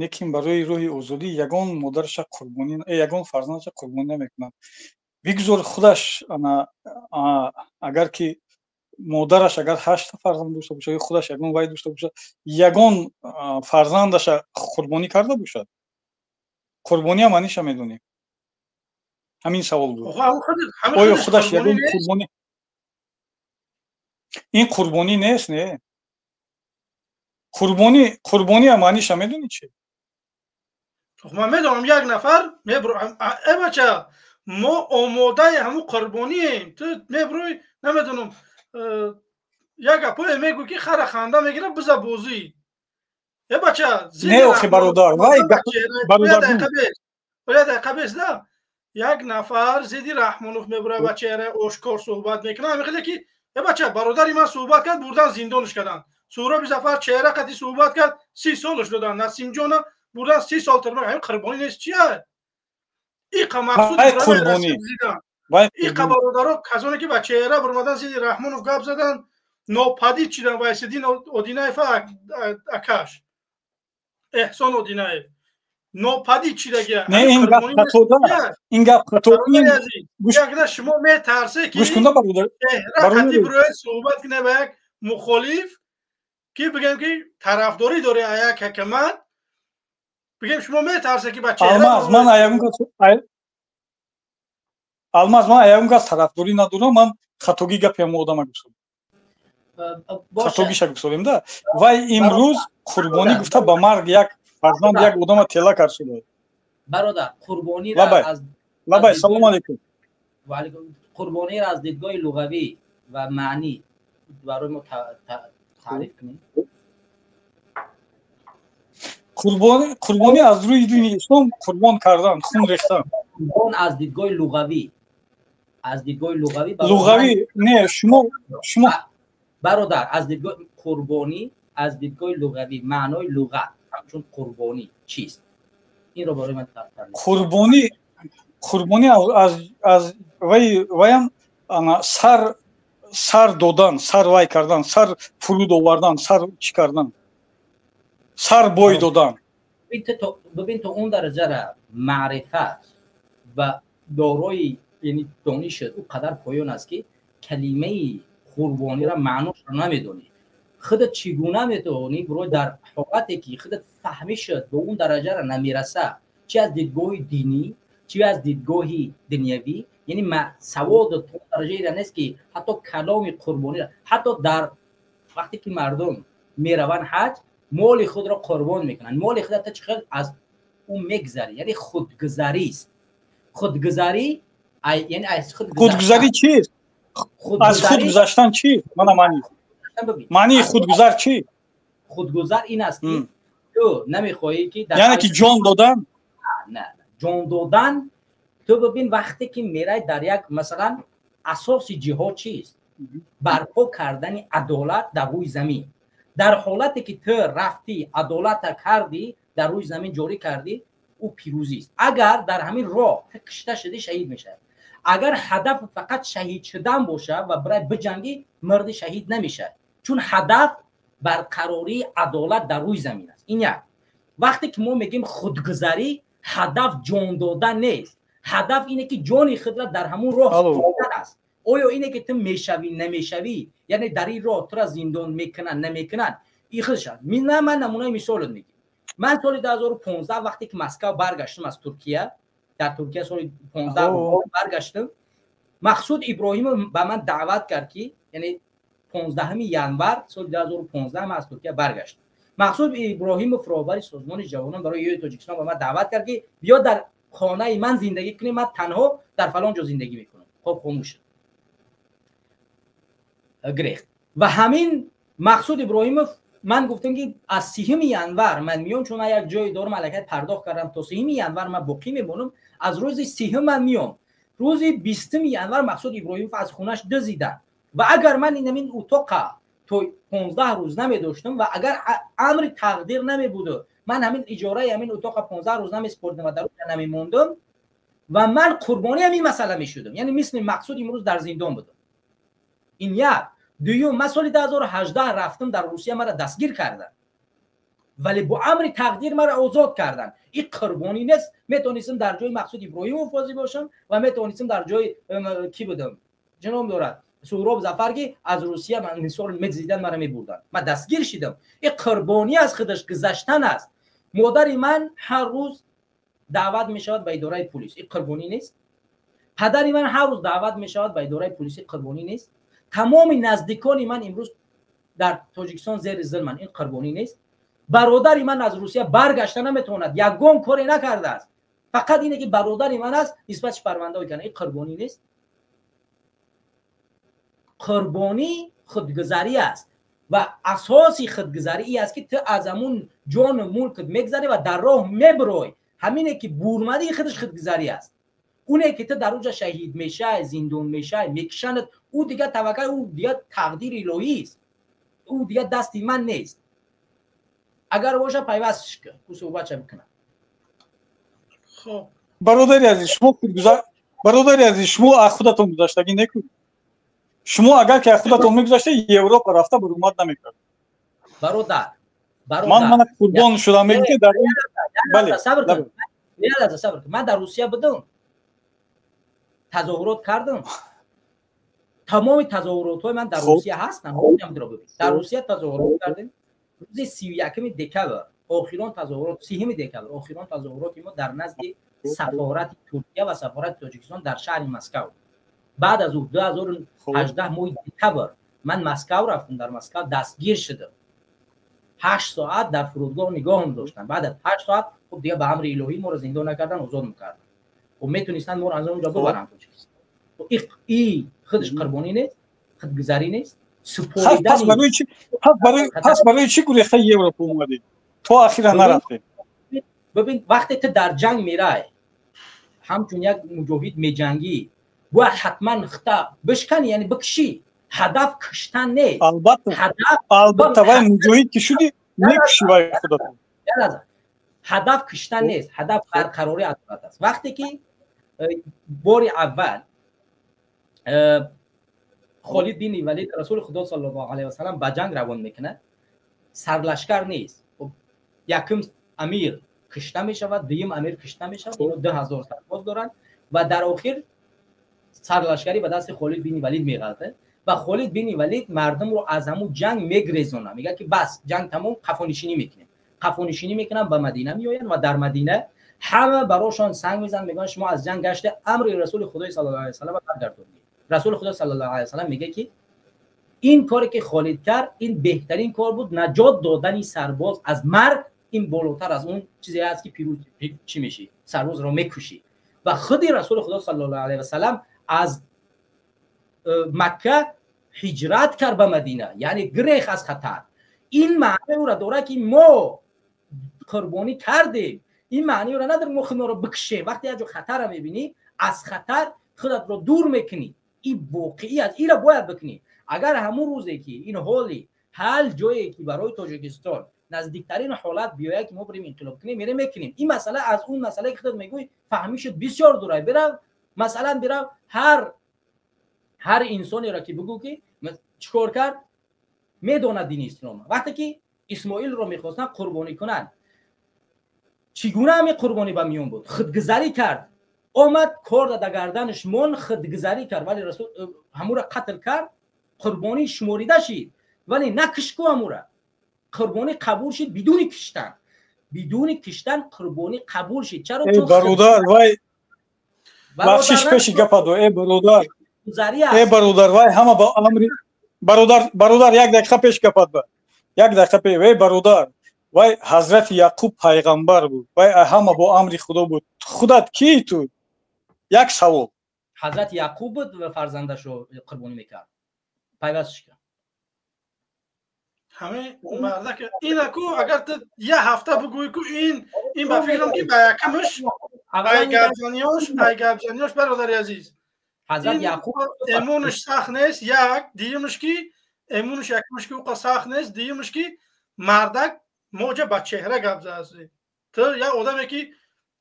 Speaker 9: лекин барои роҳи озодӣ ягон модараша қурбонӣ, ягон фарзандаша қурбонӣ намекунад. Бигзор худаш, агар ки модараш агар ҳашта фарзанд дошта бошад ё худаш ягон вай дошта бошад, ягон фарзандаша қурбонӣ карда бошад. Қурбониам маъниша медонем. Ҳамин савол буд. Оё худаш ягон қурбонӣ, ин қурбонӣ нест? Не, қурбонӣ, қурбониам маъниша медонӣ чи?
Speaker 1: Ман медонам, як нафар мебро, э бача, мо омодаи ҳамун қурбонием. Ту мебрӯй, намедонам, як гапое мегӯ, ки хара ханда мегира, биза бозӣ. Э бача.
Speaker 9: Не, охи, бародар, вай
Speaker 1: бародар, дақиқа бес да. Як нафар зидди Раҳмонов мебура ва чеҳраи ошкор суҳбат мекунад, ҳамин хеле ки, э бача, бародари ман суҳбат кард, бурдан зиндонаш карданд. Суҳроби Зафар чеҳра қати суҳбат кард, 30 солаш доданд. Насимҷона бурдан, 30 сол тирма. Ҳамин қурбонӣ нест, чия? Иқа мақсуд иқа бародаро, касоне ки ба чеҳра бурмадан, зидди Раҳмонов гап задан, нопадид шидан. Вайсиддин Одинаев, акаш Эҳсон Одинаев нопадид шидагия.
Speaker 9: Не, ин гап хатода, ин гап хато.
Speaker 1: Ягда шумо метарсе, ки чеҳра қати бирояд суҳбат кунад ба як мухолиф, ки бигем, ки тарафдорӣ дорӣ як ҳакамат, бигем, шумо метарсе, ки ба чеҳра.
Speaker 9: Алмаз, ман аягон кас, Алмаз, ман аягон кас тарафдорӣ надорам. Ман хатогӣ гапи ҳамон одама гуфтам, хатогиша гуфтодем да. Вай имрӯз қурбонӣ гуфта, ба марг як фарзанд, як одама тела кард шуда.
Speaker 3: Бародар, қурбониро аз
Speaker 9: Лабай, салому алейкум.
Speaker 3: Қурбониро аз дидгоҳи луғавӣ ва маънӣ барои мо таъриф кунед.
Speaker 9: Қурбонӣ аз рӯи дини ислом қурбон кардан, хун рехтан.
Speaker 3: Қурбон аз дидгоҳи луғавӣ, аз дидгоҳи луғавӣ.
Speaker 9: Луғавӣ не, шумо
Speaker 3: Бародар, аз дидгоҳи қурбонӣ, аз дидгоҳи луғавӣ, маънои луғат ҳамчун қурбонӣ чист? Инро барои ман.
Speaker 9: Қурбонӣ, қурбонӣ аз вай, ваям сар, сар додан, сар вай кардан, сар фуруд овардан, сар чӣ кардан, сар бой додан.
Speaker 3: Бибин, то он дараҷара маърифат ва дорои, яъне донишат ӯ қадар поён аст, ки калимаи қурбониро маъношро намедонӣ. Худат чӣ гуна метавонӣ бирои дар ҳолате ки худат фаҳмишат ба он дараҷара намераса, чи аз дидгоҳи динӣ, чи аз дидгоҳи дунявӣ, яъне саводат то он дараҷаеро нест, ки ҳатто каломи қурбониро, ҳатто дар вақте ки мардум мераванд ҳаҷ, моли худро қурбон мекунанд, моли худро чӣ хел аз ӯ мегзарӣ, яъне худгузарист. Худгузарӣ яъне аз худ.
Speaker 9: Худгузарӣ чист? Аз худ гузаштан чи? Мана маъни, маънии худгузар чи?
Speaker 3: Худгузар ин аст, ки ту намехоҳӣ, ки
Speaker 9: Яъне ки ҷон додан?
Speaker 3: Не, ҷон додан. Ту бибин, вақте ки мерай дар як, масалан, асоси ҷиҳод чист? Барпо кардани адолат дар рӯи замин. Дар ҳолате ки ту рафтӣ, адолата кардӣ, дар рӯи замин ҷорӣ кардӣ, ӯ пирӯзист. Агар дар ҳамин роҳ ту кишта шудӣ, шаҳид мешавӣ. Агар ҳадаф фақат шаҳид шудан бошад ва бирай биҷангӣ, марди шаҳид намешавад, чун ҳадаф барқарории адолат дар рӯи замин аст. Ин як. Вақте ки мо мегӯем худгузарӣ, ҳадаф ҷон додан нест, ҳадаф ине ки ҷони худро дар ҳамун роҳ супоридан аст. Оё ине ки ту мешавӣ, намешавӣ, яъне дар ин роҳ тура зиндон мекунанд, намекунанд, ин худаш аст. На, ман намунаи мисолот мегӯям. Ман соли 2015 вақте ки Москва баргаштам аз Туркия, дар Туркия соли 15 баргаштам, Мақсуд Иброҳимов ба ман даъват кард, ки яъне 15 январ соли 2015 ман аз Туркия баргаштам. Мақсуд Иброҳимов, роҳбари созмони ҷавонон барои ёи Тоҷикистон, ба ман даъват кард, ки биё дар хонаи ман зиндагӣ кунем, ман танҳо дар фалон ҷо зиндагӣ мекунам. Хоб, хомӯш шуд, гирехт. Ва ҳамин Мақсуд Иброҳимов, ман гуфтам, ки аз 30 январ ман миём, чун ман як ҷое дорам, аллакай пардохт кардам, то 30 январ ман боқӣ мемонам, аз рӯзи 30 ман миём. Рӯзи 20 январ Мақсуд Иброҳимов аз хонаш дузиданд. Ва агар ман инамин утоқа то 15 рӯз намедоштам ва агар амри тақдир намебуду ман ҳамин иҷораи ҳамин утоқа 15 рӯз намеспордам ва дар онҷа намемондам ва ман қурбони ҳамин масъала мешудам, яъне мисли Мақсуд имрӯз дар зиндон будам. Ин як. Дуюм, ман соли 2018 рафтам дар Русия, мара дастгир карданд, вале бо амри тақдир мара озод карданд. Ин қурбонӣ нест? Метавонистам дар ҷои Мақсуд Иброҳимов бозӣ бошам ва метавонистам дар ҷои кӣ будам, ҷаноб дорад Суҳроб Зафар, ки аз Русия мисол медзидан, мара мебурданд. Ман дастгир шидам. Ин қурбонӣ аз худаш гузаштан аст. Модари ман ҳар рӯз даъват мешавад ба идораи пулис. Ин қурбонӣ нест? Падари ман ҳар рӯз даъват мешавад ба идораи пулис. Ин қурбонӣ нест? Тамоми наздикони ман имрӯз дар Тоҷикистон зери зулманд. Ин қурбонӣ нест? Бародари ман аз Русия баргашта наметавонад, ягон коре накардааст, фақат ине ки бародари ман аст, нисбатш парвандаҳо карданд. Ин қурбонӣ нест? Қурбонӣ худгузарӣ аст ва асоси худгузарӣ ин аст, ки ту аз ҳамун ҷону мулкат мегзарӣ ва дар роҳ мебирой. Ҳамине ки бурмадии худаш худгузарӣ аст. Оне ки ту дар онҷа шаҳид мешай, зиндон мешай, мекушанад, ӯ дигар таваккал, ӯ дигар тақдири илоҳист, ӯ дигар дасти ман нест. Агар боша, пайвастш кун, ӯ суҳбатша бикунад.
Speaker 1: Хоб.
Speaker 9: Бародари азиз, шумо худгузар, бародари азиз, шумо аз худатон гузаштагӣ некунед. Шумо агар ки аз худатон мегузашта, Европа рафта баромад намекард.
Speaker 3: Бародар.
Speaker 9: Ман мана қурбон шудам, мегӯ дар
Speaker 3: Бале, сабр кун, сабр кун. Ман дар Русия будам, тазоҳурот кардам. Тамоми тазоҳуротҳои ман дар Русия ҳастанд. Дар Русия тазоҳурот кардем рӯзи 31 декабр, охирон тазоҳурот, 30 декабр охирон тазоҳуроти мо дар назди сафорати Туркия ва сафорати Тоҷикистон дар шаҳри Москав. Баъд аз ӯ 2018 моҳи декабр ман Москав рафтам, дар Москав дастгир шудам. 8 соат дар фурудгоҳ нигоҳам доштанд. Баъд аз 8 соат, хуб, дига ба амри илоҳӣ моро зиндон накардан, озод мекарданд. Хуб, метонистанд моро аз онҷо бубаранд Тоҷикистон. И худаш қурбонӣ нест, худгузарӣ нест?
Speaker 9: Пас барои чӣ гурехта Европа омадед, то ахира нарафтед?
Speaker 3: Бибин, вақте ту дар ҷанг мерай, ҳамчун як муҷоҳид меҷангӣ, бояд ҳатман хита бишканӣ, яъне бикшӣ. Ҳадаф куштан нест.
Speaker 9: Албатта, албатта, вай муҷоҳид ки шудӣ, мекушӣ вай худатон.
Speaker 3: Ҳадаф куштан нест, ҳадаф барқарории адолат аст. Вақте ки бори аввал Холид бини Валид Расули Худо саллаллоҳу алайҳи васалам ба ҷанг равон мекунад, сарлашкар нест, якум амир кушта мешавад, дуюм амир кушта мешавад, ино 2000 сарбоз доранд ва дар охир сарлашкарӣ ба дасти Холид бини Валид меғалтад ва Холид бини Валид мардумро аз ҳамун ҷанг мегрезонад, мегӯяд, ки бас, ҷанг тамом, қафонишинӣ мекунем. Қафонишинӣ мекунанд, ба Мадина меоянд ва дар Мадина ҳама барошон санг мезананд, мегӯянд: «Шумо аз ҷанг гашта, амри Расули Худои саллаллоҳу алайҳи васалам баргардондед». Расули Худо саллаллоҳу алайҳи васалам мегӯяд, ки ин коре ки Холид кард, ин беҳтарин кор буд. Наҷот додани сарбоз аз марг, ин болотар аз он чизе аст, ки пирӯз чӣ мешӣ, сарбозро мекушӣ. Ва худи Расули Худо саллаллоҳу алайҳи васалам аз Макка ҳиҷрат кард ба Мадина, яъне гирех аз хатар. Ин маъное ӯра дорад, ки мо қурбонӣ кардем. Ин маъни ӯра надорад, мо худморо бикушем. Вақте як ҷо хатарро мебинӣ, аз хатар худатро дур мекунӣ. Ин воқеӣ аст, инро бояд бикунӣ. Агар ҳамун рӯзе ки ин ҳоли ҳал ҷое ки барои Тоҷикистон наздиктарин ҳолат биёяд, ки мо бирем инқилоб кунем, мерем, мекунем. Ин масъала аз он масъалае ки худат мегӯй, фаҳмишуд бисёр дурай. Бирав, масалан, бирав, ҳар инсонеро ки бигӯ, ки чӣ кор кард, медонад дини ислома. Вақте ки Исмоилро мехостанд қурбонӣ кунанд, чӣ гуна ҳамин қурбонӣ ба миён буд? Худгузарӣ кард, омад, корда да гарданаш мон, худгузарӣ кард, вале Расул ҳамура қатл кард. Қурбонӣ шуморида шид, вале накишку ҳамура. Қурбонӣ қабул шид бидуни киштан. бидуни киштан қурбонӣ қабул шид. Чаро?
Speaker 9: Чун бародар, вай бахшиш пеши гапа до, э бародар, э бародар, вай ҳама ба амри бародар, бародар, як дақиқа пеш гапат ба, як дақиқа пеш, э бародар, вай ҳазрати Яқуб пайғамбар буд, вай ҳама бо амри Худо буд. Худат кии ту? Як савол.
Speaker 3: Ҳазрати Яқуб буд ва фарзандашро қурбонӣ мекард, пайвастш кард.
Speaker 1: Ҳамин мардак инаку, агар ту як ҳафта бигӯӣ ку, ин ба фикрам ки ба якамаш ай гапзаниёш, ай гапзаниёш, бародари азиз,
Speaker 3: ҳазрат Яқуб
Speaker 1: эмонаш сахт нест, як дуюмаш ки эмонаш, якумаш ки уқа сахт нест, дуюмаш ки мардак моҷа ба чеҳра гап задааст. Ту як одаме ки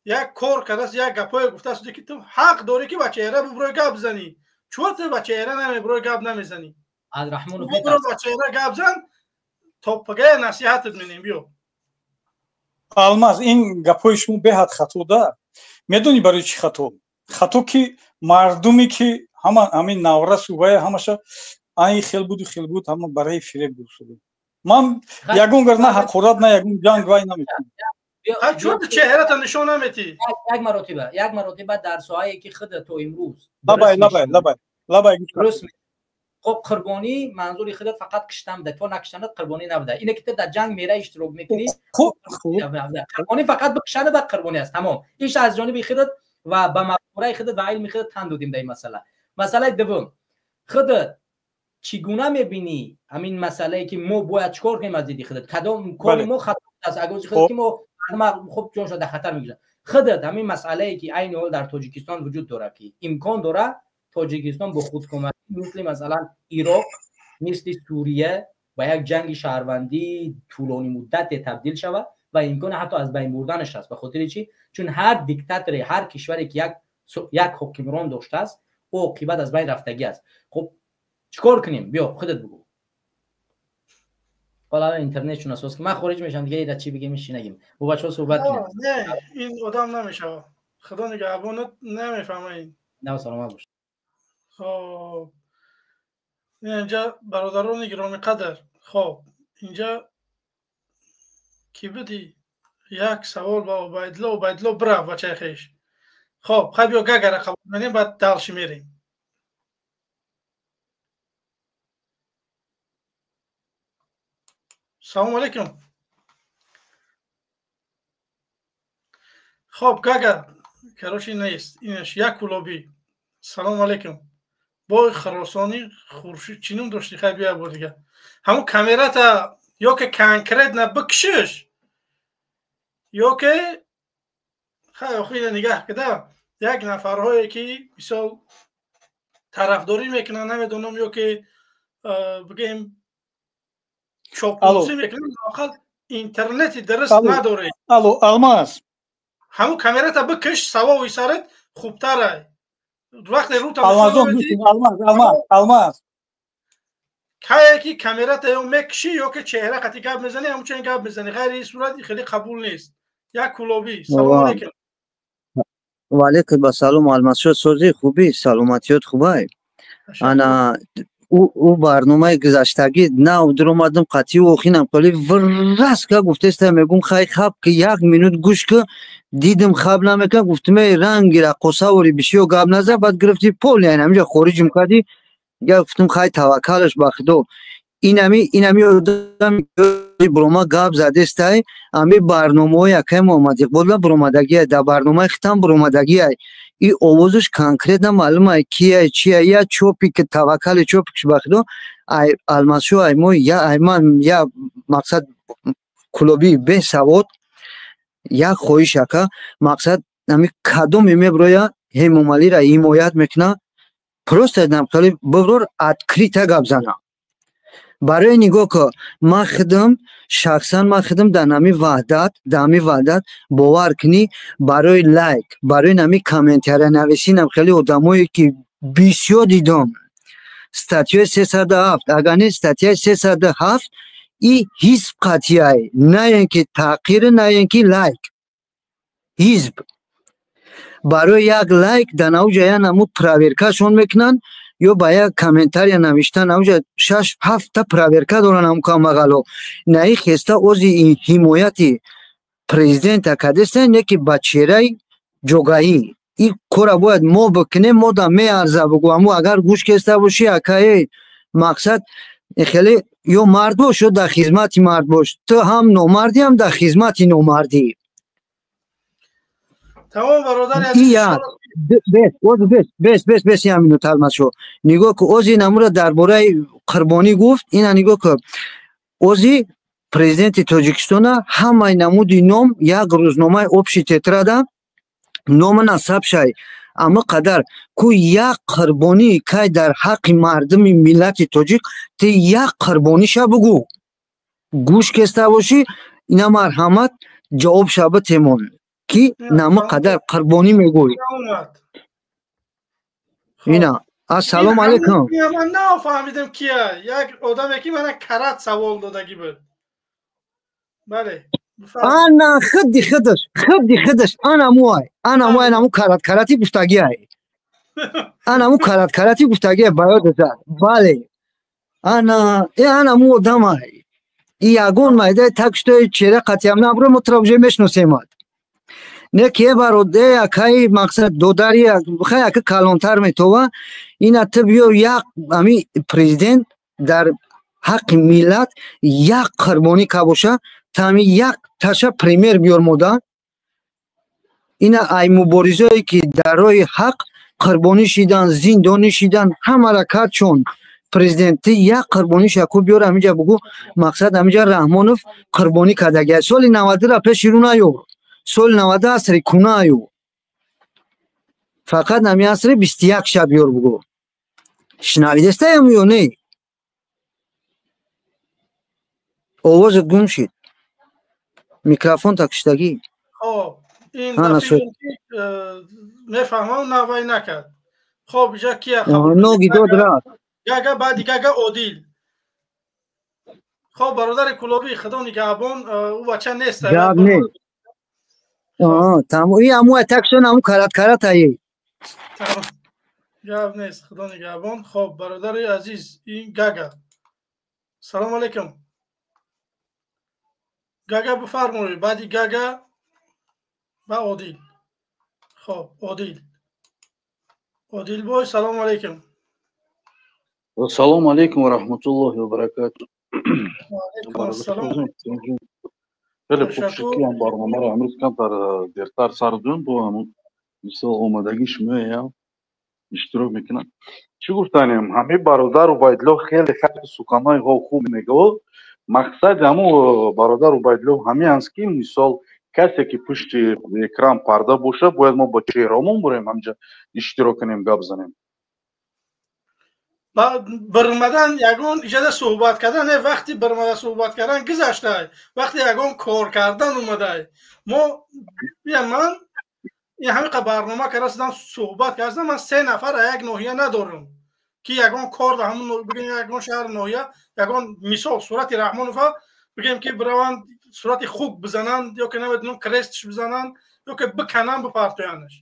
Speaker 1: як кор кардааст, як гапҳое гуфтааст, ки ту ҳақ дорӣ ки ба чеҳра бубурой гап занӣ. Чуро ту ба чеҳра намебурой, гап намезанӣ? Бубуро, ба чеҳра гап зан, то пагая насиҳатат менем, биё.
Speaker 9: Алмаз, ин гапҳои шумо беҳад хато да. Медонӣ барои чӣ хато? Хато ки мардуме ки ҳама ҳамин наврасу вая ҳамаша ай хел буду хел буд, ҳама барои фиреб гуфтуда. Ман ягон гар на ҳақорат, на ягон ҷанг вай наметавонам.
Speaker 1: Чун чеҳрата нишон наметӣ.
Speaker 3: Як маротиба, як маротиба дар соҳае ки худ то имрӯз
Speaker 9: лабай, лабай, лабай, лабай.
Speaker 3: Хоб, қурбонӣ манзури худат фақат киштан буда, то накиштанат қурбонӣ набуда. Ине ки ту дар ҷанг мера иштирок мекунӣ, қурбонӣ фақат бикушана, баъд қурбонӣ аст, тамом. Иш аз ҷониби худат ва ба мафкураи худат ва илми худат тан додем дар ин масъала. Масъалаи дуввум, худат чӣ гуна мебинӣ ҳамин масъалае ки мо бояд чикор кунем аз диди худат? Кадом кори мо хато аст? Агози худат ки мо хуб ҷоншо дар хатар мегузорад. Худат ҳамин масъалае ки айни ҳол дар Тоҷикистон вуҷуд дорад, ки имкон дорад Тоҷикистон бо худкомагӣ мисли масалан Ироқ, мисли Сурия ба як ҷанги шаҳрвандии тӯлонӣ муддате табдил шавад ва имкони ҳатто аз байн бурданаш аст. Ба хотири чӣ? Чун ҳар диктаторе, ҳар кишваре ки як ҳокимрон доштааст, ӯ оқибат аз байн рафтагӣ аст. Хуб, чикор кунем? Биё, худат бигӯ. Ҳола интернет чун асос ки ман хориҷ мешавам, дига ира чӣ бигем, чӣ нагим, бо бачаҳо суҳбат кунем.
Speaker 1: Не, ин одам намешавад, худо нигаҳбонат, намефаҳма ин.
Speaker 3: На, саломат бош.
Speaker 1: Хоб, инҷа бародарони гиромиқадр, хоб, инҷа кӣ будӣ? Як савол ба Убайдулло. Убайдулло бирав, бачаи хеш. Хоб, хай, биё, гагара қабул менем, баъд дальше мерем. Салому алейкум. Хоб, гага, короче, нест инаш. Як кулобӣ, салому алейкум. Бой Хуросонӣ Хуршид, чӣ ном дошти? Хай, бия, бор дига ҳамун камерата ё ки конкретно бикшиш, ё ки хай, охи ина нигаҳ кида, як нафарҳое ки мисол тарафдорӣ мекунанд, намедонам, ё ки бигем чоплусӣ мекунанд, ақал интернети дуруст надоред.
Speaker 9: Алло, Алмаз.
Speaker 1: Ҳамун камерата бикиш, савови сарат хубтарай вақте рута.
Speaker 9: Алмазон, Алмаз, Алмаз, Алмаз.
Speaker 1: Кае ки камерата ё мекишӣ, ё ки чеҳра қати гап мезанӣ, ҳамчунин гап мезанӣ. Ғайри ин сурат хеле қабул нест. Як кулобӣ, салому алейкум.
Speaker 10: Ва алейкум ассалом, Алмазшо, созӣ, хубӣ, саломатиёт хубай? Ана ӯ барномаи гузаштагӣ нав дуромадам, қатъи охинам қоли виррас ка гуфтеста, мегум хай, хаб ки як минут гӯш ки, дидим хаб намекунам, гуфтим эй ранги раққосавори бисёр гап наза, баъд гирифти пол яъне ҳаминҷа хориҷим кардӣ. Я гуфтим хай, таваккалаш ба Худо. Инами одам бурома гап задестай, ами барномаҳои акай Муҳаммад Иқболда буромадагиай, дар барномаи хитам буромадагиай, и овозаш конкретно маълум ай кияй, чия, я чопи ки таваккали чопикш ба Худо. Ай Алмазшо, ай мо, я ай ман, я мақсад кулобии бесавод, як хоҳиш, ака, мақсад ами кадоме меброя Ҳемомалиро ҳимоят мекуна, просто намхали биброр, открыто гап зана. Барои нигоҳ ка, ман худам шахсан, ман худам дар нами Ваҳдат, дар ҳами Ваҳдат, бовар кунӣ, барои лайк, барои нами комментария нависинам хеле одамое ки бисёр дидам. Статьяи 307, агар не статьяи 307 и ҳизб қатъияй, на ин ки таъқир, на ин ки лайк, ҳизб барои як лайк дар навҷа я намуд проверкашон мекунанд, ё ба як комментария навиштан навҷа шаш ҳафта проверка доранд. Ҳам камбағало наи хеста ози ҳимояти Президента кадестен, не ки ба чеҳраи ҷогаӣ. Ин кора бояд мо бикунем, мо да меарза бугӯ. Аммо агар гӯш кеста бошӣ, акае, мақсад хеле ё мард бош, ё дар хизмати мард бош. Ту ҳам номардӣ, ҳам дар хизмати номардӣ.
Speaker 1: Тамом, бародари азиз.
Speaker 10: Бес, бес, бес, бес, бес, як минут алмашо. Нигоҳ ку, ози намура дар бораи қурбонӣ гуфт, ина нигоҳ ку. Ози президенти Тоҷикистона ҳамаи намуди ном як рӯзномаи общий тетрада нома насаб шай. Аммо қадар ку як қурбонӣ кай дар ҳаққи мардуми миллати тоҷик, ти як қурбониша бугӯ. Гӯш кеста бошӣ, ина марҳамат ҷавоб шаба темон ки нама қадар қурбонӣ мегӯй. Ина ассалому алайкум.
Speaker 1: Ман нафаҳмидам кия. Як одаме ки мана карат савол додагӣ буд. Бале.
Speaker 10: Ана худди худаш, худди худаш, ана муай, ана муай, наму карат карати гуфтагиай. Ана му карат карати гуфтагиай ба ёд зад. Бале. Ана, ана му одамай. И ягон майдаи так что чера қатиам набро, мо туро уже мешносемад. Не ки бароде акаи мақсад додари хай ака калонтар метова, ина ту биё як ами президент дар ҳаққи миллат як қурбонӣ кабоша, тами як таша пример биёр мода. Ина ай муборизое ки дар роҳи ҳақ қурбонӣ шидан, зиндонӣ шидан, ҳамара кард чон президент, ти як қурбониша ку биёр ҳаминҷа бугӯ, мақсад ҳаминҷа Раҳмонов қурбонӣ кардагия. Соли 90-ра пеши рӯ наёр. Соли 90 асри кунаю. Фақат ҳами асри 21 ша биёр бугӯ. Шунавидестаям ё не? Овозат гум шид. Микрофон такиштагӣ.
Speaker 1: Хоб, ин мефаҳмам, навай накард. Хоб, иҷа кия?
Speaker 10: Ноги дод рафт.
Speaker 1: Гага, баъди гага Одил. Хоб, бародари Кулобӣ, худо нигаҳбон, ӯ бача нест.
Speaker 10: Гап не. Тамом, и амуай такшон аму карат карат ае.
Speaker 1: Гап нест, худо нигаҳбон. Хоб, бародари азиз, ин гага. Салом алейкум. Гага бифармоед, баъди гага ва Одил. Хоб, Одил. Одилбой, салом алейкум.
Speaker 11: Салом алейкум ва раҳматуллоҳи ва баракатуҳ.
Speaker 1: Ва алейкум ассалом.
Speaker 11: Хеле хуб шуд ки ҳам барномаро имрӯз камтар дертар сар додем, бо ҳамун мисол омадагӣ шумоям иштирок мекунам. Чӣ гуфтанем? Ҳамин бародар Убайдулло хеле хати суханҳои хуб мегӯяд. Мақсади ҳамун бародар Убайдулло ҳамин аст ки мисол касе ки пушти экран парда бошад, бояд мо бо чеҳраомон бурем ҳамҷа иштирок кунем, гап занем.
Speaker 1: Бирмадан ягон иҷода суҳбат кардан, не, вақти бирмада суҳбат кардан гузаштай, вақти ягон кор кардан омадай. Мо я ман ин ҳамиқа барнома кардам, суҳбат кардам, ман се нафар як ноҳия надорам ки ягон кор дар ҳамон бигем ягон шаҳр ноҳия, ягон мисол сурати Раҳмонова бигем ки бираванд сурати хук бизананд ё ки намедонам крестш бизананд ё ки бикананд бипартоянаш.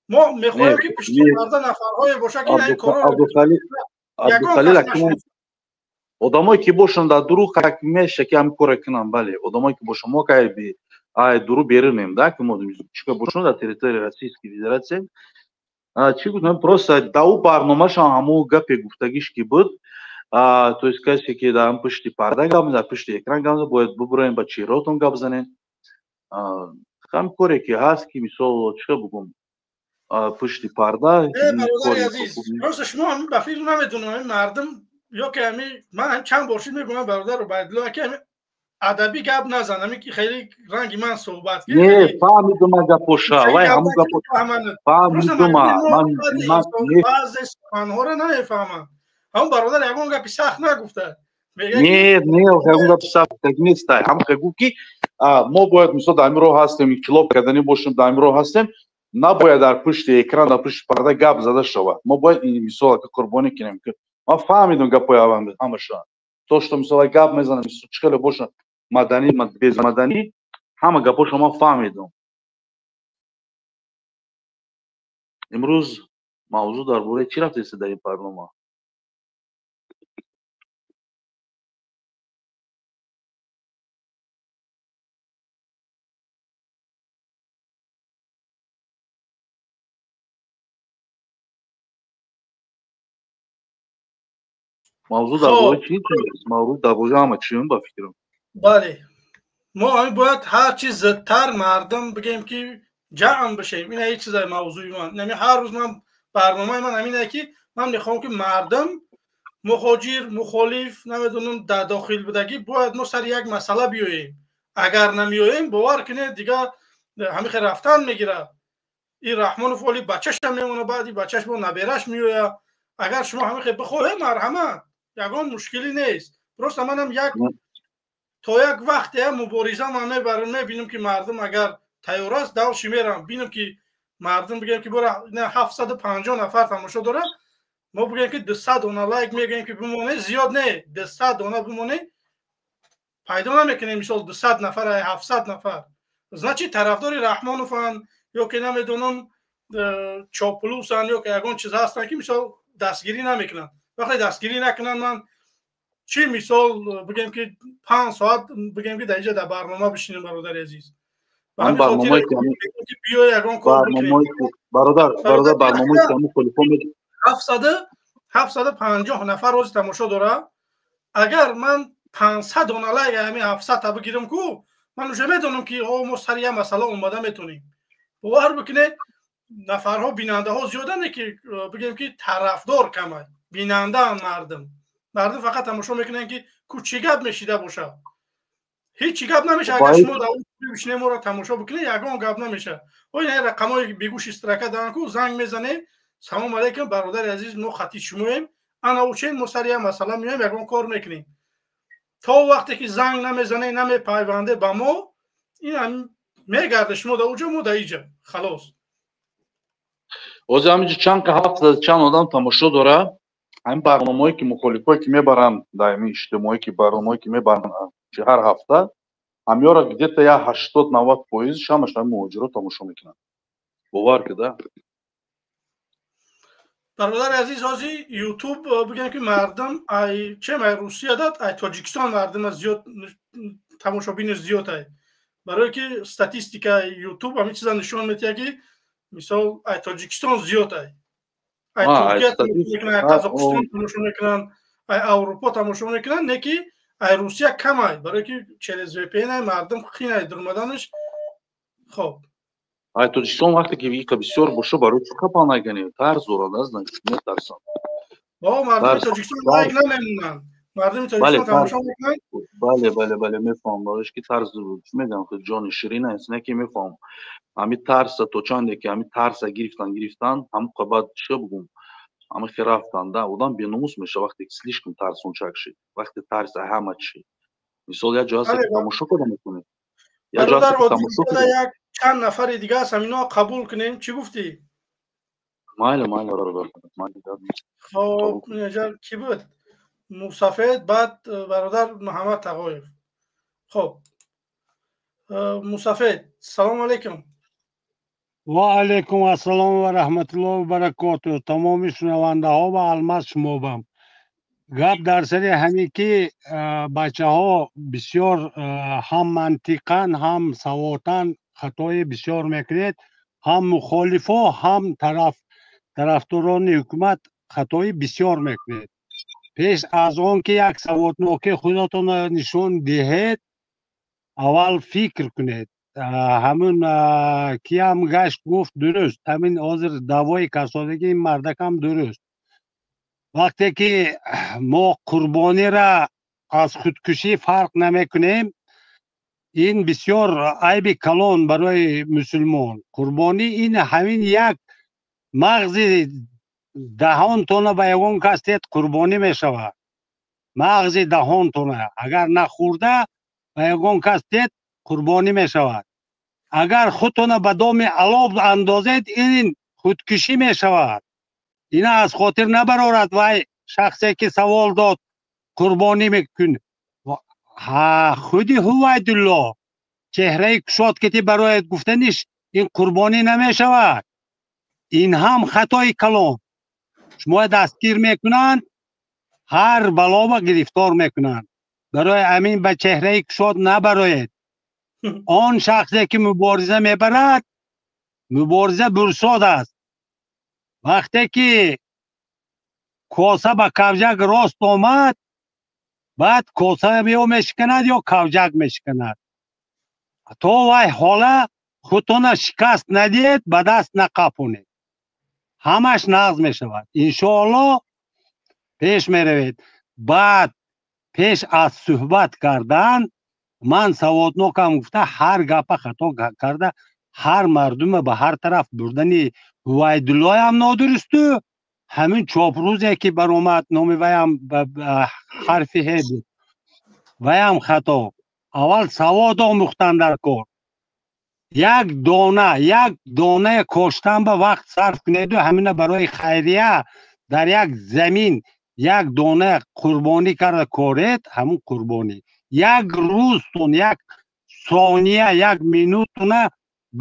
Speaker 1: Мо мехоҳем ки пушти парда нафарҳое бошад ки ин корро
Speaker 11: Абдухалил акнун одамое ки бошанд дар дуруғ как меша ки ҳамин корро кунанд, бале, одамое ки бошанд, мо кай ай дуру берунем, да, ки мо чика бошанд дар территорияи Российской Федерация. Чӣ гуфтам, просто дар ӯ барномашам ҳамон гапе гуфтагиш ки буд, то есть касе ки дар пушти парда гап дар пушти экран гап мезанад, бояд бубуроем ба чеҳраотон гап занем. Ҳам коре ки ҳаст ки мисол чӣ бугум, пушти парда.
Speaker 1: Бародари азиз, просто шумо ҳамин ба фикр намедонам, ҳамин мардум ё ки ҳамин ман чанд бор шуд мегӯям бародар Убайдулло, ки ҳамин адабӣ гап назан, ҳамин ки хеле ранги ман суҳбат
Speaker 11: ки. Не, фаҳмидум гапоша, вай ҳамун гапо фаҳмидум. Ман
Speaker 1: баъзе суханҳоро намефаҳмам. Ҳамун бародар ягон гапи сахт нагуфта.
Speaker 11: Не, не, ягон гапи сахт нест. Ҳамун гуфт ки мо бояд мисол дар ҳамин роҳ ҳастем, инқилоб карданӣ бошем, дар ҳамин роҳ ҳастем, набояд дар пушти экран, дар пушти парда гап зада шавад. Мо бояд ин мисол қурбонӣ кунем. Ман фаҳмидум гапҳои ҳамаша. То что мисол гап мезанам, чӣ хеле бошад, маданӣ, безмаданӣ, ҳама гапҳошо ман фаҳмидум. Имрӯз мавзӯъ дар бораи чӣ рафтест дар ин барнома? Мавзӯъ дар бораи чӣ? Мавзӯъ дар бораи ҳама чӣ ба фикрам.
Speaker 1: Бале. Мо ҳамин бояд ҳар чи зудтар мардум бигем ки ҷамъ бишем. Ин ҳеҷ чизай мавзӯи ман. Ҳамин ҳар рӯз ман барномаи ман ҳамин ки ман мехоҳам ки мардум мухоҷир, мухолиф, намедонам дар дохил будагӣ бояд мо сари як масъала биёем. Агар намеоем, бовар кунед, дигар ҳамин хел рафтан мегирад. Ин Раҳмонов оли бачашам мемонад, баъди бачаш бо набераш меояд. Агар шумо ҳамин хел бихоҳед, марҳамат, ягон мушкилӣ нест. Просто манам як то як вақте мубориза ман мебарам, мебинам ки мардум агар тайёр аст, далши мерам, бинам ки мардум бигӯям ки бора 750 нафар тамошо дорад, мо бигӯем ки 200 дона лайк мегӯем ки бимоне, зиёд не, 200 дона бимоне, пайдо намекунем, мисол 200 нафар, 700 нафар. Значит, тарафдори Раҳмонованд ё ки намедонам чоплусанд ё ки ягон чиз ҳастанд ки мисол дастгирӣ намекунанд. Вақте дастгирӣ накунанд, ман чӣ мисол бигӯем ки 5 соат бигӯем ки дар инҷа дар барнома бишинем, бародари азиз.
Speaker 11: Бародар, бародар, барномаи ки мухолифон
Speaker 1: 750 нафар рӯз тамошо дорад. Агар ман 500 дона лайк ҳамин 700 та бигирам ку, ман уже медонам ки мо сари як масъала омада метонем. Бовар бикунед, нафарҳо, бинандаҳо зиёдане ки бигӯем ки тарафдор камай, бинандаам мардум. Мардум фақат тамошо мекунанд ки ку чӣ гап мешида бошад. Ҳеҷ чӣ гап намешавад. Агар шумо дар бишинед моро тамошо бикунед, ягон гап намешавад. Ой, ин рақамҳои бегӯши строка доранд ку, занг мезанем, салом алейкум, бародари азиз, мо хати шумоем, ана учен, мо сари як масъала меоем, ягон кор мекунем. То вақте ки занг намезанед, намепайванде ба мо, ин мегарде шумо дар уҷо, мо дар иҷа. Халос.
Speaker 11: Ҳозир ҳаминҷо чанд ка ҳафта чанд одам тамошо дорад. Ҳамин барномаҳое ки мухолифое ки мебаранд дар ҳамин иҷтимоӣ, ки барномаҳое ки мебаранд ҳар ҳафта, ҳамёра где-то я 80-90% ҳамаш ҳамин муҳоҷиро тамошо мекунанд. Бовар кида?
Speaker 1: Бародари азиз, ҳозир YouTube бигӯем ки мардум ай чем ай Русия дад, ай Тоҷикистон мардум зиёд тамошобини зиёд ай. Барои ки статистика YouTube ҳамин чиза нишон медиҳад ки мисол ай Тоҷикистон зиёд ай. Ай Туркия тамошо мекунанд, ай Қазоқистон тамошо мекунанд, ай Аврупо тамошо мекунанд, не ки ай Русия кам ай, барои ки через VPN ай мардум хин ай дурмаданаш. Хоб.
Speaker 11: Ай Тоҷикистон вақте ки вика бисёр боша, барои чӣ қапа накунем? Тарс дорад, значит, метарсанд.
Speaker 1: Бо мардуми Тоҷикистон лайк намемонанд. Мардуми Тоҷикистон тамошо мекунанд.
Speaker 11: Бале, бале, бале, мефаҳмам. Барои ки тарс чӣ мегӯям, худ ҷони ширин аст, не ки мефаҳмам. Ҳамин тарса то чанде ки ҳамин тарса гирифтан, ҳамон баъд чӣ бигӯм, ҳамин хел рафтан, да, одам беномус мешавад вақте ки слишком тарсончак шид. Вақте тарс ҳама чӣ. Мисол як ҷо ҳаст ки тамошо карда метавонед. Як ҷо ҳаст ки тамошо карда
Speaker 1: чанд нафари дига аст, ҳамино қабул кунем. Чӣ гуфтӣ?
Speaker 11: Майли, майли, бародар. Майли.
Speaker 1: Хоб, инҷа кӣ буд? Мусафед, баъд бародар Муҳаммад Тағоев. Хоб. Мусафед, салом алейкум.
Speaker 12: Ва алейкум ассалом ва раҳматуллоҳи ва баракотуҳ. Тамоми шунавандаҳо ва алмаз шумобам. Гап дар сари ҳамин ки бачаҳо бисёр ҳам мантиқан, ҳам савотан хатои бисёр мекунед, ҳам мухолифо, ҳам тарафдорони ҳукумат хатои бисёр мекунед. Пеш аз он ки як саводнокии худатонро нишон диҳед, аввал фикр кунед. Ҳамун киам гашт гуфт дуруст, ҳамин ҳозир даъвои касодагии ин мардакам дуруст. Вақте ки мо қурбониро аз худкушӣ фарқ намекунем, ин бисёр айби калон барои мусулмон. Қурбонӣ ин ҳамин як мағзи даҳонтона ба ягон кас тед қурбонӣ мешавад. Мағзи даҳонтона агар нахӯрда ба ягон кас тед қурбонӣ мешавад. Агар худтона ба доми алов андозед, ин худкушӣ мешавад. Ина аз хотир набарорад вай шахсе ки савол дод қурбонӣ мекун. Ҳа, худи Ҳувайдулло чеҳраи кушод ки барояд гуфтаниш ин қурбонӣ намешавад. Ин ҳам хатои калон. Шумо дастгир мекунанд, ҳар балова гирифтор мекунанд. Барои ҳамин ба чеҳраи кушод набароед. Он шахсе ки мубориза мебарад, мубориза бурсод аст. Вақте ки Коса ба кавҷак рост омад, баъд коса ё мешиканад, ё кавҷак мешиканад. То вай ҳола худтона шикаст надиҳед, ба даст нақапонед, ҳамаш нағз мешавад, иншоалло. Пеш меравед. Баъд пеш аз суҳбат кардан ман саводнокам гуфта, ҳар гапа хато карда, ҳар мардума ба ҳар тараф бурдани Ҳувайдуллоям нодурусту, ҳамин чопрӯзе ки баромад, номи ваям ҳарфи ҳе буд, ваям хато. Аввал савод омӯхтан дар кор. Як дона, як донае коштан ба вақт сарф кунеду ҳамина барои хайрия дар як замин як дона қурбонӣ карда коред. Ҳамун қурбонӣ як рӯзтун, як сония, як минутуна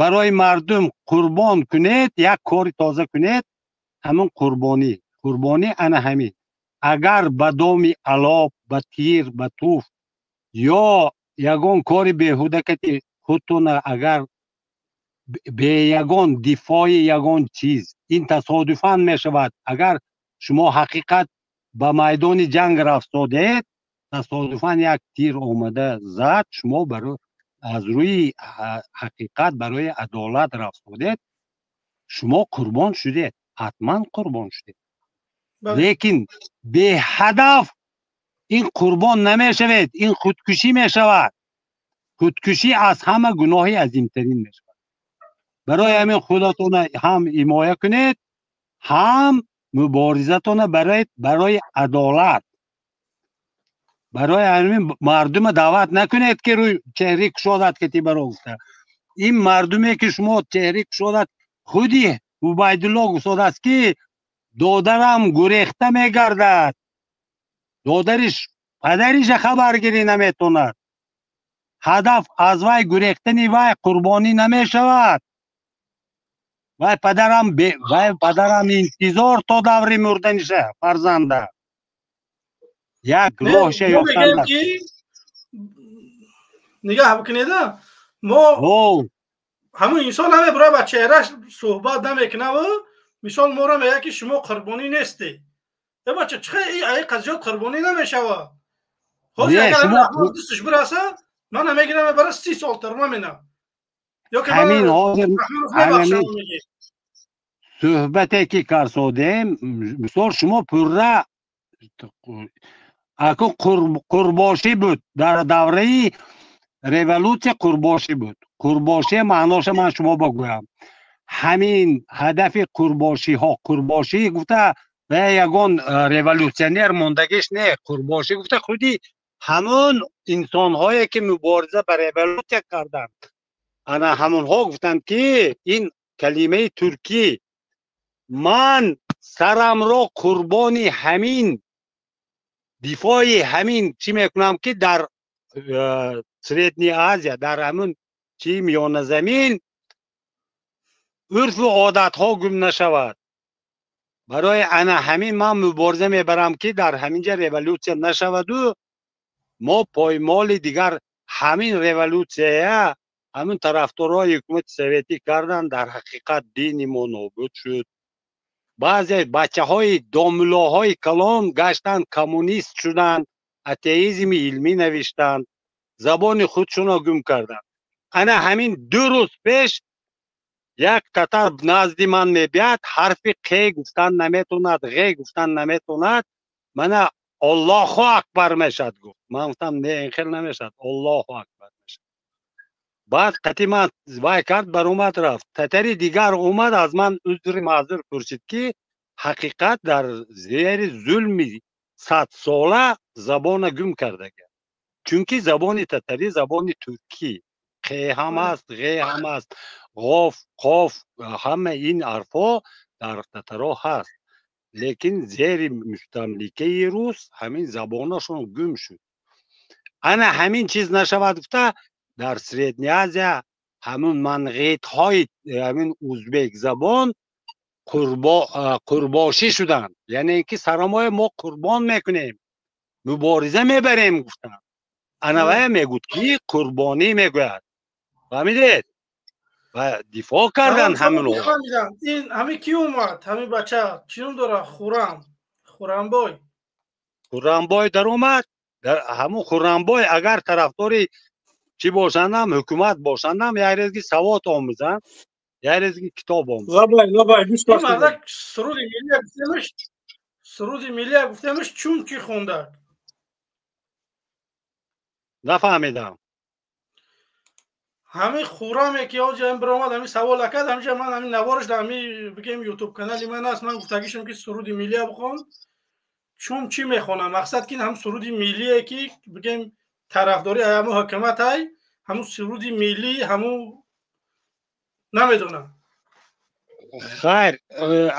Speaker 12: барои мардум қурбон кунед, як кори тоза кунед. Ҳамун қурбонӣ, қурбонӣ ана ҳамин. Агар ба доми алоб, ба тир, ба туф ё ягон кори беҳуда кати худтона, агар бе ягон дифои ягон чиз, ин тасодуфан мешавад. Агар шумо ҳақиқат ба майдони ҷанг рафтодед, тасодуфан як тир омада зад, шумо аз рӯи ҳақиқат барои адолат рафтодед, шумо қурбон шудед, ҳатман қурбон шудед. Лекин беҳадаф ин қурбон намешавед, ин худкушӣ мешавад. Худкушӣ аз ҳама гуноҳи азимтарин мешавад. Барои ҳамин худатона ҳам ҳимоя кунед, ҳам муборизатона барои адолат. Барои ҳамин мардума даъват накунед, ки рӯй чеҳраи кушодат кати баро гуфта. Ин мардуме ки шумо чеҳраи кушодат, худи Убайдулло гуфтодааст, ки додарам гурехта мегардад, додариш падариша хабаргирӣ наметонад. Ҳадаф аз вай гурехтани вай қурбонӣ намешавад. Вай падарам, вай падарам интизор то даври мурданиша фарзанда як роҳша ёфтан.
Speaker 1: Нигаҳ бикунеда, мо ҳамун инсон ҳаме бира ба чеҳраш суҳбат намекунаву мисол моро мегӯяд, ки шумо қурбонӣ нестед. Э бача, чӣ ай қазиёт қурбонӣ намешавад? Ҳозир агар дасташ бираса, мана мегирам, мебара, 30 сол тюрьма менам.
Speaker 12: Ҳамин ҳозир суҳбате ки карсодем, мисол, шумо пурра аку қурбошӣ буд дар давраи революсия, қурбошӣ буд. Қурбошӣ маъноша ман шумо бигӯям. Ҳамин ҳадафи қурбошиҳо, қурбошӣ гуфта ва ягон революционер мондагиш не, қурбошӣ гуфта худи ҳамон инсонҳое ки мубориза ба революсия карданд, ана ҳамонҳо гуфтанд, ки ин калимаи туркӣ, ман сарамро қурбони ҳамин дифои ҳамин чӣ мекунам, ки дар Средний Азия, дар ҳамун чи миёназамин урфу одатҳо гум нашавад. Барои ана ҳамин ман мубориза мебарам, ки дар ҳаминҷа революсия нашаваду мо поймоли дигар. Ҳамин революсия ҳамин тарафдорои ҳукумати советӣ карданд, дар ҳақиқат дини мо нобуд шуд. Баъзе бачаҳои домуллоҳои калон гаштанд, коммунист шуданд, атеизми илмӣ навиштанд, забони худшонро гум карданд. Ана ҳамин 2 рӯз пеш як татар назди ман мебияд, ҳарфи қе гуфтан наметонад, ғе гуфтан наметонад. Мана Аллоҳу акбар мешад гуфт. Ман гуфтам, не, ин хел намешад, Аллоҳу акбар мешад. Баъд қати ман вай кард, баромад, рафт. Татари дигар омад, аз ман узри маъзур пурсид, ки ҳақиқат дар зери зулми садсола забона гум кардага, чунки забони татарӣ забони туркӣ, қе ҳам аст, ғе ҳам аст, ғоф, қоф, ҳама ин ҳарфҳо дар татаро ҳаст, лекин зери мустамликаи рус ҳамин забонашон гум шуд. Ана ҳамин чиз нашавад гуфта, дар Средний Азия ҳамун манғитҳои ҳамин узбек забон қурбошӣ шуданд, яъне ки сарамоя мо қурбон мекунем, мубориза мебарем гуфтанд. Ана вая мегӯд, ки қурбонӣ мегӯяд, фаҳмидед? Ва дифоъ кардан ҳаминҳо.
Speaker 1: Ин ҳамин ки омад, ҳамин бача чӣ ном дора, Хурам. Хуррамбой.
Speaker 12: Хуррамбой даромад. Ҳамун Хуррамбой агар тарафдори чӣ бошандам, ҳукумат бошандам, як резги савод омӯзанд, як резги китоб омӯзанд.
Speaker 9: Лабай, лабай, гӯш.
Speaker 1: Мардак суруди миллия гуфтемаш, суруди миллия гуфтемаш, чун ки хонда?
Speaker 12: Нафаҳмидам.
Speaker 1: Ҳамин Хурраме ки ҳоҷи ҳам биромад, ҳамин савол кард, ҳаминҷа ман ҳамин навораш дар ҳамин бигем ютуб канали ман аст. Ман гуфтагишам, ки суруди миллия бихон, чун чӣ мехонам? Мақсад ки ҳам суруди миллие ки бигем тарафдори ҳамун ҳукумат ай, ҳамун суруди миллӣ, ҳамун намедонам.
Speaker 12: Хайр,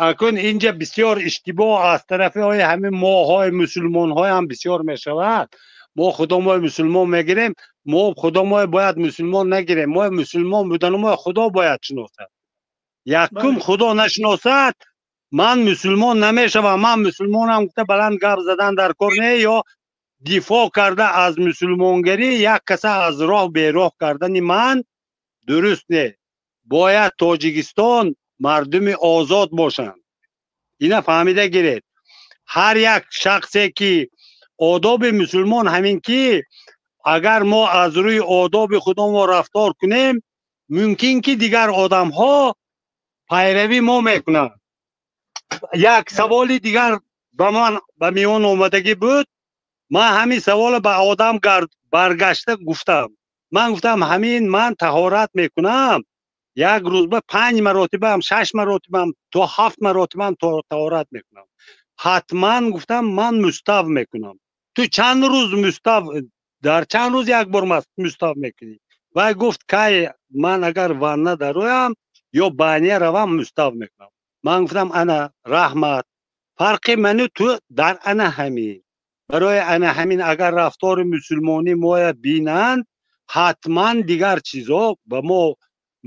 Speaker 12: акун инҷа бисёр иштибоҳ аз тарафи ҳамин моҳои мусулмонҳоям бисёр мешавад. Мо худомои мусулмон мегирем, мо худомои бояд мусулмон нагирем. Мо мусулмон будану мо Худо бояд шиносад. Якум Худо нашиносад, ман мусулмон намешавам. Ман мусулмонам гуфта баланд гап задан дар кор не, ё дифоъ карда аз мусулмонгарӣ як каса аз роҳ бероҳ кардани ман дуруст не. Бояд Тоҷикистон мардуми озод бошанд, ина фаҳмида гиред. Ҳар як шахсе ки одоби мусулмон ҳамин ки агар мо аз рӯи одоби худомо рафтор кунем, мумкин ки дигар одамҳо пайравӣ мо мекунанд. Як саволи дигар ба ман ба миён омадагӣ буд. Ман ҳамин саволо ба одам баргашта гуфтам. Ман гуфтам, ҳамин ман таҳорат мекунам, як рӯз ба панҷ маротибаам, шаш маротибаам, то ҳафт маротибаам таҳорат мекунам. Ҳатман гуфтам, ман мустав мекунам. Ту чанд рӯз мустав, дар чанд рӯз як бор мустав мекунӣ? Вай гуфт, кай ман агар ванна дароям ё баня равам, мустав мекунам. Ман гуфтам, ана раҳмат, фарқи ману ту дар ана ҳамин. Барои ана ҳамин агар рафтори мусулмонӣ моя бинанд, ҳатман дигар чизо ба мо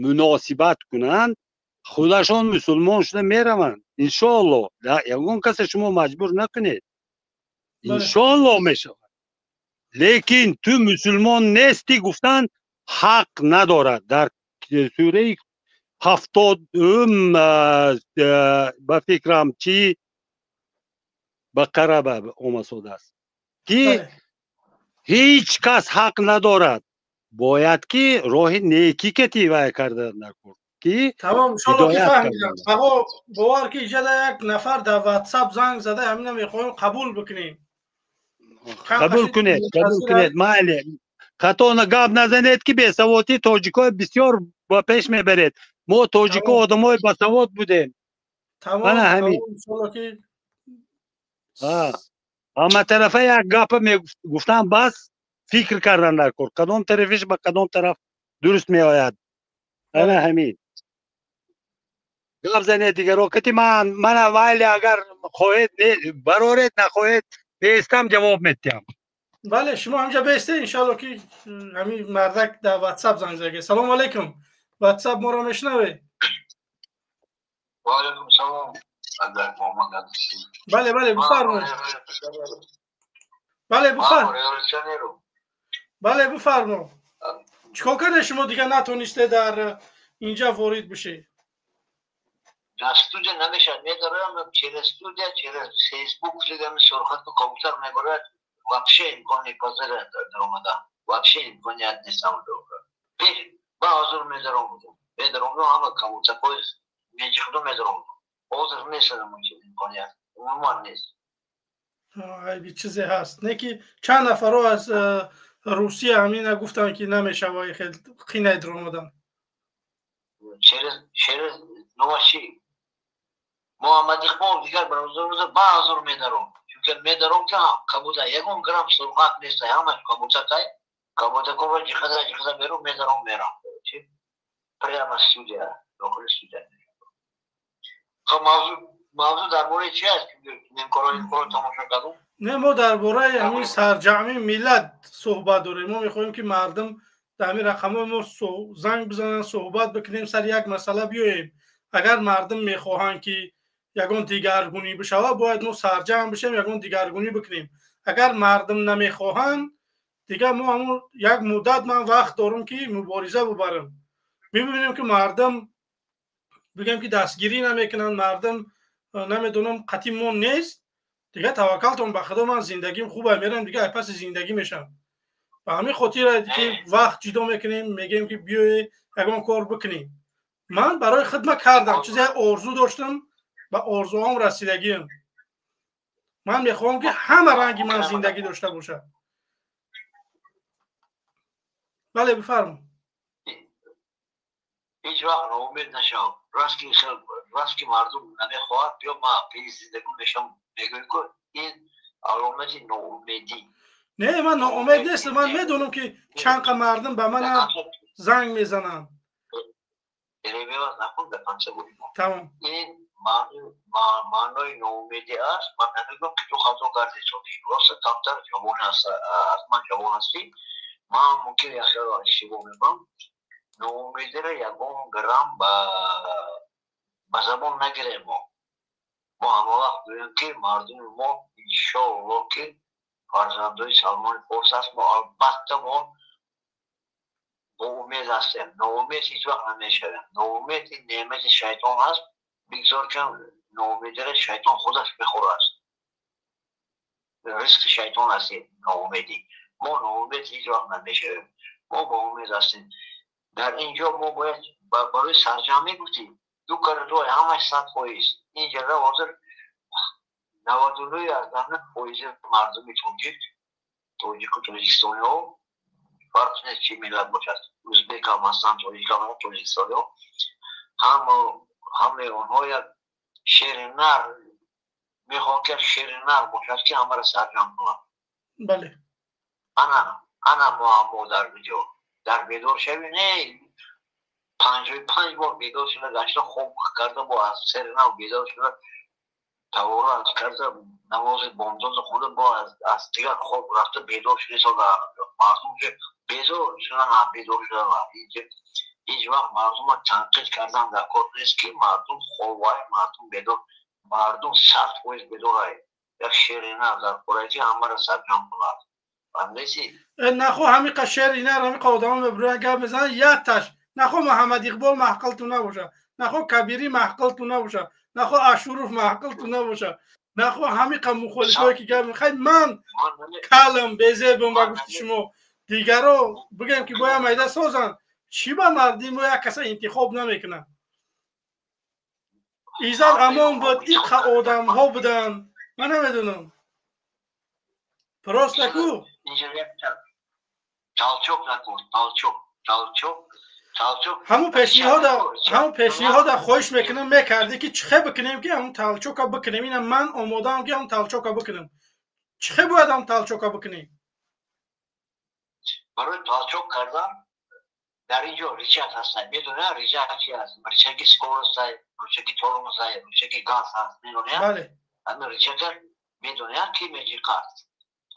Speaker 12: муносибат кунанд, худашон мусулмон шуда мераванд, иншоалло. Ягон касе шумо маҷбур накунед, иншоалло мешавад. Лекин ту мусулмон нестӣ гуфтан ҳақ надорад. Дар сураи 70-ум, ба фикрам, чи Бақара омасодааст, ки ҳеҷ кас ҳақ надорад. Бояд ки роҳи некӣ кати вай карда накун ки.
Speaker 1: Тамом, иншоалло ки фаҳмидам. Аго, бовар ки иҷода як нафар дар WhatsApp занг зада, ҳамина мехоҳем қабул бикунем.
Speaker 12: Қабул кунед, қабул кунед, майли. Хато гап назанед, ки бесаводӣ тоҷикои бисёр ба пеш мебаред. Мо тоҷико одамои басавод будем. Ана ҳамин. Ҳама тарафа як гапа мегуфтам, бас фикр кардан дар кор, кадом тарафиш ба кадом тараф дуруст меояд. Ана ҳамин гап занед дигаро кати. Ман мана вайли, агар хоҳед бароред, нахоҳед беистам, ҷавоб медиҳам.
Speaker 1: Бале, шумо ҳамҷа беистед, иншоалло ки ҳамин мардак дар WhatsApp занг заге. Салому алайкум, WhatsApp моро мешунавед?
Speaker 13: Ваалайкум салом.
Speaker 1: Бале, бале, бифармоед. Бале, бифарм, бале, бифармо. Чикор карде шумо дигар натонисте дар инҷа ворид бишед?
Speaker 13: Дар студия намешавад, медорам через студия, через фейсбук шудам, сурхату компютер мебарад, вообще имкон непазир даромада, вообще имконият нест. Пеш ба ҳозир медаром, медаром, ҳама компютерҳои меҷиқду медаром. Ҳозир нест имконият, умуман нест.
Speaker 1: Айби чизе ҳаст, не ки чанд нафарро аз Русия ҳамина гуфтанд, ки намешава, хел қинай даромадан.
Speaker 13: Через новаши Муҳаммад Иқбол дигар бароза ба ҳазор медаром, чунки медаром ки кабута ягон грамм сурғат нест, ҳамаш кабутакай, кабутакоро ҷиқада ҷиқада берун медаром, мерам прямо студия, дохили студия. Хоб, мавзӯъ дар бораи чи аст? Немкорои тамошо кардум.
Speaker 1: Не, мо дар бораи ҳамин сарҷамъи миллат суҳбат дорем. Мо мехоҳем, ки мардум дар ҳамин рақамҳои мо занг бизананд, суҳбат бикунем, сари як масъала биёем. Агар мардум мехоҳанд, ки ягон дигаргунӣ бишавад, бояд мо сарҷамъ бишем, ягон дигаргунӣ бикунем. Агар мардум намехоҳанд, дигар мо ҳамун як муддат ман вақт дорам, ки мубориза бубарам. Мебинем, ки мардум бигем, ки дастгирӣ намекунанд, мардум намедонам қатъи мо нест. Дига таваккалтон ба Худо, ман зиндагим хуба, мерам, дига ай паси зиндагӣ мешам. Ба ҳамин хотир ки вақт ҷудо мекунем, мегӯем ки биёед ягон кор бикунем. Ман барои хидмат кардам, чизе орзу доштам, ба орзуҳом расидагиам. Ман мехоҳам ки ҳама ранги ман зиндагӣ дошта бошад. Бале, бифармо.
Speaker 13: Ҳеҷ вақт ноумед нашав. Раст ки мардум намехоҳад, биё ман пеши зиндагӣ мешам, мегӯем ку ин аломати ноумедӣ.
Speaker 1: Не, ман ноумед нестам. Ман медонам ки чанд қа мардум ба ман занг мезананд.
Speaker 13: Перебивать накун, до конца будем.
Speaker 1: Тамом.
Speaker 13: Ин маънои ноумедӣ аст. Ман намегӯям ки ту хато кардӣ, соди. Просто камтар ҷавон аст, аз ман ҷавон ҳастӣ. Ман мумкин як хело иштибоҳ мекунам. Ноумедиро ягон грамм ба забон нагирем мо. Мо ҳама вақт гӯем ки мардуми мо иншоаллоҳ ки фарзандои Салмони Форс аст, мо албатта мо бо умед ҳастем. Ноумед ҳеҷ вақт намешавем. Ноумед ин неъмати шайтон аст. Бигзор ки ноумедиро шайтон худаш бихӯрад. Ризқи шайтон аст ин ноумедӣ. Мо ноумед ҳеҷ вақт намешавем. Мо бо умед ҳастем. Дар ин ҷо мо бояд барои сарҷамъӣ гуфтем, ду карату ҳамаш 100%. Ин ҷара ҳозир 99.9% мардуми тоҷик, тоҷику тоҷикистониҳо, фарқ нест чӣ миллат бошад, узбек ҳам ҳастанд, тоҷик ҳам ҳастанд, тоҷикистониҳо, ҳамаи онҳо як шери нар мехоҳанд, ки як шери нар бошад, ки ҳамаро сарҷамъ кунад.
Speaker 1: Бале.
Speaker 13: Ана муаммо дар видео. Дар бедор шавӣ не, 55 бор бедор шуда гашта, хоб карда, бо аз сари нав бедор шуда, таворо аз карда, намози бомдодро хонда, бо аз дигар хоб рафта бедор шуда истода. Мардум ки безор шудан, бедор шудан. Ҳеҷ вақт мардумро танқид кардан дар кор нест, ки мардум хобай, мардум бедор, мардум 100% бедорай. Як шери нар дар корае ки ҳамаро сарҷамъ кунад. Фаҳмидӣ?
Speaker 1: Нахо ҳамиқа шери нар, ҳамиқа одамо мебурӯянд, гап мезананд, якташ. Нахо Муҳаммад Иқбол маҳқилту набошад, нахо Кабирӣ маҳқилту набошад, нахо Ашуров маҳқилту набошад, нахо ҳамиқа мухолифое ки гап хай ман калам безебам ба гуфти шумо, дигаро бигӯем ки бояд майда созанд, чӣ ба мардимо як каса интихоб намекунанд? Иззат Амон буд, иқа одамҳо буданд, ман намедонам. Просто ку
Speaker 13: толчок накун, толчок, толчок, толчок.
Speaker 1: Ҳамун пешниҳода хоҳиш мекунам, мекардӣ ки чӣ хе бикунем ки ҳамун толчока бикунем. Ина ман омодаам ки ҳамун толчока бикунам. Чӣ хе бояд ҳамун толчока бикунем?
Speaker 13: Барои толчок кардан дар ин ҷо рычаг ҳастанд. Медонӣ рычаг чи аст? Рычаги скорость, рычаги тормоз, рычаги газ ҳаст. Медонӣ?
Speaker 1: Бале.
Speaker 13: Ҳамин рычага медонӣ ки меҷиқад.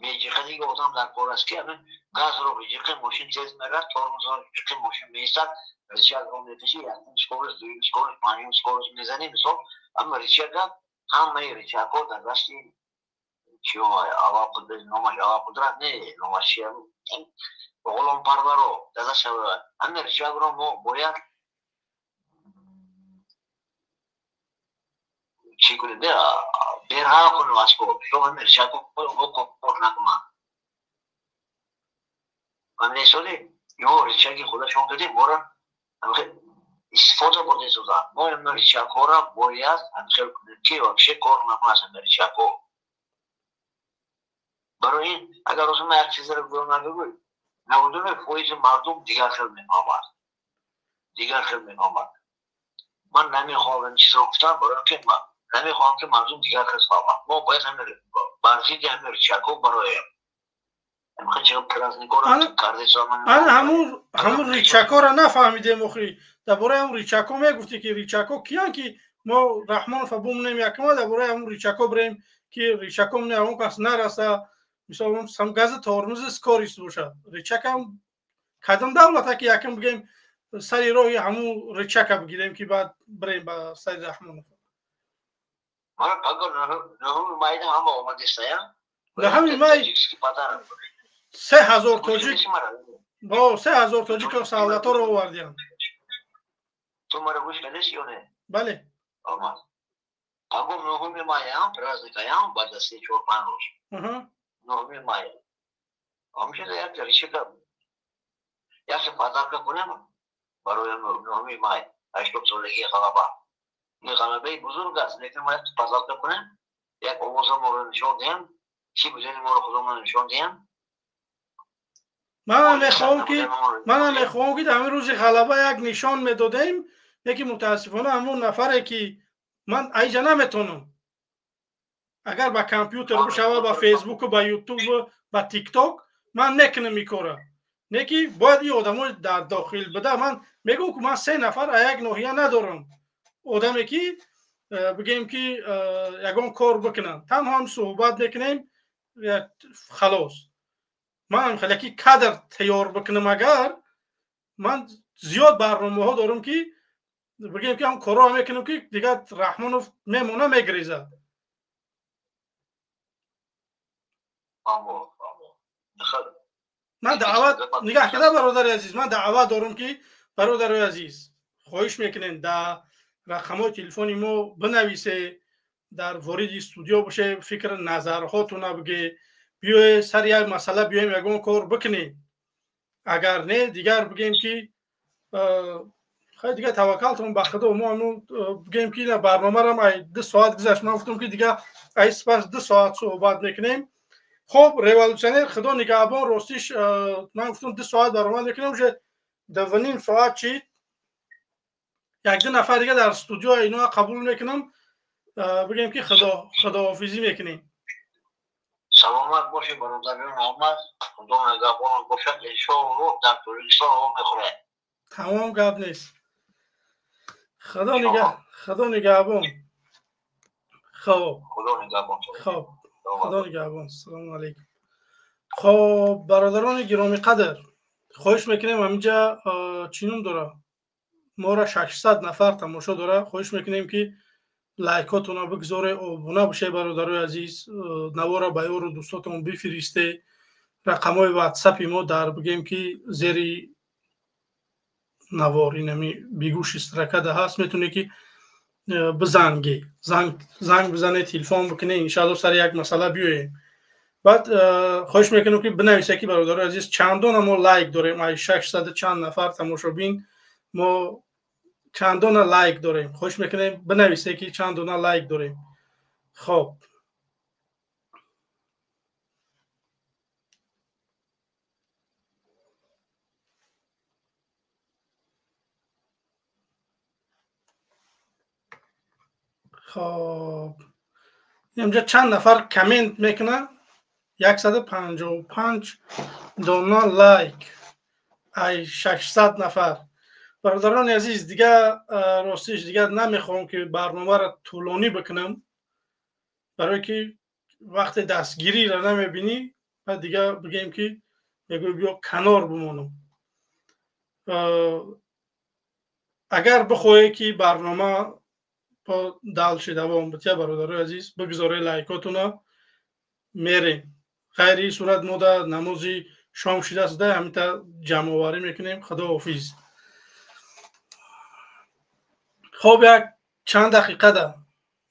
Speaker 13: Меҷиқад дига одам дар кор аст ки ҳамин газро меҷиқи, мошин тез меравад, тормозро меҷиқи, мошин меистад, рычагро мекаши, якум скорость, дуюм скорость, панҷум скорость мезанӣ. Мисол, ҳамин рычага, ҳамаи рычагҳо дар дасти чиё, номаш Авақудрат не, номаш чи, ғуломпарваро дар даст. Ҳамин рычагро мо бояд чӣ кунем, берҳа кунем аз кор, шо ҳамин рычагҳо кор накунанд. Фаҳмидед? Ё рычаги худашон кардем, моро истифода бурда истоданд. Мо ҳамин рычагҳоро бояд ҳамхел кунем ки вообще кор накунад ҳамин рычагҳо. Барои ин агар рӯзи ман як чизеро гӯям, набигӯй, 99% мардум дигар хел мефаҳмад, дигар хел мефаҳмад. Ман намехоҳам ин чизро гуфтам, барои ин ки намехоҳам ки мардум дигар хел фаҳмад. Мо бояд ҳамин бар зидди ҳамин рычагҳо бароем.
Speaker 1: Ана ҳамун рычагҳоро нафаҳмидем охи. Дар бораи ҳамун рычагҳо мегуфтӣ ки рычагҳо киян, ки мо Раҳмонова бумонем якма, дар бораи ҳамун рычагҳо бирем ки рычагҳо не ҳамун кас нараса. Мисол сам гази тормози скорость бошад. Рычагам кадом давлата ки якм бигем сари роҳи ҳамун рычага бигирем ки баъд бирем ба сари Раҳмонов.
Speaker 13: Мара пагор нуҳуми майда ҳама омадистая?
Speaker 1: Нуҳуми май 3000 тоҷик, бо 3000 тоҷик солдаторо овардиям.
Speaker 13: Ту мара гӯш кардеси ё не?
Speaker 1: Бале.
Speaker 13: Омад. Пагоҳ 9 май ам праздник аям баъд аз 3-4-5 рӯз. 9 май. Ҳамчунин як решика як подарка кунем барои 9 май, 80 солагии ғалаба. Ин ғалабаи бузург аст, лекин мо як подарка кунем, як овоза моро нишон диҳем, чӣ будани моро худомон нишон диҳем.
Speaker 1: Манам мехоҳам ки дар ҳамин рӯзи ғалаба як нишон медодем, лекин мутаассифона ҳамон нафаре ки ман айҷа наметонам. Агар ба компютер бишава, ба фейсбуку, ба ютуб, ба тикток ман мекунам ин кора. Не ки бояд ин одамо дар дохил буда. Ман мегӯям ки ман 3 нафар аз як ноҳия надорам. Одаме ки бигем ки ягон кор бикунанд. Танҳо ҳам суҳбат мекунем, халос. Ман хеле ки кадр тайёр бикунам, агар ман зиёд барномаҳо дорам ки бигем ки ҳам корҳо мекунам ки дигар Раҳмонов мемона мегрезад. Ман даъват нигаҳ карда, бародари азиз, ман даъват дорам ки бародари азиз, хоҳиш мекунем дар рақамҳои телефони мо бинависе, дар вориди студио боше, фикр назарҳотона биге, биёе сари як масъала биёем ягон кор бикунем. Агар не, дигар бигем ки хай дигар таваккалтон ба Худо. Мо ҳамун бигем ки ина барномарам ай 2 соат гузашт. Ман гуфтам ки дигар ай сипас 2 соат суҳбат мекунем. Хоб, революционер, Худо нигаҳбон, ростиш ман гуфтам 2 соат баромад мекунем, уже 2.5 соат чид. 1-2 нафар дига дар студио ино қабул мекунам, бигем ки худоҳофизӣ мекунем.
Speaker 13: Саломат бошед, бародарон Аҳмад, Худо нигаҳбон бошад. Иншоаллоҳ дар Тоҷикистон об мехӯрад.
Speaker 1: Тамом, гап нест. Худо нигаҳбон. Хоб.
Speaker 13: Худо нигаҳбон.
Speaker 1: Хоб. Худо нигаҳбон. Салому алайкум. Хоб, бародарони гиромиқадр, хоҳиш мекунем ҳаминҷа чӣ ном дора? Моро 600 нафар тамошо дора. Хоҳиш мекунем ки лайкотона бигзоре, обуна боше, бародарои азиз, навора ба ёру дӯстотон бифиристе. Рақамҳои ватсапи мо дар бигем ки зери навор инами бигӯши строкада ҳаст, метавонед ки бизанге, занг бизане, телефон бикуне, иншаалло сари як масъала биёем. Баъд хоҳиш мекунем ки бинависе ки бародарои азиз, чандона мо лайк дорем, ай 600 чанд нафар тамошобин мо чандона лайк дорем. Хоҳиш мекунем бинависе ки чанд дона лайк дорем. Хоб, хоб, инҷа чанд нафар коммент мекунад? 155 дона лайк ай 600 нафар. Бародарони азиз, дигар ростиш дигар намехоҳам ки барномаро тӯлонӣ бикунам, барое ки вақте дастгириро намебинӣ, баъд дигар бигем ки мегӯй биё канор бимонам. Агар бихоҳе ки барнома по дальше давом битя, бародарои азиз, бигзоре лайкотуна, мерем. Ғайри сурат мо дар намози шом шидааст, да ҳаминта ҷамъоварӣ мекунем. Худоҳофиз. Хоб, як чанд дақиқа да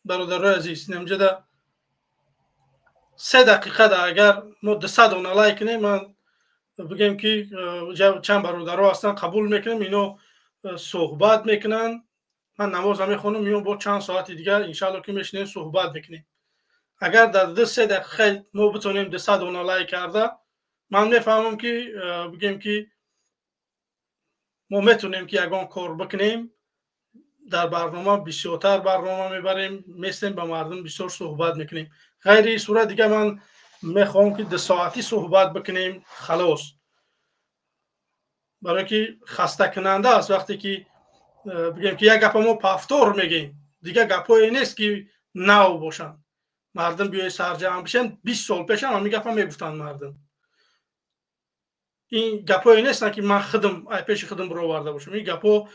Speaker 1: бародарои азиз, инҷа 3 дақиқа да агар мо 200 дона лайк кунем, ман бигем ки чанд бародаро ҳастанд, қабул мекунем, ино суҳбат мекунанд. Ман намоза мехонам, миём бо чанд соати дигар иншаалло ки мешинем суҳбат мекунем. Агар дар 2-3 дақиқа мо битонем 200 дона лайк карда, ман мефаҳмам ки бигем ки мо метонем ки ягон кор бикунем. Дар барнома бисёртар барнома мебарем, местем ба мардум бисёр суҳбат мекунем. Ғайри сурат дигар ман мехоҳам ки 2 соатӣ суҳбат бикунем, халос. Барое ки хастакунанда аст вақте ки бигем ки як гапа мо повтор мегем, дигар гапҳое нест ки нав бошанд. Мардум биёи сарҷамъ бишанд, 20 сол пешам ҳамин гапа мегуфтанд мардум. Ин гапҳое нестанд ки ман худам ай пеши худам бароварда бошам. Ин гапҳо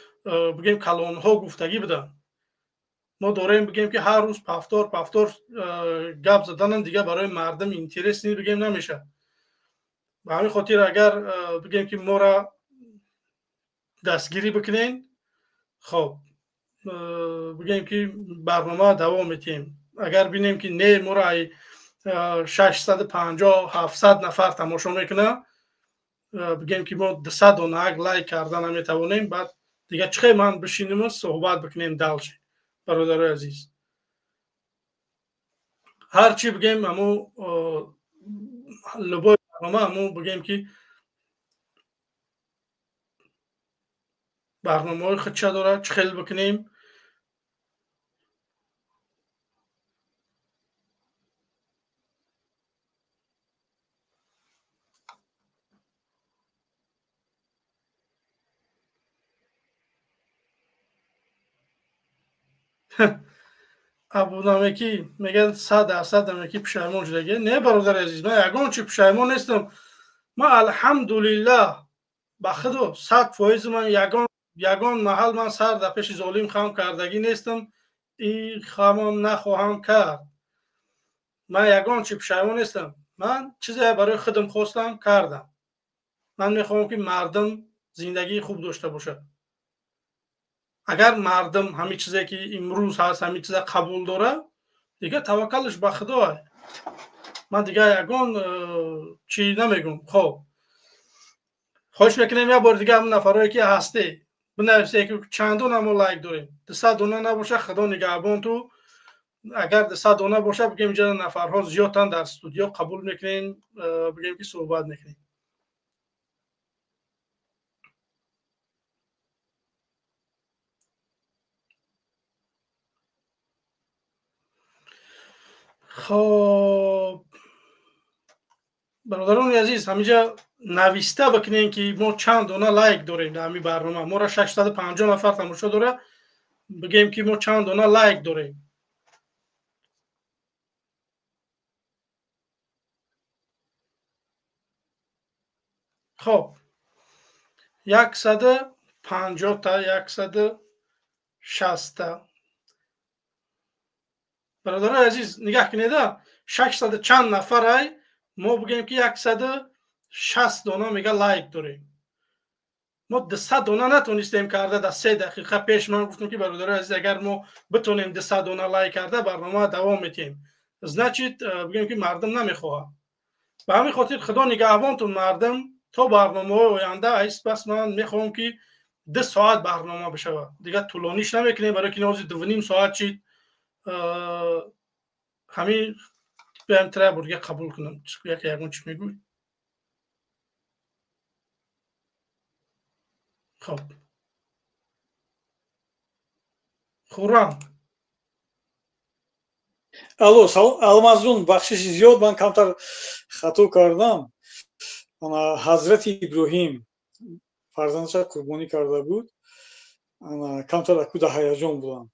Speaker 1: бигем калонҳо гуфтагӣ буданд. Мо дорем бигем ки ҳар рӯз повтор гап заданам дигар барои мардум интерес ни бигем намешавад. Ба ҳамин хотир агар бигем ки моро дастгирӣ бикунен, хоб, Бигем ки барнома давом метиҳем. Агар бинем ки не, моро 650 700 нафар тамошо мекунад, бигем ки мо 200 дона лайк карда наметавонем, баъд дига чӣ хел ман бишинем суҳбат бикунем дальше, бародарои азиз. Ҳар чӣ бигем, ҳаму любой барнома, ҳаму бигем ки барномаҳои худша дорад, чӣ хел бикунем. Абунамекӣ мегӯяд 100% намекӣ пушаймон шудагӣ. Не, бародари азиз, ман ягон чи пушаймон нестам. Ман алҳамдулиллаҳ ба худо 100% ман ягон маҳал ман сар дар пеши золим хам кардагӣ нестам, и хамам нахоҳам кард. Ман ягон чи пушаймон нестам. Ман чизе барои худам хостам кардам. Ман мехоҳам ки мардум зиндагии хуб дошта бошад. Агар мардум ҳамин чизе ки имрӯз ҳаст, ҳамин чиза қабул дорад, дига таваккалш ба худо. Ман дига ягон чӣ намегӯм. Хоб, хоҳиш мекунем як бори дига ҳамин нафарое ки ҳастед бинависед ки чанд дона мо лайк дорем. 200 дона набошад, худо нигаҳбон ту. Агар 200 дона бошад, бигем инҷа нафарҳо зиёдтан дар студиё қабул мекунем, бигем ки суҳбат мекунем. Хоб, бародарони азиз, ҳаминҷа нависта бикунем ки мо чанд дона лайк дорем дар ҳамин барнома. Моро 650 нафар тамошо дорад, бигем ки мо чанд дона лайк дорем. Хоб, 150 та, 160 та. Бародарони азиз, нигаҳ кунед, 600 чанд нафарай, мо бигем ки 160 дона мега лайк дорем. Мо 200 дона натонистем карда дар 3 дақиқа пеш. Ман гуфтам ки бародарони азиз, агар мо битонем 200 дона лайк карда, барнома давом метиҳем. Значит, бигем ки мардум намехоҳад. Ба ҳамин хотир худо нигаҳбонтун мардум, то барномаҳои оянда. Айс пас ман мехоҳам ки 2 соат барнома бишавад. Дига тӯлониш намекунем, барои ки ҳозир 2.5 соат шид. Ҳамин биям тра бурга қабул кунам. Яке ягон чӣ мегӯй? Хоб, Хуррам.
Speaker 9: Алло, Алмазҷон, бахшиши зиёд, ман камтар хато кардам. Ҳазрати Иброҳим фарзандаша қурбонӣ карда буд. Камтар акуда ҳаяҷон будам.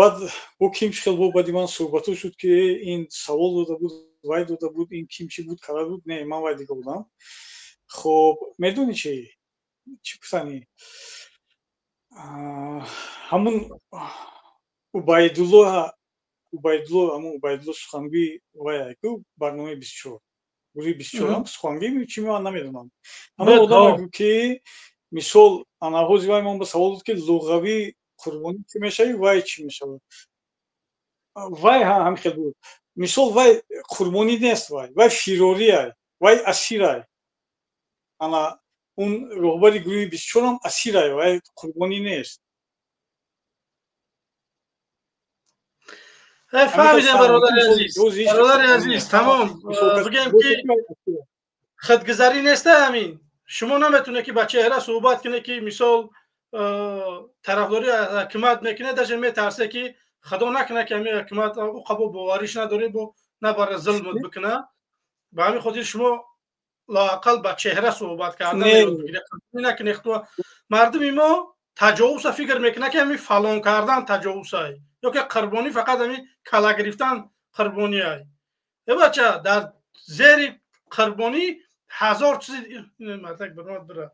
Speaker 9: Баъд бо ким чӣ хел бо баъди ман суҳбатҳо шуд ки ин савол дода буд, вай дода буд, ин ким чӣ буд, карда буд. Не, ман вай дига будам. Хоб, медонӣ чи чӣ гуфтанӣ? Ҳамун Убайдулло, ҳамун Убайдулло сухангӯи вай ку барномаи 24, гурӯҳи 24 сухангӯи чӣ ман намедонам. Ҳамун одам ки мисол ана ҳози вай ман ба савол дод ки луғавӣ қурбонӣ чӣ мешавӣ, вай чӣ мешавад. Вай ҳамин хел буд. Мисол вай қурбонӣ нест, вай фирорӣ, вай асирай. Ана он роҳбари гурӯҳи 24 асирай, вай қурбонӣ нест.
Speaker 1: Фаҳмидем, бародари азиз, бародари азиз, тамом. Бигем ки худгузарӣ неста ҳамин. Шумо наметавонед ки ба чеҳра суҳбат кунед ки мисол тарафдорӣ ҳукумат мекунед, даже метарсе ки худо накунад ки ҳамин ҳукумат ӯ қабул бовариш надоред, бо набара зулмат бикунад. Ба ҳамин хотир шумо лоақал ба чеҳра суҳбат кардан накунед. Мардуми мо таҷовуза фикр мекунад ки ҳамин фалон кардан таҷовузай, ё ки қурбонӣ фақат ҳамин кала гирифтан қурбониай. Э бача, дар зери қурбонӣ ҳазор чизи мардак баромад бира.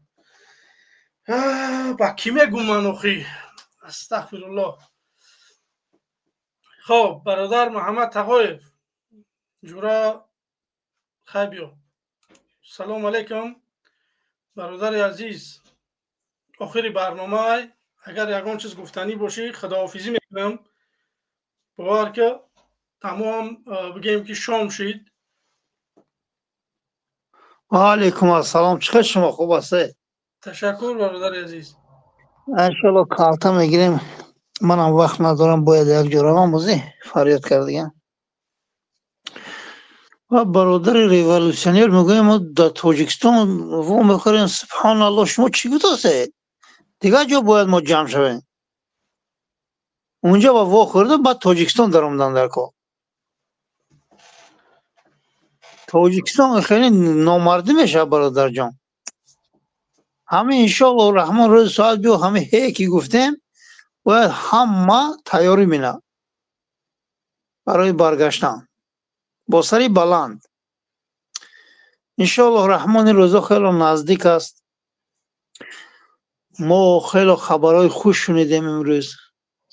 Speaker 1: Ба кӣ мегӯм ман охи? Астағфируллоҳ. Хоб, бародар Муҳаммад Тағоев, ҷура хай биё. Салом алайкум, бародари азиз. Охири барномаи Агар ягон чиз гуфтанӣ бошӣ, худоҳофизӣ мекунам. Бовар ки тамом бигем ки шом шид.
Speaker 14: Ва алайкум ассалом. Чӣ хел шумо хуб ҳастед?
Speaker 1: Ташаккур, бародари азиз.
Speaker 14: Иншоалло карта мегирем. Манам вақт надорам, бояд як ҷо равам, бозӣ фарёд кардагам. Ва бародари революционер мегӯем, мо дар Тоҷикистон во мехӯрем. Субҳоналлоҳ, шумо чӣ гуфтастед? Дигар ҷо бояд мо ҷамъ шавем. Унҷа ба во хӯрдам, баъд Тоҷикистон даромадан дар кор. Тоҷикистон хеле номардӣ мешавад, бародарҷон. Ҳамин иншоаллоҳ раҳмон рӯзи соат биё, ҳамин ҳе ки гуфтем, бояд ҳама тайёрӣ бинад барои баргаштан бо сари баланд. Иншоаллоҳ раҳмон ин рӯзо хело наздик аст. Мо хело хабарҳои хуш шунидем имрӯз,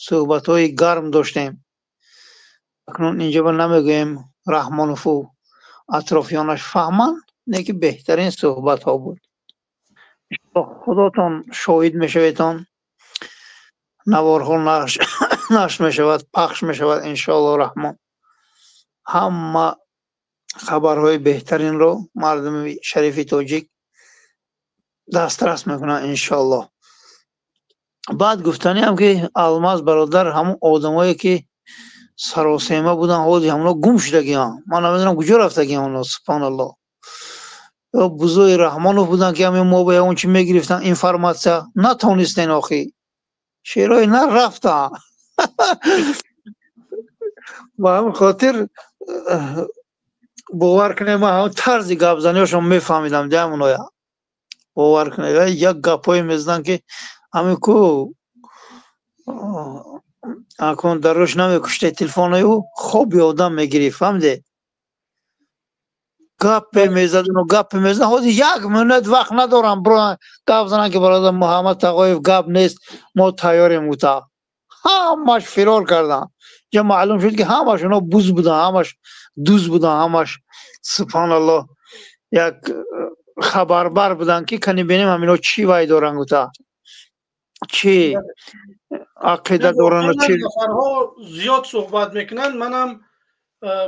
Speaker 14: суҳбатҳои гарм доштем. Акнун инҷо ба намегӯем, Раҳмонову атрофиёнаш фаҳманд, не ки беҳтарин суҳбатҳо буд. Худотон шоҳид мешаведон, наворҳо нашр мешавад, пахш мешавад иншоаллоҳ раҳмон. Ҳама хабарҳои беҳтаринро мардуми шарифи тоҷик дастрас мекунанд иншоаллоҳ. Баъд гуфтаниам ки Алмаз бародар, ҳамон одамое ки саросема буданд, ҳози ҳамоно гум шудагианд. Ман намедонам куҷо рафтагианд оно, субҳоналлоҳ. Ё бузои Раҳмонов буданд ки ҳамин мо ба ягон чи мегирифтанд информатсия, натонистен охи. Шерои на рафтанд. Ба ҳамин хотир бовар кунед, ман ҳамон тарзи гапзаниҳошон мефаҳмидам ҷамоноя. Бовар кунед, як гапҳое мезаданд ки ҳамин ку акун дар рӯш намекуште телефонаи ӯ, хоби одам мегирифт, фаҳмидед? Гапе мезадану гапе мезадан. Ҳозир як минут вақт надорам гап занам ки бародар Муҳаммад Тағоев гап нест, мо тайёрем гуфта. Ҳамаш фирор карданд. Ҷа маълум шуд ки ҳамаш оно буз буданд, ҳамаш дуз буданд, ҳамаш субҳоналлоҳ як хабарбар буданд ки кани бинем ҳамино чӣ вай доранд гуфта, чӣ ақида доранд. Чӣ
Speaker 1: нафарҳо зиёд суҳбат мекунанд. Манам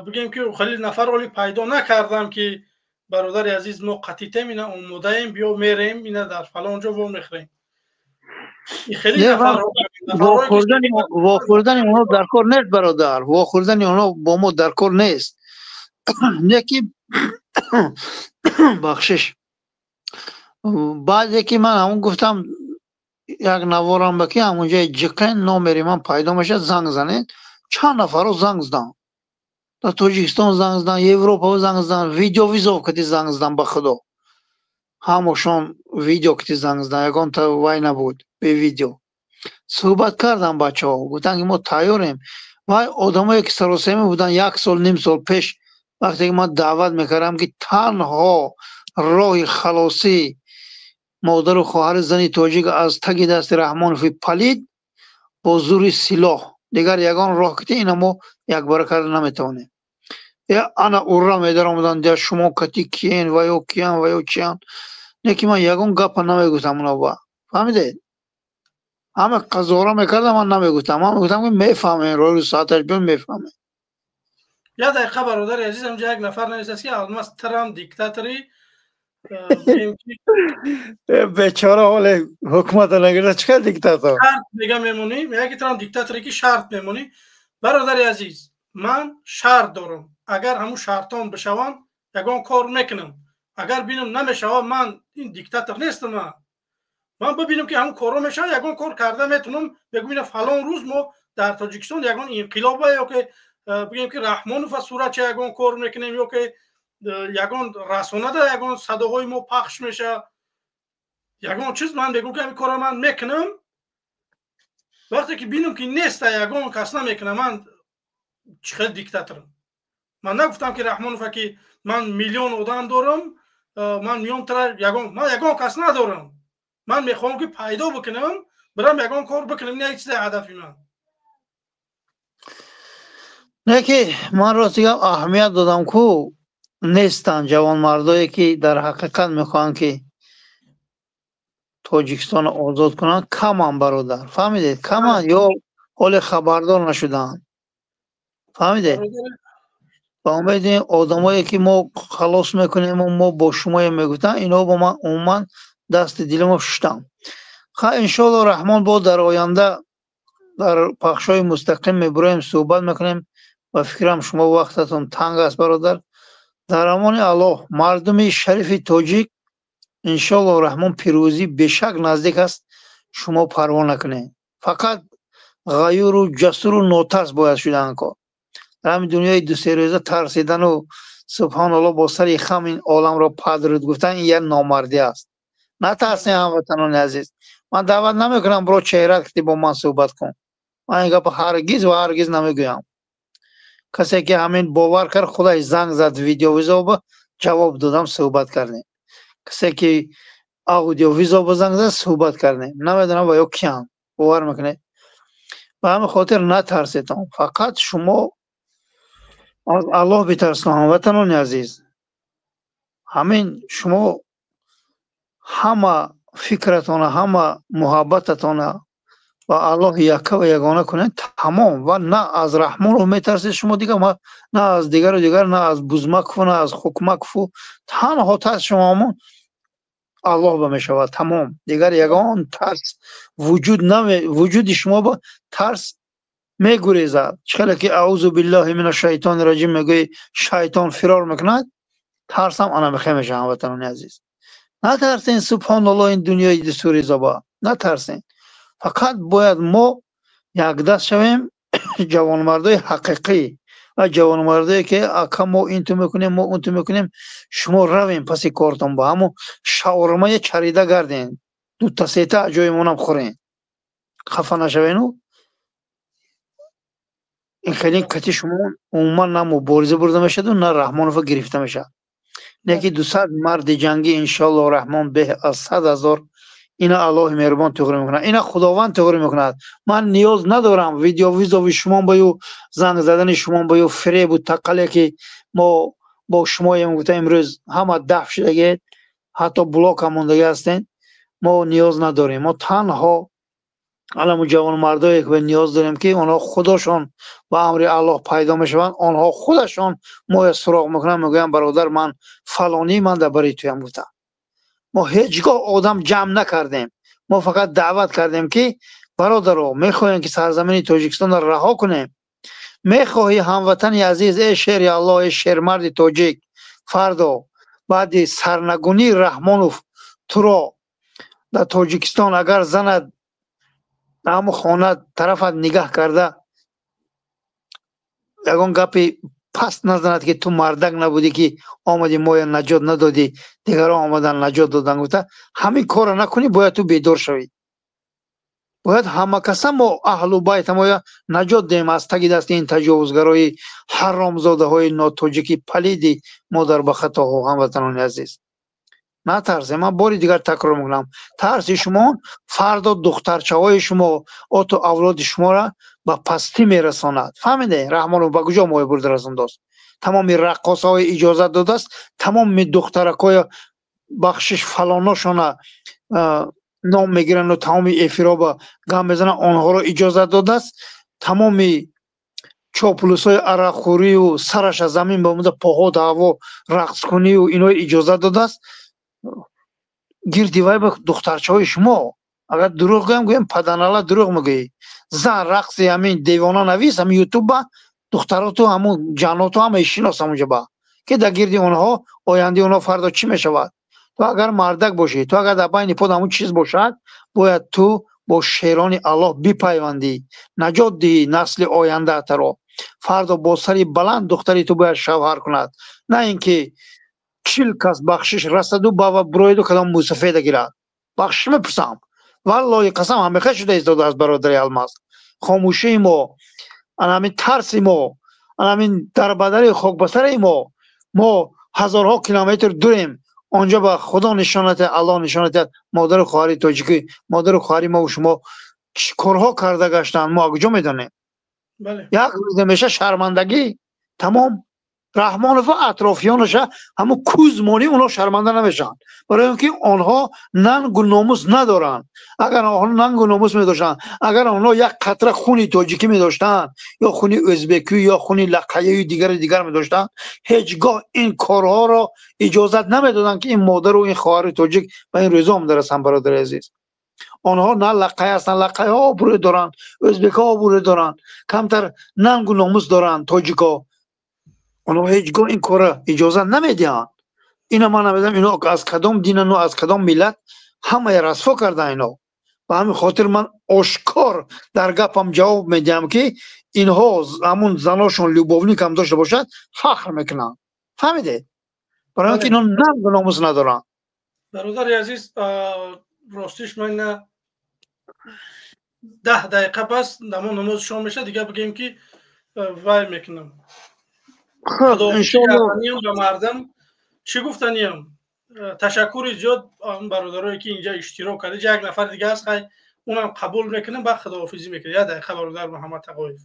Speaker 1: бигем ки хеле нафар оли пайдо накардам ки бародари азиз, мо қатитем, ина омодаем, биё мерем, ина дар фалон ҷо во мехӯрем.
Speaker 14: Вохӯрдани онҳо дар кор нест, бародар, вохӯрдани онҳо бо мо дар кор нест. Не ки бахшиш, баъде ки ман ҳамон гуфтам як наворам ба ки ҳамонҷои ҷиқен номери ман пайдо мешавад, занг занед. Чанд нафарро занг заданд, дар Тоҷикистон занг заданд, Европа занг заданд, видеовизов кати занг заданд, ба худо ҳамошон видео кати занг заданд, ягон та вай набуд бе видео. Суҳбат кардам, бачаҳо гуфтанд ки мо тайёрем. Вай одамое ки саросема буданд як сол ним сол пеш, вақте ки ман даъват мекардам ки танҳо роҳи халосӣ модару хоҳари зани тоҷик аз таги дасти Раҳмонови палид бо зури силоҳ, дигар ягон роҳ кити ина мо якбора карда наметавонем. Ана урра медаромаданд, я шумо кати киен ва ё киян ва ё чиян. Не ки ман ягон гапа намегуфтам оно ба, фаҳмидед? Ҳама қазора мекардам, ман намегуфтам. Ман мегуфтам ки мефаҳмем, рӯи соаташ биён мефаҳмем.
Speaker 1: Як дақиқа, бародари азиз, ҳамҷа як нафар нависааст ки Алмаз Трам диктатори.
Speaker 14: Бечора ҳоле ҳукумата нагирда, чӣ қадр диктатор?
Speaker 1: Шарт мега мемонӣ, мега ки Трам диктаторе ки шарт мемонӣ. Бародари азиз, ман шарт дорам. Агар ҳамун шартон бишаванд, ягон кор мекунам. Агар бинам намешавад, ман ин диктатор нестам. Ман бибинам ки ҳамун корро мешавад, ягон кор карда метавонам. Бигӯм ина фалон рӯз мо дар Тоҷикистон ягон инқилоба ё ки бигем ки Раҳмонов суратча ягон кор мекунем ё ки ягон расонада ягон садоҳои мо пахш мешавад, ягон чиз ман мегӯм ки ҳамин корро ман мекунам. Вақте ки бинам ки неста, ягон кас намекунам, ман чӣ хел диктаторам? Ман нагуфтам ки Раҳмонова ки ман миллион одам дорам, ман миём тара ягон, ман ягон кас надорам. Ман мехоҳам ки пайдо бикунам, бирам ягон кор бикунам, ин як чизе ҳадафи ман.
Speaker 14: Не ки ман рости гап аҳамият додам ку нестанд ҷавонмардое ки дар ҳақиқат мехоҳанд ки Тоҷикистонро озод кунанд каманд, бародар. Фаҳмидед? Каманд ё ҳоле хабардор нашудаанд. Фаҳмидед? Ба умеди одамое ки мо халос мекунем ва мо бо шумоем мегуфтанд, инҳо бо ман умуман дасти дилимо шуштам. Ха, иншоалло Раҳмон, бо дар оянда дар пахшҳои мустақим мебуроем, суҳбат мекунем. Ба фикрам, шумо вақтатон танг аст, бародар. Дар амони Аллоҳ, мардуми шарифи тоҷик. Иншоалло Раҳмон, пирӯзӣ бешак наздик аст. Шумо парво накунед, фақат ғаюру ҷасуру нотарс бояд шудан кор. Дар ҳамин дунёи дусе рӯза тарсидану, субҳоналло, бо сари хам ин оламро падруд гуфтан, ин як номардӣ аст. Натарсем, ҳамватанони азиз. Ман даъват намекунам, бро, чеҳрат ки бо ман суҳбат кун. Ман ин гапа ҳаргиз ва ҳаргиз намегӯям. Касе ки ҳамин бовар кард, худаш занг зад, видеовызов ҷавоб додам, суҳбат кардем. Касе ки аудиовызов занг зад, суҳбат кардем. Намедонам ва ё киянд, бовар мекунед? Ба ҳамин хотир натарсетон, фақат шумо аз Аллоҳ битарсед, ҳамватанони азиз. Ҳамин шумо ҳама фикратона, ҳама муҳаббататона ба Аллоҳ якка ва ягона кунед, тамом. Ва на аз Раҳмонов метарсед шумо дигар, на аз дигару дигар, на аз Бузмакову, на аз Хукмакову. Танҳо тарс шумо ҳамон Аллоҳ ба мешавад, тамом. Дигар ягон тарс вуҷуд наме, вуҷуди шумо ба тарс мегурезад. Чӣ хеле ки аузу биллаҳи мина шайтони раҷим мегӯӣ, шайтон фирор мекунад, тарсам ана мехе мешавад. Ҳамватанони азиз, натарсен. Субҳоналлоҳ, ин дунёи дусуризоба, натарсен. Фақат бояд мо якдаст шавем, ҷавонмардои ҳақиқӣ ва ҷавонмардое ки ака, мо инту мекунем, мо унту мекунем. Шумо равем паси кортон, ба ҳамо шаурмая чарида гарден, дута сета ҷоимонам хӯрен, хафа нашавену. Ин хеле кати шумо умуман на мубориза бурда мешаду, на Раҳмонова гирифта мешавад. Неки 200 марди ҷангӣ, иншоалло Раҳмон, беҳ аз 100 000. Ина Аллоҳи меҳрубон туғри мекунад, ина Худованд туғри мекунад. Ман ниёз надорам видеовызови шумо баю, занг задани шумо баю, фиребу тақале ки мо бо шумоем гуфта, имрӯз ҳама даф шудагед, ҳатто блокам мондагӣ ҳастен. Мо ниёз надорем. Мо танҳо аламу ҷавонмардое ки ниёз дорем, ки онҳо худошон ба амри Аллоҳ пайдо мешаванд. Онҳо худашон моя суроғ мекунанд, мегӯянд: «Бародар, ман фалонӣ, ман дар бари туям», гуфта. Мо ҳеҷ гоҳ одам ҷамъ накардем, мо фақат даъват кардем, ки бародаро, мехоҳем, ки сарзамини Тоҷикистонро раҳо кунем. Мехоҳӣ, ҳамватани азиз, э шери Аллоҳ, э шермарди тоҷик, фардо баъди сарнагунии Раҳмонов туро дар Тоҷикистон агар занад, ҳамун хона тарафат нигаҳ карда, ягон гапи паст назанад, ки ту мардак набудӣ, ки омадӣ моя наҷот надодӣ, дигарон омадан наҷот додан, гуфта, ҳамин корро накунӣ. Бояд ту бедор шавӣ. Бояд ҳамакаса мо аҳлу байта моя наҷот диҳем аз таги дасти ин таҷовузгарои ҳаромзодаҳои нотоҷики палиди модар ба хатоҳо. Ҳамватанони азиз, натарсем. Ман бори дигар такрор мекунам: тарси шумо фардо духтарчаҳои шумо, оту авлоди шуморо ба пастӣ мерасонад. Фаҳмиде, Раҳмонов ба куҷо моя бурда расондааст? Тамоми раққосаҳои иҷозат додааст, тамоми духтаракҳои, бахшиш, фалоношона ном мегиранду тамоми эфиро ба гам мезананд, онҳоро иҷозат додааст. Тамоми чоплусҳои арақхӯрию сараша замин бамуда поҳо даъво рақскунию инои иҷозат додааст. Гирди вай ба духтарчаҳои шумо. Агар дурӯғ гӯям, гӯям паданала дурӯғ мегӯӣ. Зан рақси ҳамин девона навис ҳамин ютубба, духтароту ҳамун ҷаноту ҳама шинос ҳамунҷа ба ки дар гирди онҳо ояндаи онҳо фардо чӣ мешавад? Ту агар мардак бошӣ, ту агар дар байни под ҳамун чиз бошад, бояд ту бо шерони Аллоҳ бипайвандӣ, наҷот диҳӣ насли ояндаатаро. Фардо бо сари баланд духтари ту бояд шавҳар кунад, на ин ки 40 кас, бахшиш, расаду бава буроиду кадом мусафеда гирад. Бахшиш мепурсам, валлоҳи қасам, ҳамеха шуда истодааст, бародари Алмаз. Хомӯшии мо, ана ҳамин тарси мо, ана ҳамин дарбадари хокбасари мо. Мо ҳазорҳо километр дурем онҷо, ба Худо нишонат, Аллоҳ нишонат. Модару хоҳари тоҷикӣ, модару хоҳари мову шумо чӣ корҳо карда гаштанд, мо куҷо медонем? Як рӯз меша шармандагӣ, тамом. Раҳмонов ва атрофиёнаша ҳамун кузмонӣ онҳо шарманда намешаванд, барои он ки онҳо нангу номус надоранд. Агар онҳо нангу номус медоштанд, агар онҳо як қатра хуни тоҷикӣ медоштанд ё хуни ӯзбекӣ ё хуни лақаяю дигари дигар медоштанд, ҳеҷ гоҳ ин корҳоро иҷозат намедоданд, ки ин модару ин хоҳари тоҷик ба ин рӯзо омада расанд. Бародари азиз, онҳо на лақай ҳастанд, лақайҳо обрӯ доранд, ӯзбекҳо обрӯ доранд, камтар нангу номус доранд тоҷикҳо. Онҳо ҳеҷ гоҳ ин корро иҷозат намедиҳанд. Ина ман намедонам, ино аз кадом динану аз кадом миллат, ҳамаи расво кардан ино. Ба ҳамин хотир ман ошкор дар гапам ҷавоб медиҳам, ки инҳо ҳамун заношон любовник ҳам дошта бошад, фахр мекунанд. Фаҳмидед? Барои он ки ино нангу номус надоранд.
Speaker 1: Бародари азиз, ростиш ман на 10 дақиқа пас дамо намози шом мешавад, дигар бигем ки вай мекунам. Ба мардам чӣ гуфтаниям? Ташаккури зиёд бародарое ки инҷа иштирок кард. Як нафар дига аст, хай унам қабул мекунам, баъд худоҳофизӣ мекунам. Як дақиқа, бародар Муҳаммад Тағоев.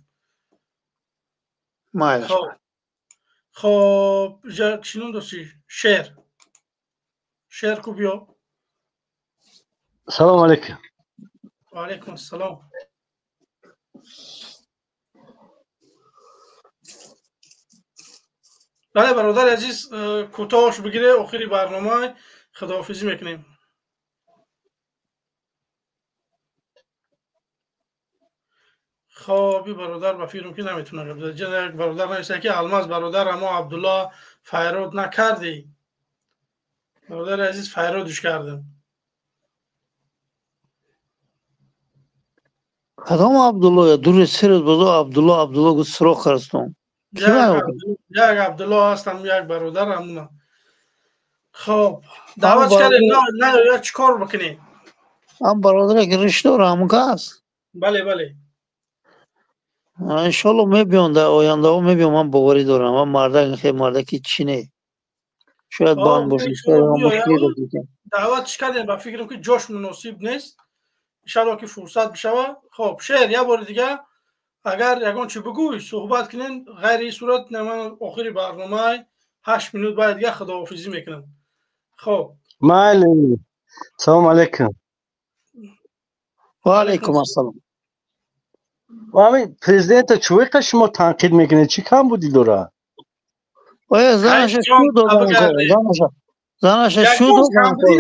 Speaker 1: Хоб, чӣ ном дошти? Шер. Шер ку биё.
Speaker 15: Салом алейкум.
Speaker 1: Ва алейкум ассалом. Бале, бародари азиз, кӯтоҳш бигире, охири барнома худоҳофизӣ мекунем. Хоб, бародар ба фикрам ки наметавона гап зад. Як бародар нависта ки Алмаз бародар, амо Абдулло файрод накардӣ. Бародари азиз, файродиш кардам.
Speaker 14: Кадом Абдулло? Дури се рӯз бозо Абдулло, Абдулло гуфт, суроғ кардастон.
Speaker 1: Як Абдулло ҳастам, як бародар ҳамуна. Хоб, даъват кардем, на я чӣ кор бикунем?
Speaker 14: Ам бародаре ки риш дора, ҳамун кас?
Speaker 1: Бале, бале.
Speaker 14: Иншоалло мебиён, дар ояндаҳо мебиён, ман боварӣ дорам. Ман мардак хел мардаки чӣ не. Шояд банд бошад, шояд мушкиле дошта.
Speaker 1: Даъватш кардем, ба фикрам ки ҷош муносиб нест. Иншоалло ки фурсат бишава. Хоб, Шер, як бори дига агар ягон чӣ бигӯй, суҳбат кунем, ғайри ин сурат ман охири барномаи 8 минут баъд дига худоҳофизӣ мекунам. Хоб.
Speaker 15: Майли. Салом алейкум.
Speaker 14: Ва алейкум ассалом.
Speaker 15: Ҳамин президента чӯиқа шумо танқид мекунед, чӣ кам будӣ дора?
Speaker 14: Оя занаша шу додан кор, занаша. Занаша шу додан кор.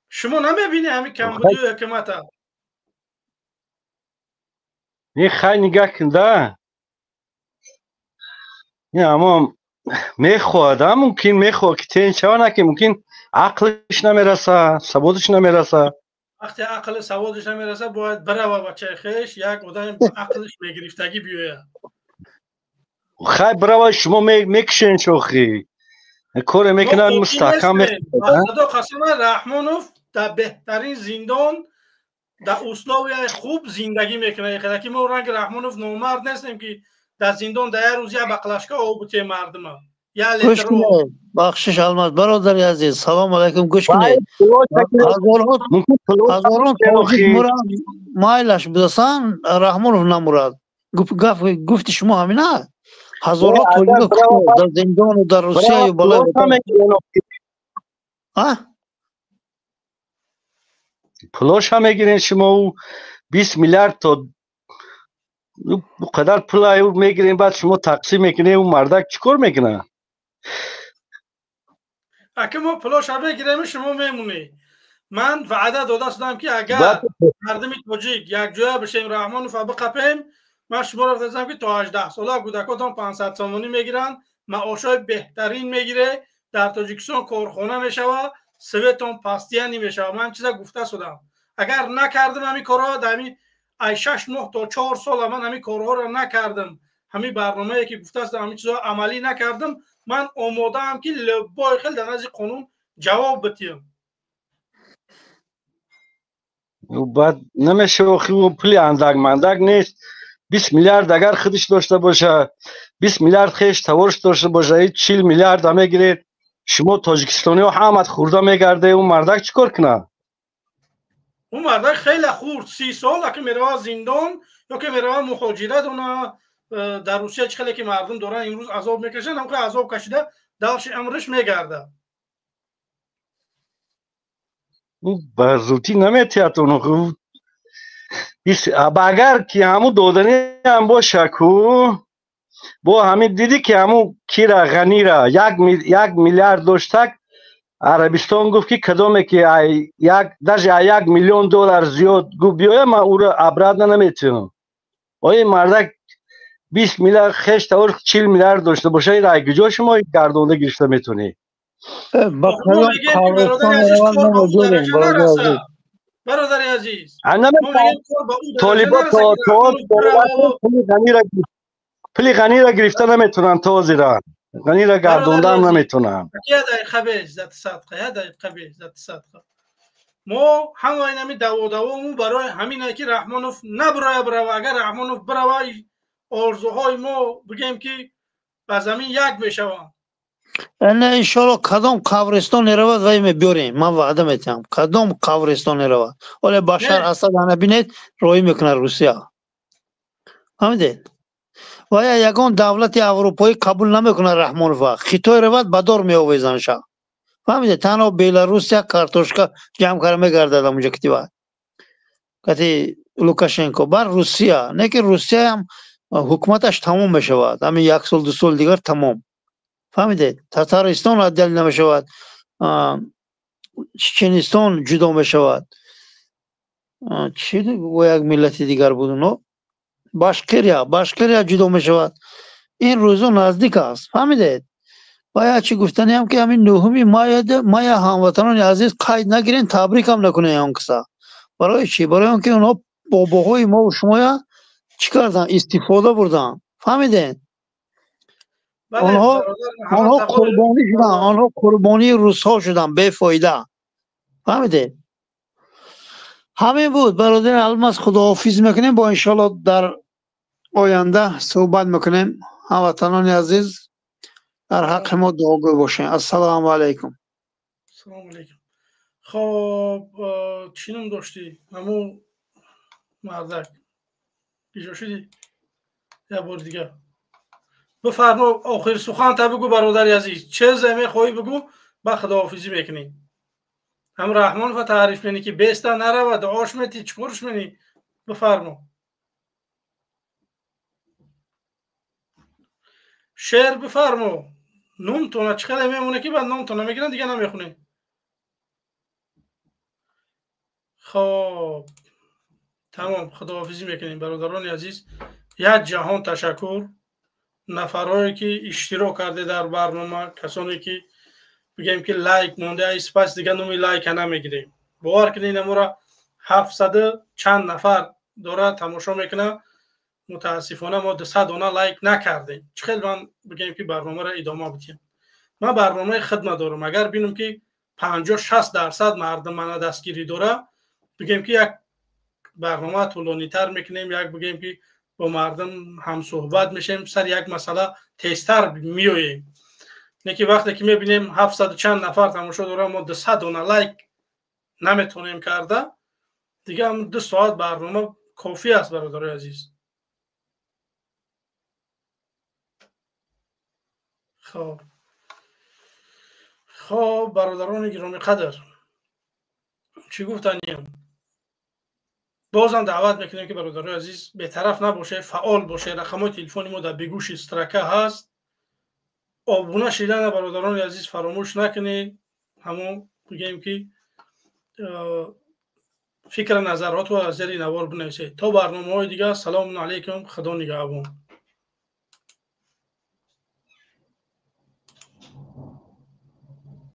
Speaker 1: Шумо намебинед ҳамин камбудию ҳукумата?
Speaker 15: Не, хай нигаҳ кун да. Не, аммо мехоҳад, мумкин мехоҳад ки тен шава, на ки мумкин ақлиш намераса, саводиш намераса.
Speaker 1: Вақте ақли саводиш намераса, бояд бирава бачаи хеш, як одами ақлиш мегирифтагӣ биёяд.
Speaker 15: Хай бирава, шумо мекушен шохи. Коре мекунад мустаҳкам.
Speaker 1: Худо қасам, Раҳмонов дар беҳтарин зиндон дар условияи хуб зиндагӣ мекунад. Ки мо ранги Раҳмонов номард нестем, ки дар зиндон дар як рӯз як баклашка об бутем мардума.
Speaker 14: Гӯш кунед, бахшиш Алмаз, бародари азиз, салом алайкум, гӯш кунед. Ҳазорон тоҷик муранд, майлаш будасан, Раҳмонов намурад. Гуфти шумо ҳамин аст? Ҳазорон тоҷик дар зиндону дар Русияю балои.
Speaker 15: Пулоша мегирен шумо, 20 миллиард то қадар пула мегирен, баъд шумо тақсим мекунед, ӯ мардак чӣ кор мекунад?
Speaker 1: Аки мо пулоша мегирем, шумо мемонед. Ман ваъда дода шудам, ки агар мардуми тоҷик якҷоя бишем, Раҳмонова биқапем, ман шуморо гуфтам, ки то 18 сола кӯдакотон 500 сомонӣ мегиранд, маошҳои беҳтарин мегире, дар Тоҷикистон корхона мешавад, светон пастияни мешавад. Ман чиза гуфта шудам. Агар накардам ҳамин корҳо, дар ҳамин ай 6 моҳ то 4 сол ман ҳамин корҳоро накардам, ҳамин барномае ки гуфта шудам, ҳамин чизҳо амалӣ накардам, ман омодаам ки лебои хел дар назди қонун ҷавоб бидиҳам.
Speaker 15: Баъд намешава, охи пули андак мандак нест. 20 миллиард агар худиш дошта боша, 20 миллиард хеш товорш дошта боша, 40 миллиард мегиред. Шумо тоҷикистониҳо ҳамат хурда мегарде, ӯ мардак чӣ кор кунад?
Speaker 1: Ӯ мардак хеле хурд, 30 сол, аки мерава зиндон ё ки мерава муҳоҷират, она Дар Русия чӣ хеле ки мардум доранд имрӯз азоб мекашанд, ҳамқа азоб кашида далши амриш мегардад.
Speaker 15: Ба зудӣ наметиҳад оно. Агар ки ҳамун доданиам боша ку, бо ҳамин дидӣ ки ҳамун кира Ғанира 1 миллиард доштак, Арабистон гуфт ки кадоме ки даже 1 миллион доллар зиёд гуфт биёя, ман ӯро обратно наметиҳам. Ои мардак 20 миллиард, хеш тавор 40 миллиард дошта боша, ира куҷо шумо гардонда гирифта метавонӣ?
Speaker 14: Ба кадом қабристон мераванд, мо мавҷудем, бародари азиз.
Speaker 1: Бародари азиз,
Speaker 15: толибо пули Ғанира гирифта наметавонанд, то ҳозира Ғанира гардондаам наметавонанд.
Speaker 1: Мо ҳамаи нами даводавому барои ҳамине ки Раҳмонов набироя, бирава. Агар Раҳмонов бирава, орзуҳои мо бигем ки ба замин як мешаванд.
Speaker 14: Не, иншоалло, кадом қабристон меравад, вай мебиёрем, ман ваъда метиҳам. Кадом қабристон меравад, оле Башар Асад ана бинед, роҳӣ мекунад Русия, фаҳмидед? Вая ягон давлати аврупоӣ қабул намекунад Раҳмонова. Хитой равад, ба дор меовезанша, фаҳмидед? Танҳо Беларусия картошка ҷамъ карда мегардад амуҷа китива кати Лукашенко. Бар Русия не ки Русияам ҳукуматаш тамом мешавад ҳамин як сол, 2 сол дигар тамом, фаҳмидед? Татаристон отдел намешавад, Чеченистон ҷудо мешавад, чи бо як миллати дигар буд, но Башкирия ҷудо мешавад. Ин рӯзо наздик аст, фаҳмидед? Ва як чи гуфтаниам ки ҳамин 9-уми мая, ҳамватанони азиз, қайд нагирен, табрикам накунем он киса. Барои чӣ? Барои он ки онҳо бобоҳои мову шумоя чӣ карданд? Истифода бурданд, фаҳмидед? Онҳо қурбонӣ шуданд, онҳо қурбонии русҳо шуданд бефоида, фаҳмидед? Ҳамин буд, бародари Алмаз, худоҳофиз мекунем, бо иншоалло дар оянда суҳбат мекунем. Ҳамватанони азиз, дар ҳаққи мо дуогӯй бошед. Ассалому алайкум.
Speaker 1: Ассалому алайкум. Хоб, чӣ ном доштӣ ҳамун мардак? Иҷо шудӣ? Як бори дигар бифармо, охир суханта бигӯ, бародари азиз, чизе мехоҳӣ бигӯ, ба худоҳофизӣ мекунӣ. Ҳам Раҳмонова таъриф менӣ ки беста нарава, дуош метӣ, чӣ корш менӣ? Бифармо, шеър бифармо. Номтона чӣ қадар мемоне ки баъд номтона мегиранд, дига намехонем. Хоб, тамом, худоҳофизӣ мекунем. Бародарони азиз, як ҷаҳон ташаккур нафарҳое ки иштирок карде дар барнома, касоне ки бигем ки лайк монде. Ай сипас дига номи лайка намегирем. Бовар кунед, инамора 700 чанд нафар дора тамошо мекунад. Мутаассифона, мо 200 дона лайк накардем. Чӣ хел ман бигем ки барномаро идома бидиҳам? Ман барномаи хидма дорам. Агар бинам ки 50-60% мардум мана дастгирӣ дора, бигем ки як барнома тӯлонитар мекунем, як бигем ки бо мардум ҳамсӯҳбат мешавем, сари як масъала тезтар меоем. Не ки вақте ки мебинем 700-у чанд нафар тамошо дорам, мо 200 дона лайк наметонем карда, дига 2 соат барнома кофӣ аст, бародарои азиз. Хоб, бародарони гиромиқадр, чӣ гуфтаниям? Бозам даъват мекунем ки, бародарои азиз, бетараф набошед, фаъол бошед. Рақамҳои телефони мо дар бегӯши строка ҳаст. Обуна шидана, бародарони азиз, фаромӯш накунед. Ҳамон бигем ки фикра назаротро аз зери навор бинависед. То барномаҳои дигар, салому алайкум, худо нигаҳбон.